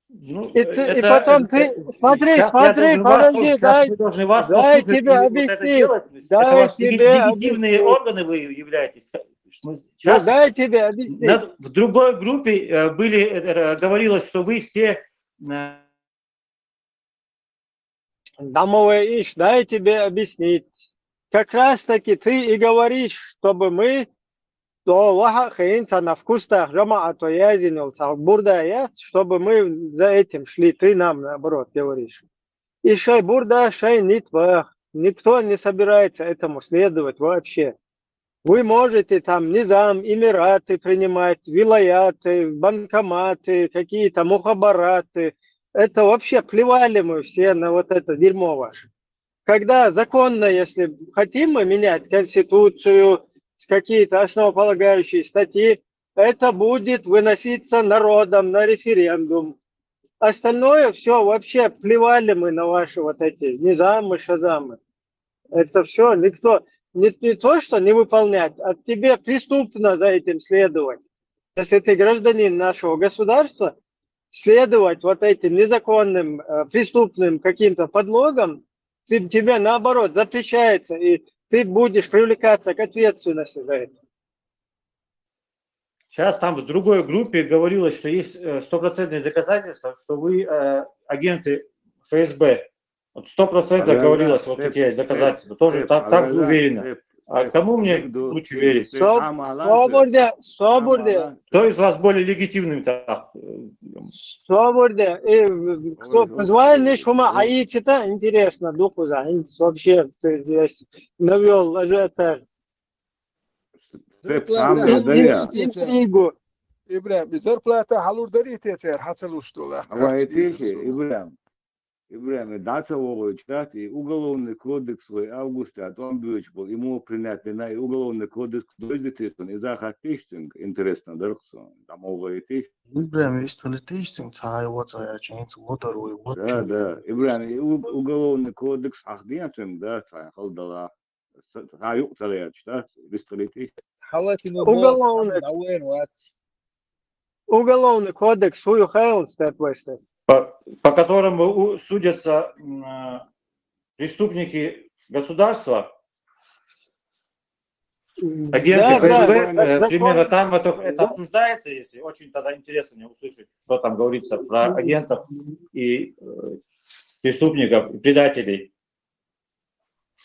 Ну, И, ты, и потом ты, смотри, щас я смотри, должен вас подожди, щас дай, мы должны вас дай послушать, тебе и вот это объяснить, делать, это дай ваши леги- тебе легитимные объяснить. Органы вы являетесь. Мы Ну, щас дай тебе объяснить. на- в другой группе э, были э, говорилось, что вы все э, Домовой ищ, дай тебе объяснить. Как раз таки ты и говоришь, чтобы мы то ваха хейн ца на вкус так жамаат то язин йол ца бурда яц, чтобы мы за этим шли, ты нам наоборот говоришь. И шай бурда, шай нитва. Никто не собирается этому следовать вообще. Вы можете там низам, эмираты принимать, вилаяты, банкоматы, какие-то мухабараты. Это вообще плевали мы все на вот это дерьмо ваше. Когда законно, если хотим мы менять конституцию, с какие-то основополагающие статьи, это будет выноситься народом на референдум. Остальное все вообще плевали мы на ваши вот эти низамы, шазамы. Это все никто, не, не то, что не выполнять, а тебе преступно за этим следовать. Если ты гражданин нашего государства, следовать вот этим незаконным, э, преступным каким-то подлогам, ты, тебе наоборот запрещается, и ты будешь привлекаться к ответственности за это. Сейчас там в другой группе говорилось, что есть э, стопроцентные доказательства, что вы э, агенты Ф С Б. Вот сто процентов говорилось вот такие доказательства. Тоже так, так же уверенно. А кому мне лучше верить? Собурде, собурде. Кто из вас более легитимным так? Собурде. И кто позвал, не шума, а и это интересно, духу за, вообще, ты здесь навёл ажиотаж. Интригу. Ибрам, зарплата халур дарите цер хацалуш дола. Ибрам. Ибрам, дата вогой чат и уголовный кодекс вой августа тон бюч был ему принятый на и уголовный кодекс дойдет он и захат тиштинг интересно дарксон. Там вогой тиш. Ибрам, истали тиштинг цай вот цай чин лотару и вот. Да, да. Ибрам, и уголовный кодекс ахдиятин, да, цай халдала. Хаюк царяч, да, истали тиш. Уголовный, уголовный кодекс, хую хайл степ по, по которому судятся преступники государства, агенты да, Ф С Б, да, примерно там это, это обсуждается, если очень тогда интересно мне услышать, что там говорится про агентов и э, преступников, и предателей.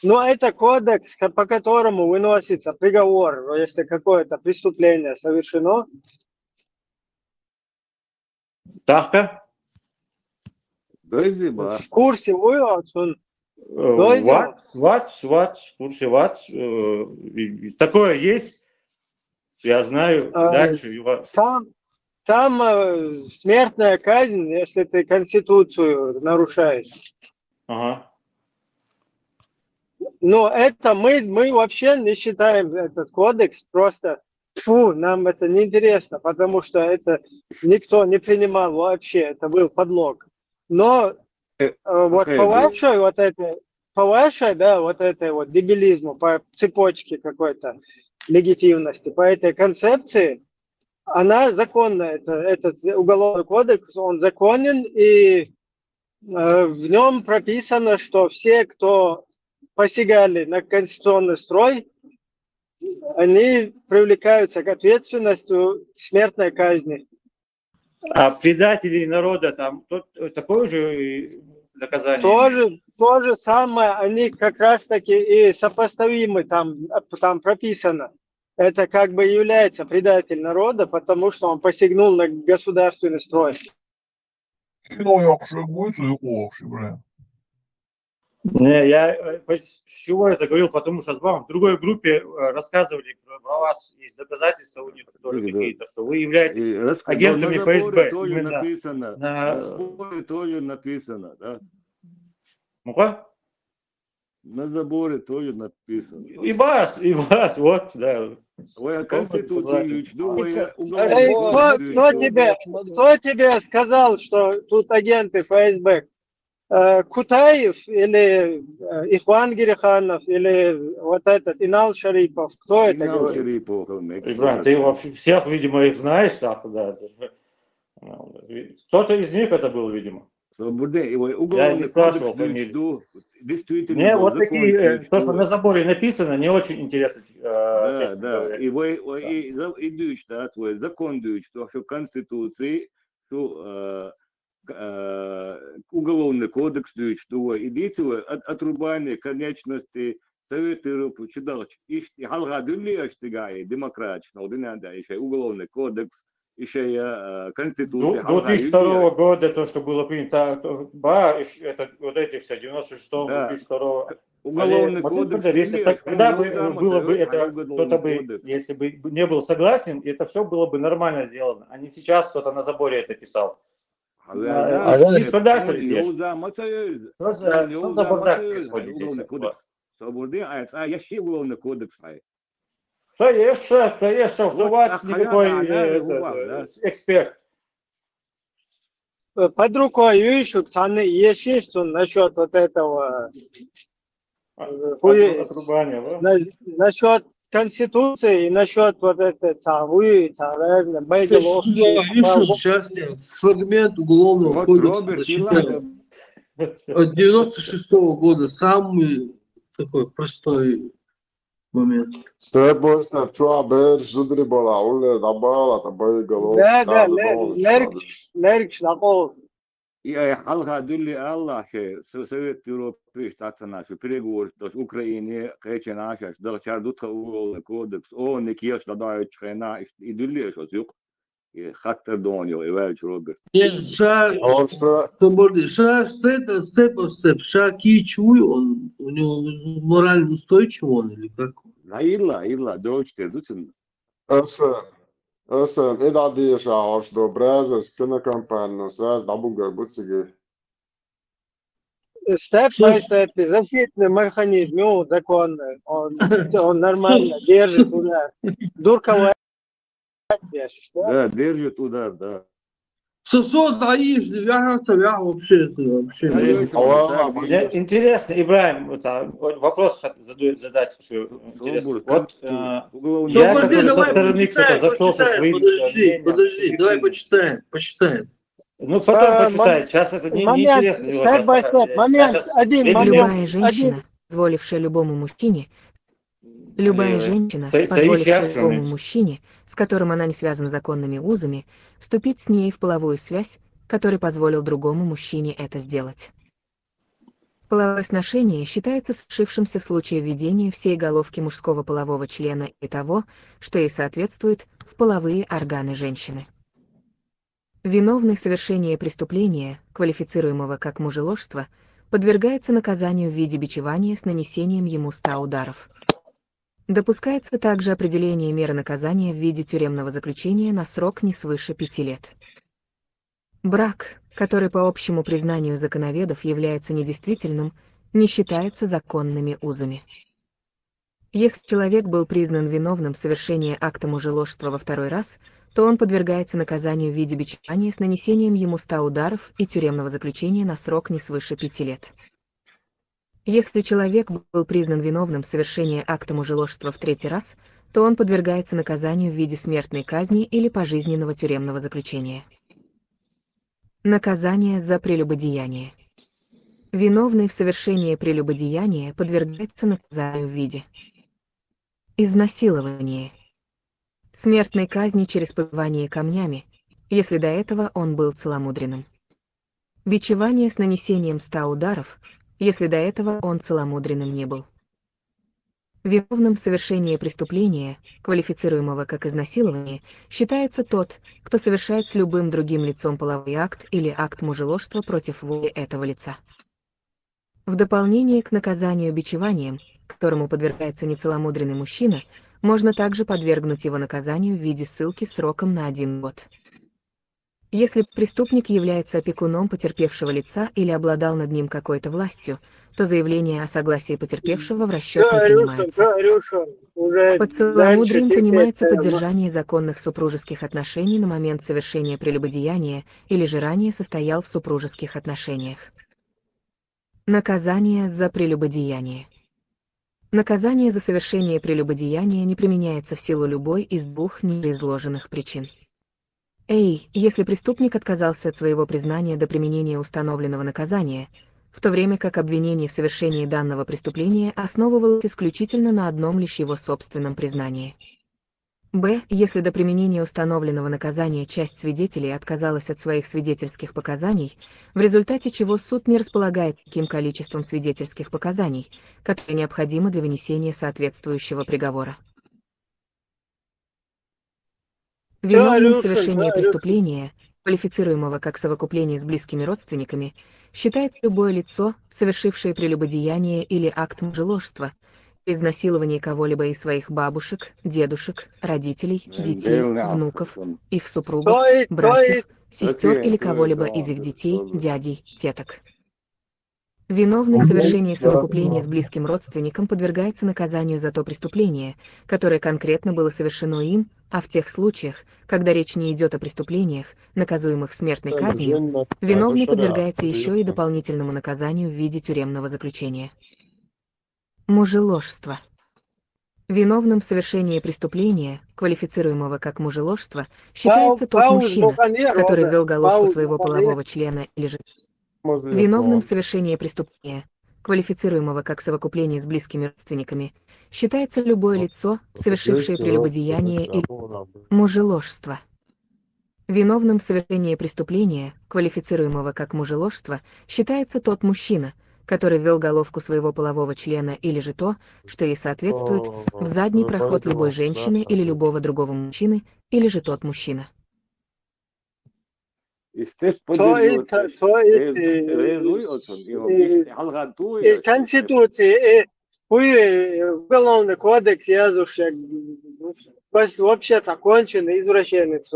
Ну, это кодекс, по которому выносится приговор, если какое-то преступление совершено. Тахка? Дойзиба. В курсе, вы, он Ватс, ватс, ватс, в курсе ватс. Такое есть. Я знаю. А, дальше. Там, там э, смертная казнь, если ты Конституцию нарушаешь. Ага. Но это мы, мы вообще не считаем этот кодекс просто фу, нам это не интересно, потому что это никто не принимал вообще, это был подлог. Но э, э, вот okay, по вашей вот этой, по вашей, да, вот этой вот дебилизму, по цепочке какой-то легитимности, по этой концепции, она законна, это, этот уголовный кодекс, он законен, и э, в нем прописано, что все, кто посягали на конституционный строй, они привлекаются к ответственности смертной казни. А предатели народа там тот, такое же наказание? То же, то же самое, они как раз таки и сопоставимы, там, там прописано. Это как бы является предатель народа, потому что он посягнул на государственный строй. Ну, я вообще будет, вообще, бля. Не, я э, с чего это говорил, потому что вам в другой группе э, рассказывали, про вас есть доказательства у них тоже какие-то, что вы являетесь агентами Ф С Б. Тоже написано. На заборе тоже написано, да? Ну-ка. На заборе тоже написано. И вас, и вас, вот, да. Ой, а Конституцию, кто, кто, тебе, кто тебе сказал, что тут агенты Ф С Б? Э, Кутаев или э, Ихван Гириханов или вот этот Инал Шарипов? Кто это Инал говорит? Шарипов. Ибрам, ты вообще всех, видимо, их знаешь, так, да. Кто-то из них это был, видимо. Бурде, его уголовный кодекс дюйчду, действительно. Не, вот такие, то, что на заборе написано, не очень интересно. Да, да. И вы, и дюйч, да, твой закон дюйч, то, что Конституции, что уголовный кодекс дюйч, то, и дети, отрубание конечности, Совет Европы чу дахча, иштта и хьалха дуьллий аша цига и демократаш, но динан да, и шай уголовный кодекс, и шай, э, конституция, Две тысячи второго года то, что было принято, а, то, ба, и ш- это, вот эти все, девяносто шестого, две тысячи второго. Уголовный Владимир кодекс, Федорович, если дуьллий аша, тогда но бы, там было бы это, это, уголовный кто-то бы, кодекс. Если бы не был согласен, это все было бы нормально сделано, а не сейчас кто-то на заборе это писал. Хьаваьлла, А, это не продажа он здесь. Йовза ма ца йовза. Что за, Он что Йовза за ма бардак ца йовза, происходит здесь? уголовный кодекс. Собур де, а, а, я ши уголовный кодекс хьай. Что еще, что еще, Вот что вот так никакой хьаваьлла, э, хьаваьлла, этот, да. э, эксперт. Э, Под рукой Юйшук цхьанна ешиш цунна насчет вот этого, А, э, хуй- отру- отрубание, да? на- насчет Конституции и насчет вот этой цахуи, разные Значит, сюда вышел сейчас я фрагмент Уголовного Вот кодекса Роберт зачитаю. Филатов. От девяносто шестого года самый такой простой момент. Степ бой степ, чуа берш зудри бала, улле дабала, табай гало. Да, да, лер- леркш, леркш накъост. И ай хьалха дуьллий Аллах шай, Со- Совет Европы иштта цхьана шу переговоры дош Украине, кхечен ашаш, дал чар дутха уголовный кодекс, о, не кеш да даьч хена, и дуьллий аша оцу юкъ. И хаттар дон йо, и ваьлча Роберт. Нет, ша, Орса, соборди, ша, степ, степ, степ, ша кийча вуй он, у него морально устойчивый он или как? Да, илла, илла, дочь ты, дуцин. Эсен, эсен, и да диеша орш до бразерс кинокомпаннус, раз да бугар буциги. Step by step, защитный механизм, ну, законный. Он, он нормально держит удар. Дурка держит, да? Да, держит удар, да. Сосо даишь, я вообще, вообще. Да, Нет. ёлки, А ладно, так, блин. Мне интересно, Ибраим, вот, а, вот вопрос хот- задаю- задать хочу интересный. Собур, Вот так, э, уголовный я, Собур, который со давай стороны кто-то почитаем, зашёл со почитаем, своим подожди, мнением, подожди, давай субъективным. Почитаем, почитаем. Ну, потом А, почитает. Сейчас это не, момент, неинтересно. Step by step, момент, один момент, Любая один. Женщина, позволившая любому мужчине, любая Э, женщина, Са- Саишь позволившая Яшкина, любому Митя. Мужчине, с которым она не связана законными узами, вступить с ней в половую связь, который позволил другому мужчине это сделать. Половое сношение считается сшившимся в случае введения всей головки мужского полового члена и того, что ей соответствует, в половые органы женщины. Виновный в совершении преступления, квалифицируемого как мужеложство, подвергается наказанию в виде бичевания с нанесением ему ста ударов. Допускается также определение меры наказания в виде тюремного заключения на срок не свыше пяти лет. Брак, который по общему признанию законоведов является недействительным, не считается законными узами. Если человек был признан виновным в совершении акта мужеложства во второй раз, то он подвергается наказанию в виде бичевания с нанесением ему ста ударов и тюремного заключения на срок не свыше пяти лет. Если человек был признан виновным в совершении акта мужеложства в третий раз, то он подвергается наказанию в виде смертной казни или пожизненного тюремного заключения. Наказание за прелюбодеяние. Виновный в совершении прелюбодеяния подвергается наказанию в виде: изнасилование, смертной казни через побивание камнями, если до этого он был целомудренным, бичевание с нанесением ста ударов, если до этого он целомудренным не был. Виновным в совершении преступления, квалифицируемого как изнасилование, считается тот, кто совершает с любым другим лицом половой акт или акт мужеложства против воли этого лица. В дополнение к наказанию бичеванием, которому подвергается нецеломудренный мужчина, можно также подвергнуть его наказанию в виде ссылки сроком на один год. Если преступник является опекуном потерпевшего лица или обладал над ним какой-то властью, то заявление о согласии потерпевшего в расчет не принимается. Под целомудрием понимается поддержание законных супружеских отношений на момент совершения прелюбодеяния или же ранее состоял в супружеских отношениях. Наказание за прелюбодеяние. Наказание за совершение прелюбодеяния не применяется в силу любой из двух ниже изложенных причин. Эй, если преступник отказался от своего признания до применения установленного наказания, в то время как обвинение в совершении данного преступления основывалось исключительно на одном лишь его собственном признании. Б. Если до применения установленного наказания часть свидетелей отказалась от своих свидетельских показаний, в результате чего суд не располагает таким количеством свидетельских показаний, которое необходимо для вынесения соответствующего приговора. Виновным в совершении преступления, квалифицируемого как совокупление с близкими родственниками, считается любое лицо, совершившее прелюбодеяние или акт мужеложства, изнасилование кого-либо из своих бабушек, дедушек, родителей, детей, внуков, их супругов, братьев, сестер или кого-либо из их детей, дядей, теток. Виновный в совершении совокупления с близким родственником подвергается наказанию за то преступление, которое конкретно было совершено им, а в тех случаях, когда речь не идет о преступлениях, наказуемых смертной казнью, виновный подвергается еще и дополнительному наказанию в виде тюремного заключения. Мужеложство. Виновным в совершении преступления, квалифицируемого как мужеложство, считается тот мужчина, который ввел головку своего полового члена или же виновным в совершении преступления, квалифицируемого как совокупление с близкими родственниками, считается любое лицо, совершившее прелюбодеяние или мужеложство. Виновным в совершении преступления, квалифицируемого как мужеложство, считается тот мужчина, который ввел головку своего полового члена или же то, что ей соответствует, в задний проход любой женщины или любого другого мужчины, или же тот мужчина. Истес поддерживать. То и, то и, и Конституция, и хуй, уголовный кодекс, я слушаю, вообще законченный извращенец,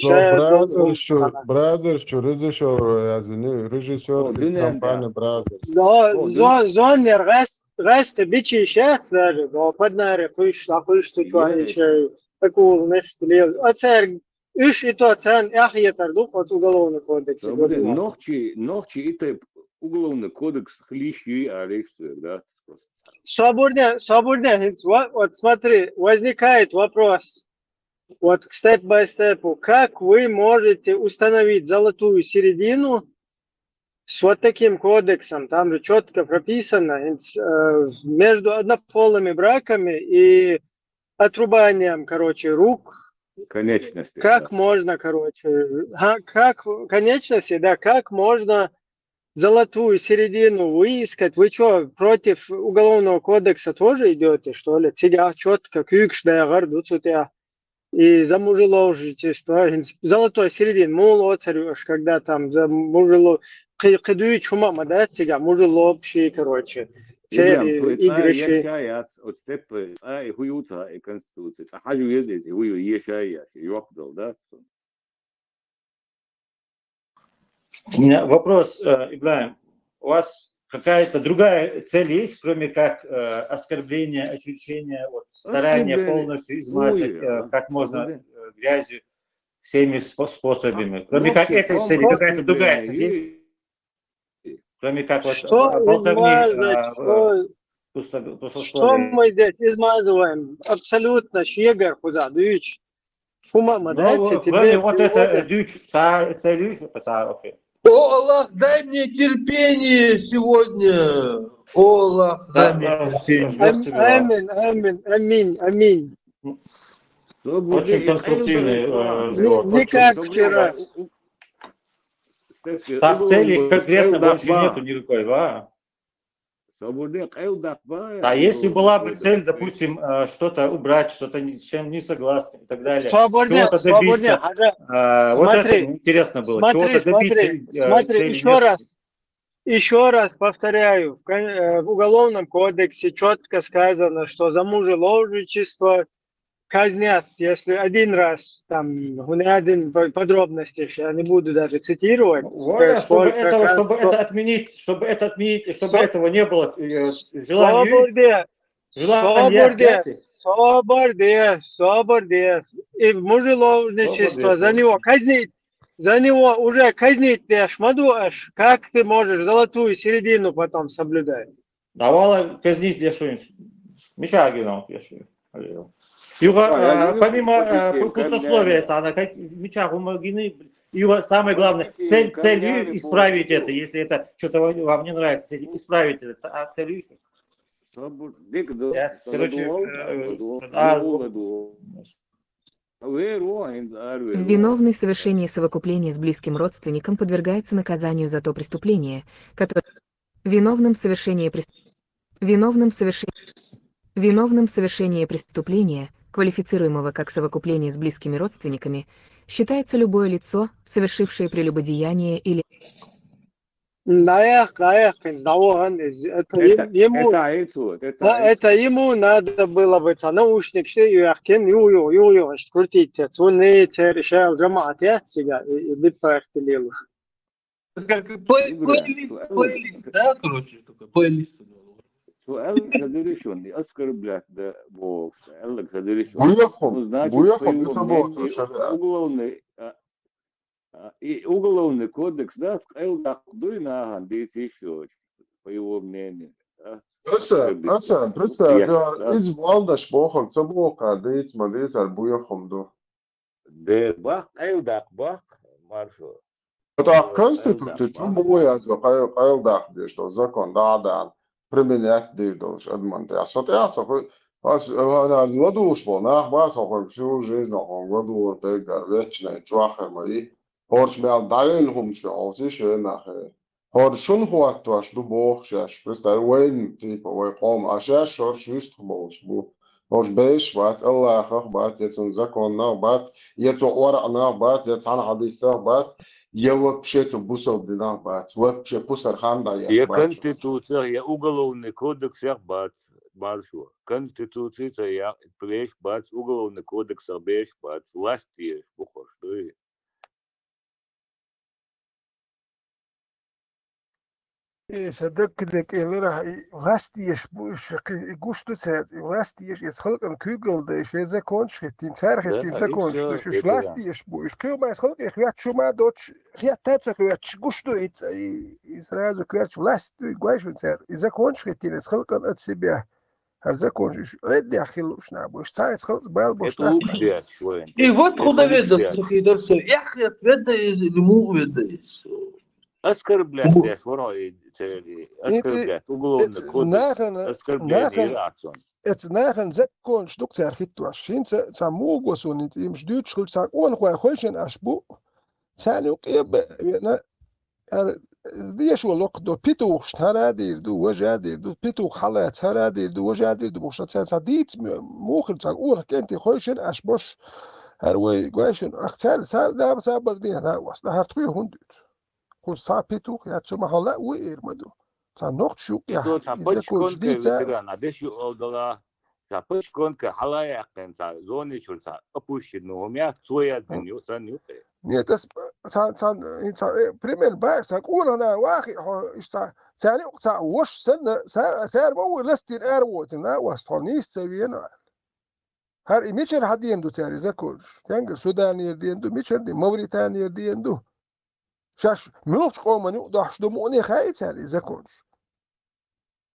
Бразершу, бразершу, режиссер, режиссер компания Бразерс. Да, зон, зон, рас, рас, бичи сейчас даже, но поднаре, хуй, хуй, что, что, еще, такого, значит, оцер Уж и то цен ях етар дух от уголовный кодекс. Нохчи, нохчи и тип уголовный кодекс хлищи алексу, да? Соборня, соборня, вот смотри, возникает вопрос. Вот к степ-бай-степу, как вы можете установить золотую середину с вот таким кодексом? Там же четко прописано, э, между однополыми браками и отрубанием, короче, рук. Конечности. Как да. Можно, короче, как конечности, да, как можно золотую середину выискать? Вы что, против Уголовного кодекса тоже идете, что ли? Тебя четко кюкш да горду тебя. И за мужеложительство, золотой середин, мол, оцарюешь, когда там за мужело, кыдуич хума, да, тебя, мужелобщий, короче. Цели, игры. От степы, а, и хуюца, и конституции. Сахажу ездить, и хую ешая, и вахдал, да? У меня вопрос, э, Ибраим. У вас какая-то другая цель есть, кроме как э, оскорбление, очищение, вот, старание полностью измазать, э, как можно э, грязью всеми способами. Кроме как этой цели, какая-то другая цель есть? Кроме как вот что болтовни, а, что, что мы здесь измазываем? Абсолютно, щегар куда, дыч. Хума, да, кроме вот это, дыч, ца, ца, вообще. О, Аллах, дай мне терпение сегодня. О, Аллах, дай мне терпение. Амин, амин, амин, амин. Очень конструктивный. Э, не как вчера. Так цели конкретно больше нету никакой, да? А если была бы цель, допустим, э, что-то убрать, что-то ни с чем не согласны и так далее. Свободнее, свободнее. Э, вот это интересно было. Смотри, смотри, смотри, еще раз. Еще раз повторяю, в, э, в Уголовном кодексе четко сказано, что за мужеложничество казнят, если один раз, там, один подробности, я не буду даже цитировать. Воля, чтобы, этого, чтобы это отменить, чтобы это отменить, и чтобы этого не было э, желания. Соборде, соборде, соборде. И мужеложничество, за него казнить, за него уже казнить дашь, маду аш, как ты можешь золотую середину потом соблюдать? Давала казнить дешуем. Мича гинал дешуем. Юга, помимо пустословия, она как мича гумагины, юга самое главное, цель, целью исправить это, если это что-то вам не нравится, исправить это, а целью Дика ду. Короче, ладу, ладу. Вер во, хӀинца ара вер во. Виновный в совершении совокупления с близким родственником подвергается наказанию за то преступление, которое... Виновным в совершении прес- Виновным в совершении... Виновным в совершении преступления, квалифицируемого как совокупление с близкими родственниками, считается любое лицо, совершившее прелюбодеяние или... Наях, наях, хӀинца дӀавахана иза. Это, это, ему, это, это, это ему надо было бы, цхьа наушник шти юяхкин, ю, ю, ю, ю, аш крутить, цунни цер шел жамаат яц сига, и, и бит парти лелуш. Как плей-, плейлист, плейлист, да, короче, такой плейлист. Цу аьлла хезира шуна, и оскорблять да бохуш, аьлла хезира шуна. Буяххум, ну, значит, буяххум, по его мнению, уголовный, а, а, и уголовный кодекс, да, къайладаккха дуй нахана дийца йиш йоцуш, по его мнению, да? Аса, аса, представь, да, иза валдаш бохург ца боху, дийца ма дийцар буяххум ду. Де баккха, къайладаккха баккха, маршо. ТӀаккха Конституци чу муха яздо къай-, къайладаккха дезаш долу закон дӀа а даьлла, применять дийр долуш адаман тӀехь. Со тӀехь ца хуьлу, ас, ладугӀуш болу нах бац хьо, хӀокхуьнга всю жизнь хьо ладугӀур дерг а вечный чохь хир ма ю. ХӀорш мел дӀавелла хӀумаш ю хьо, иш вен нах. ХӀора шуна хӀоттош ду боху шаьш. Представь, вайна, типа, вай къоман, а шаьш хӀорш юьстах болуш бу. ХӀорш бешаш бац, Аллахах бац, я цуьнан законах бац, я цу Къуръанах бац, я цхьана хьадисах бац, я вообще цу бусалба динах бац. Вообще пусар хан дӀаеш бац. Я Конституцех, я Уголовный кодексех бац, маршо. Конституцех я беш бац, Уголовный кодексех беш бац. Власть еш бу хӀорш, дуй? Э, сан даггадега элира, и власть еш бу уьш, кхин, и гуш ду цаьрца, и власть еш, иза халкъана куьйгалла дан, и шайн законаш хӀиттийна, цара хӀиттийна законаш ду, уьш власть еш бу, уьш кхин ма халкъе хӀоьтташ ма доцуш, хетта а ца хӀоьтташ, гуш ду и ца-, и, и сразу коьртачу власть ду, и гой шуна цара, и законаш хӀиттийна, иза халкъана от себя. ХӀара законаш уьш Ӏеддехь хила лууш нах бу, уьш цхьа а иза халкъ бала болуш нах бу. И вот хӀун дан ведда, цу хи дар со, эхь хетта ведда иза или муха ведда иза? Оскорблять деш вара и церан, и оскорблять, уголовный кодекс, нахана, оскорбление нахана, и рацун. Эца нахана законаш ду-кх цара хӀиттош. ХӀинца цхьа муха го суна, хӀинца имаш дуьйцуш хуьлу, цхьа къонахой хойшина аш бу, царна юкъе а бе-, вена, Ара, дешо локхадо, петухаш хӀара а дийр ду, важа а дийр ду, петух хьалаца хӀара а дийр ду, важа а дийр ду, бохуш, цара цхьа дийца ме-, муха хир цхьа къонах кӀентий хойшина аш бош, хӀара вай гой шуна, ах, цара, цара, да, цара бара дехьа, да, вас, да, хӀара тхоьга хӀунда дуьйцу? Кхуза цхьа петух яц, цу ма хьала а вуй эр ма ду. Цхьа нохчаш юкъехь, цо цхьа иза кончу дийца. Ветеран, а деш ю олдала, цхьа пачконка хьала а яьккхина, цхьа зонечур цхьа опущенный хӀума яц, цо яздина ю, сан юкъе. Нет, ас цхьа, цхьа, цхьа, э, пример баьхьа, сан къонахна вахи хьо, иштта цхьа, царна юкъа цхьа вош санна, ца-, цара ма вуй ластийна ара вотина, вас тхо нийса ца вена. ХӀара и мичара хьадена ду цара и законаш? Тенгар Суданера дена ду, мичара дена? Мавританера дена ду. Шаьш муьлхачу къоман юкъа дохьуш ду мукъане хаьий цара и законаш?